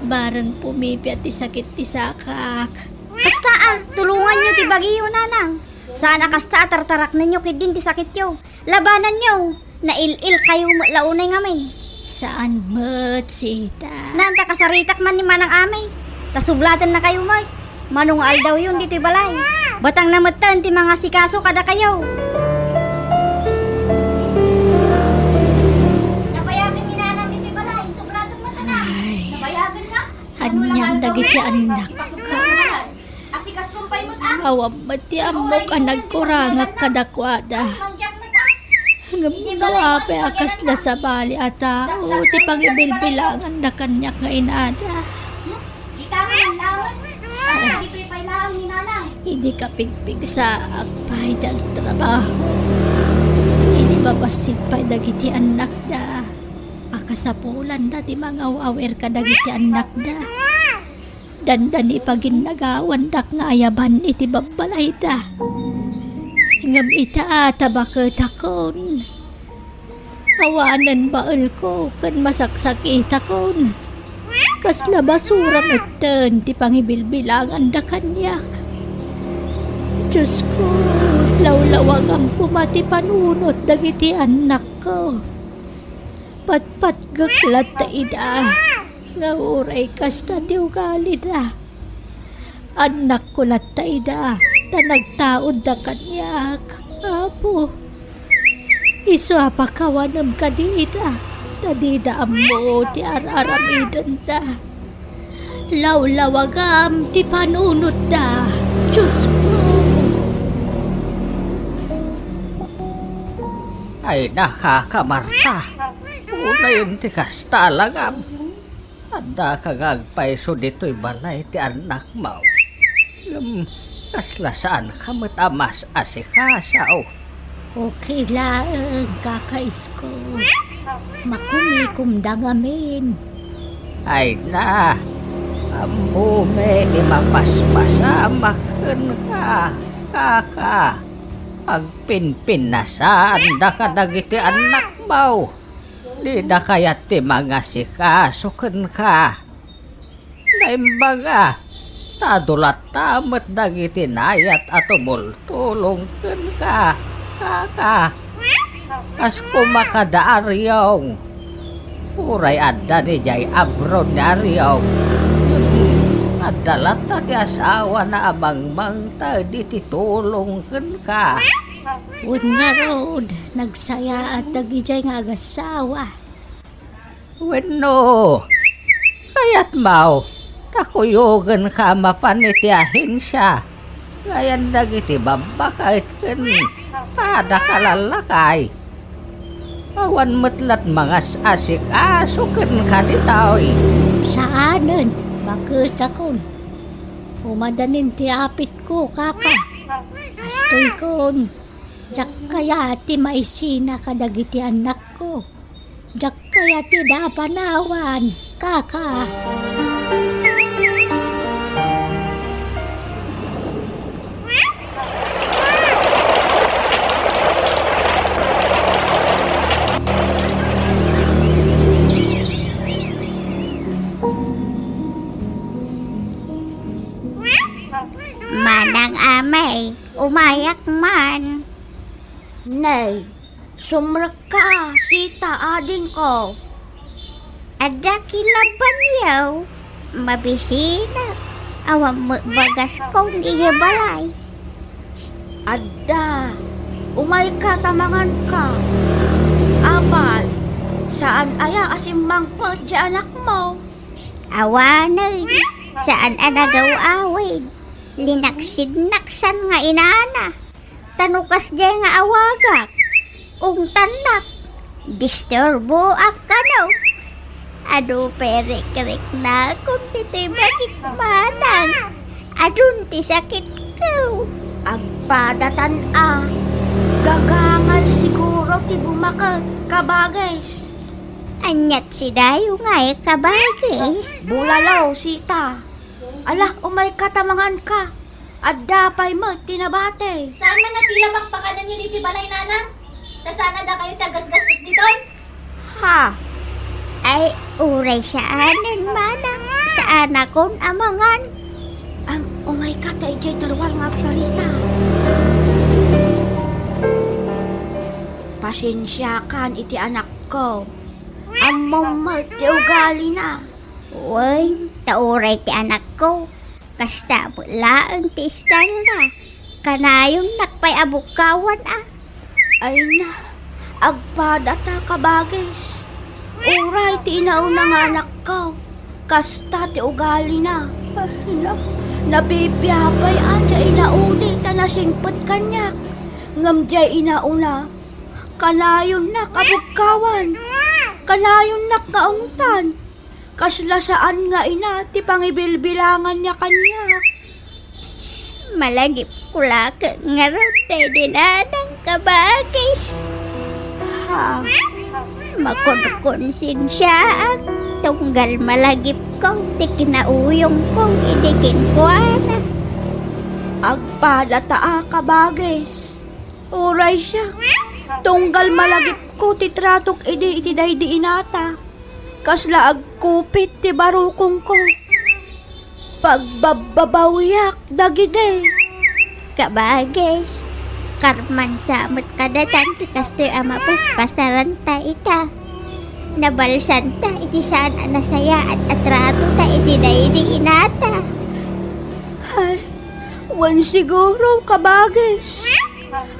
Bareng pumipia ti sakit ti sakak. Kasta a, tulonganyo ti bagiyo, nanang. Saan a kasta a tartaraknenyo ketdin ti sakityo. Labananyo. Nail-il kayo met la unay ngamin. Saan met, Sita? Naan ta kasaritak man ni Manang Amay. Ta sublatenna kayo met. Mano nga aldawyon ditoy balay. Batang na metten ti mangasikaso kadakayo. Nabayagen ni Nanang ditoy balay. Sublatan met na. Ay. Nabayagen nga. Anian dagiti annak. Awan met ti ammok a nagkurangak kadakuada. Ngem no apay a kasla sabali a tao ti pangibilbilanganda kaniak nga inada. Idi kapigpigsaak pay ti agtrabaho, idi babassit pay dagiti annakda, a kasapulanda ti mangaw-awir kadagiti annakda. Dandani paginnagawandak nga ayaban iti babbalayda. Ngem ita a tabaketakon, awanen baelko ken masaksakitakon. Kasla basura metten ti pangibilbilanganda kaniak. Diosko, lawlawagam koma ti panunot dagiti annakko. Patpatgek latta ida, nga uray kasta ti ugalida. Annakko latta ida, ta nagtaudda kaniak, Apo. Isu a pakawanem kadida, ta dida ammo ti ar-aramidenda. Lawlawagam ti panunotda, Diosko. Ay, nakakamarta. Unayen ti kasta, alagam. Addaka nga agpayso ditoy balay ti annakmo. Ngem, kasla saanka met a mas-asikaso. Okay laeng, Kaka Isko. Makumikomda ngamin. Ay na, ammom ti mapaspasamak kenka, Kaka. Agpinpinnasaandaka dagiti annakmo. Dida kayat ti mangasikaso kenka. Naimbaga, Ta adu latta met dagiti naayat a tumultulong kenka, kaka. Kas kumakada Ariong. Uray adda ni jay abroad ni Ariong. Adda latta ti asawana a mangmangted iti tulong kenka. Wen ngarud, nagsayaat dagijay nga agasawa. Wenno, kayatmo, ta kuyogenka mapan iti ahensia, gayan dagiti babbaket ken pada kalallakay. Awan met lat mangas-asikaso kenka ditoy. Saanen, baketakon. Umadanin ti apitko, kaka. Kastoykon, diak kayat ti maisina kadagiti annakko. Diak kayat ti dapanawan, kaka. Manang Amay, umayak man. Nay, sumrekka, Sita, adingko. Adda kila Banyaw, mabisinak, awan met bagaskon idiay balay. Adda, umayka ta manganka. Apay, saan aya a simmangpet ti anakmo? Awanen, saan a nagaw-awid. Linaksidnaksan nga inana. Ta no kasdiay nga awagak, ungtannak, disturboak kano. Adu pay rikriknakon ditoy bagik, manang. Adun ti sakitko. Agpadatan a. Gagangal siguro ti bumaket, kabagis. Aniat sidayo ngay, kabagis? Bulalo, Sita. Ala, umayka ta manganka. Adda pay met ti nabati. Saan man a tila pakpakanenyo ditoy balay, nanang? Ta saan a dakayo ti agasgastos ditoy? Ha? Ay, uray saanen, manang. Saanakon a mangan. Am, umayka ta idiay taruar nga agsarita. Pasensiakan iti anakko. Ammom met ti ugalina. Wen, ta uray ti anakko, kasta met laeng ti stylena. Kanayonnak pay a bukkawan a. Ay na, agpadata, kabagis. Uray ti inauna nga anakko, kasta ti ugalina. Ay na, nabibiabay a diay inaudi ta nasingpet kaniak. Ngem diay inauna, kanayonnak a bukkawan. Kanayonnak nga ungtan. Kasla saan nga ina ti pangibilbilanganna kaniak. Malagipko laeng ngarud daydi nanang, kabagis. Ha? Makonkonsensiaak tunggal malagipko ti kinauyongko idi kenkuana. Agpadata a, kabagis. Uray siak, tunggal malagipko ti tratok idi iti daydi inata. Kasla agkupit ti barukongko. Pagbabbabawiak dagidi. Kabagis, karman sa met kadatan ti kastoy a mapaspasaranta ita. Nabalsanta iti saan a nasayaat a tratota iti daydi inata. Ay, wen siguro, kabagis.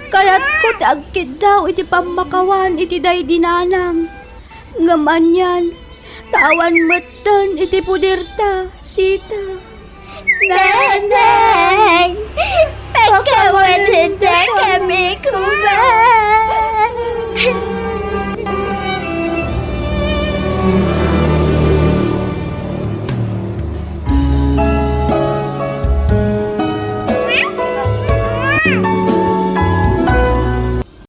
Kayatko ti agkiddaw iti pammakawan iti daydi nanang. Ngem anian, ta awan metten iti poderta, Sita. Nanang, pakawanendakami koma.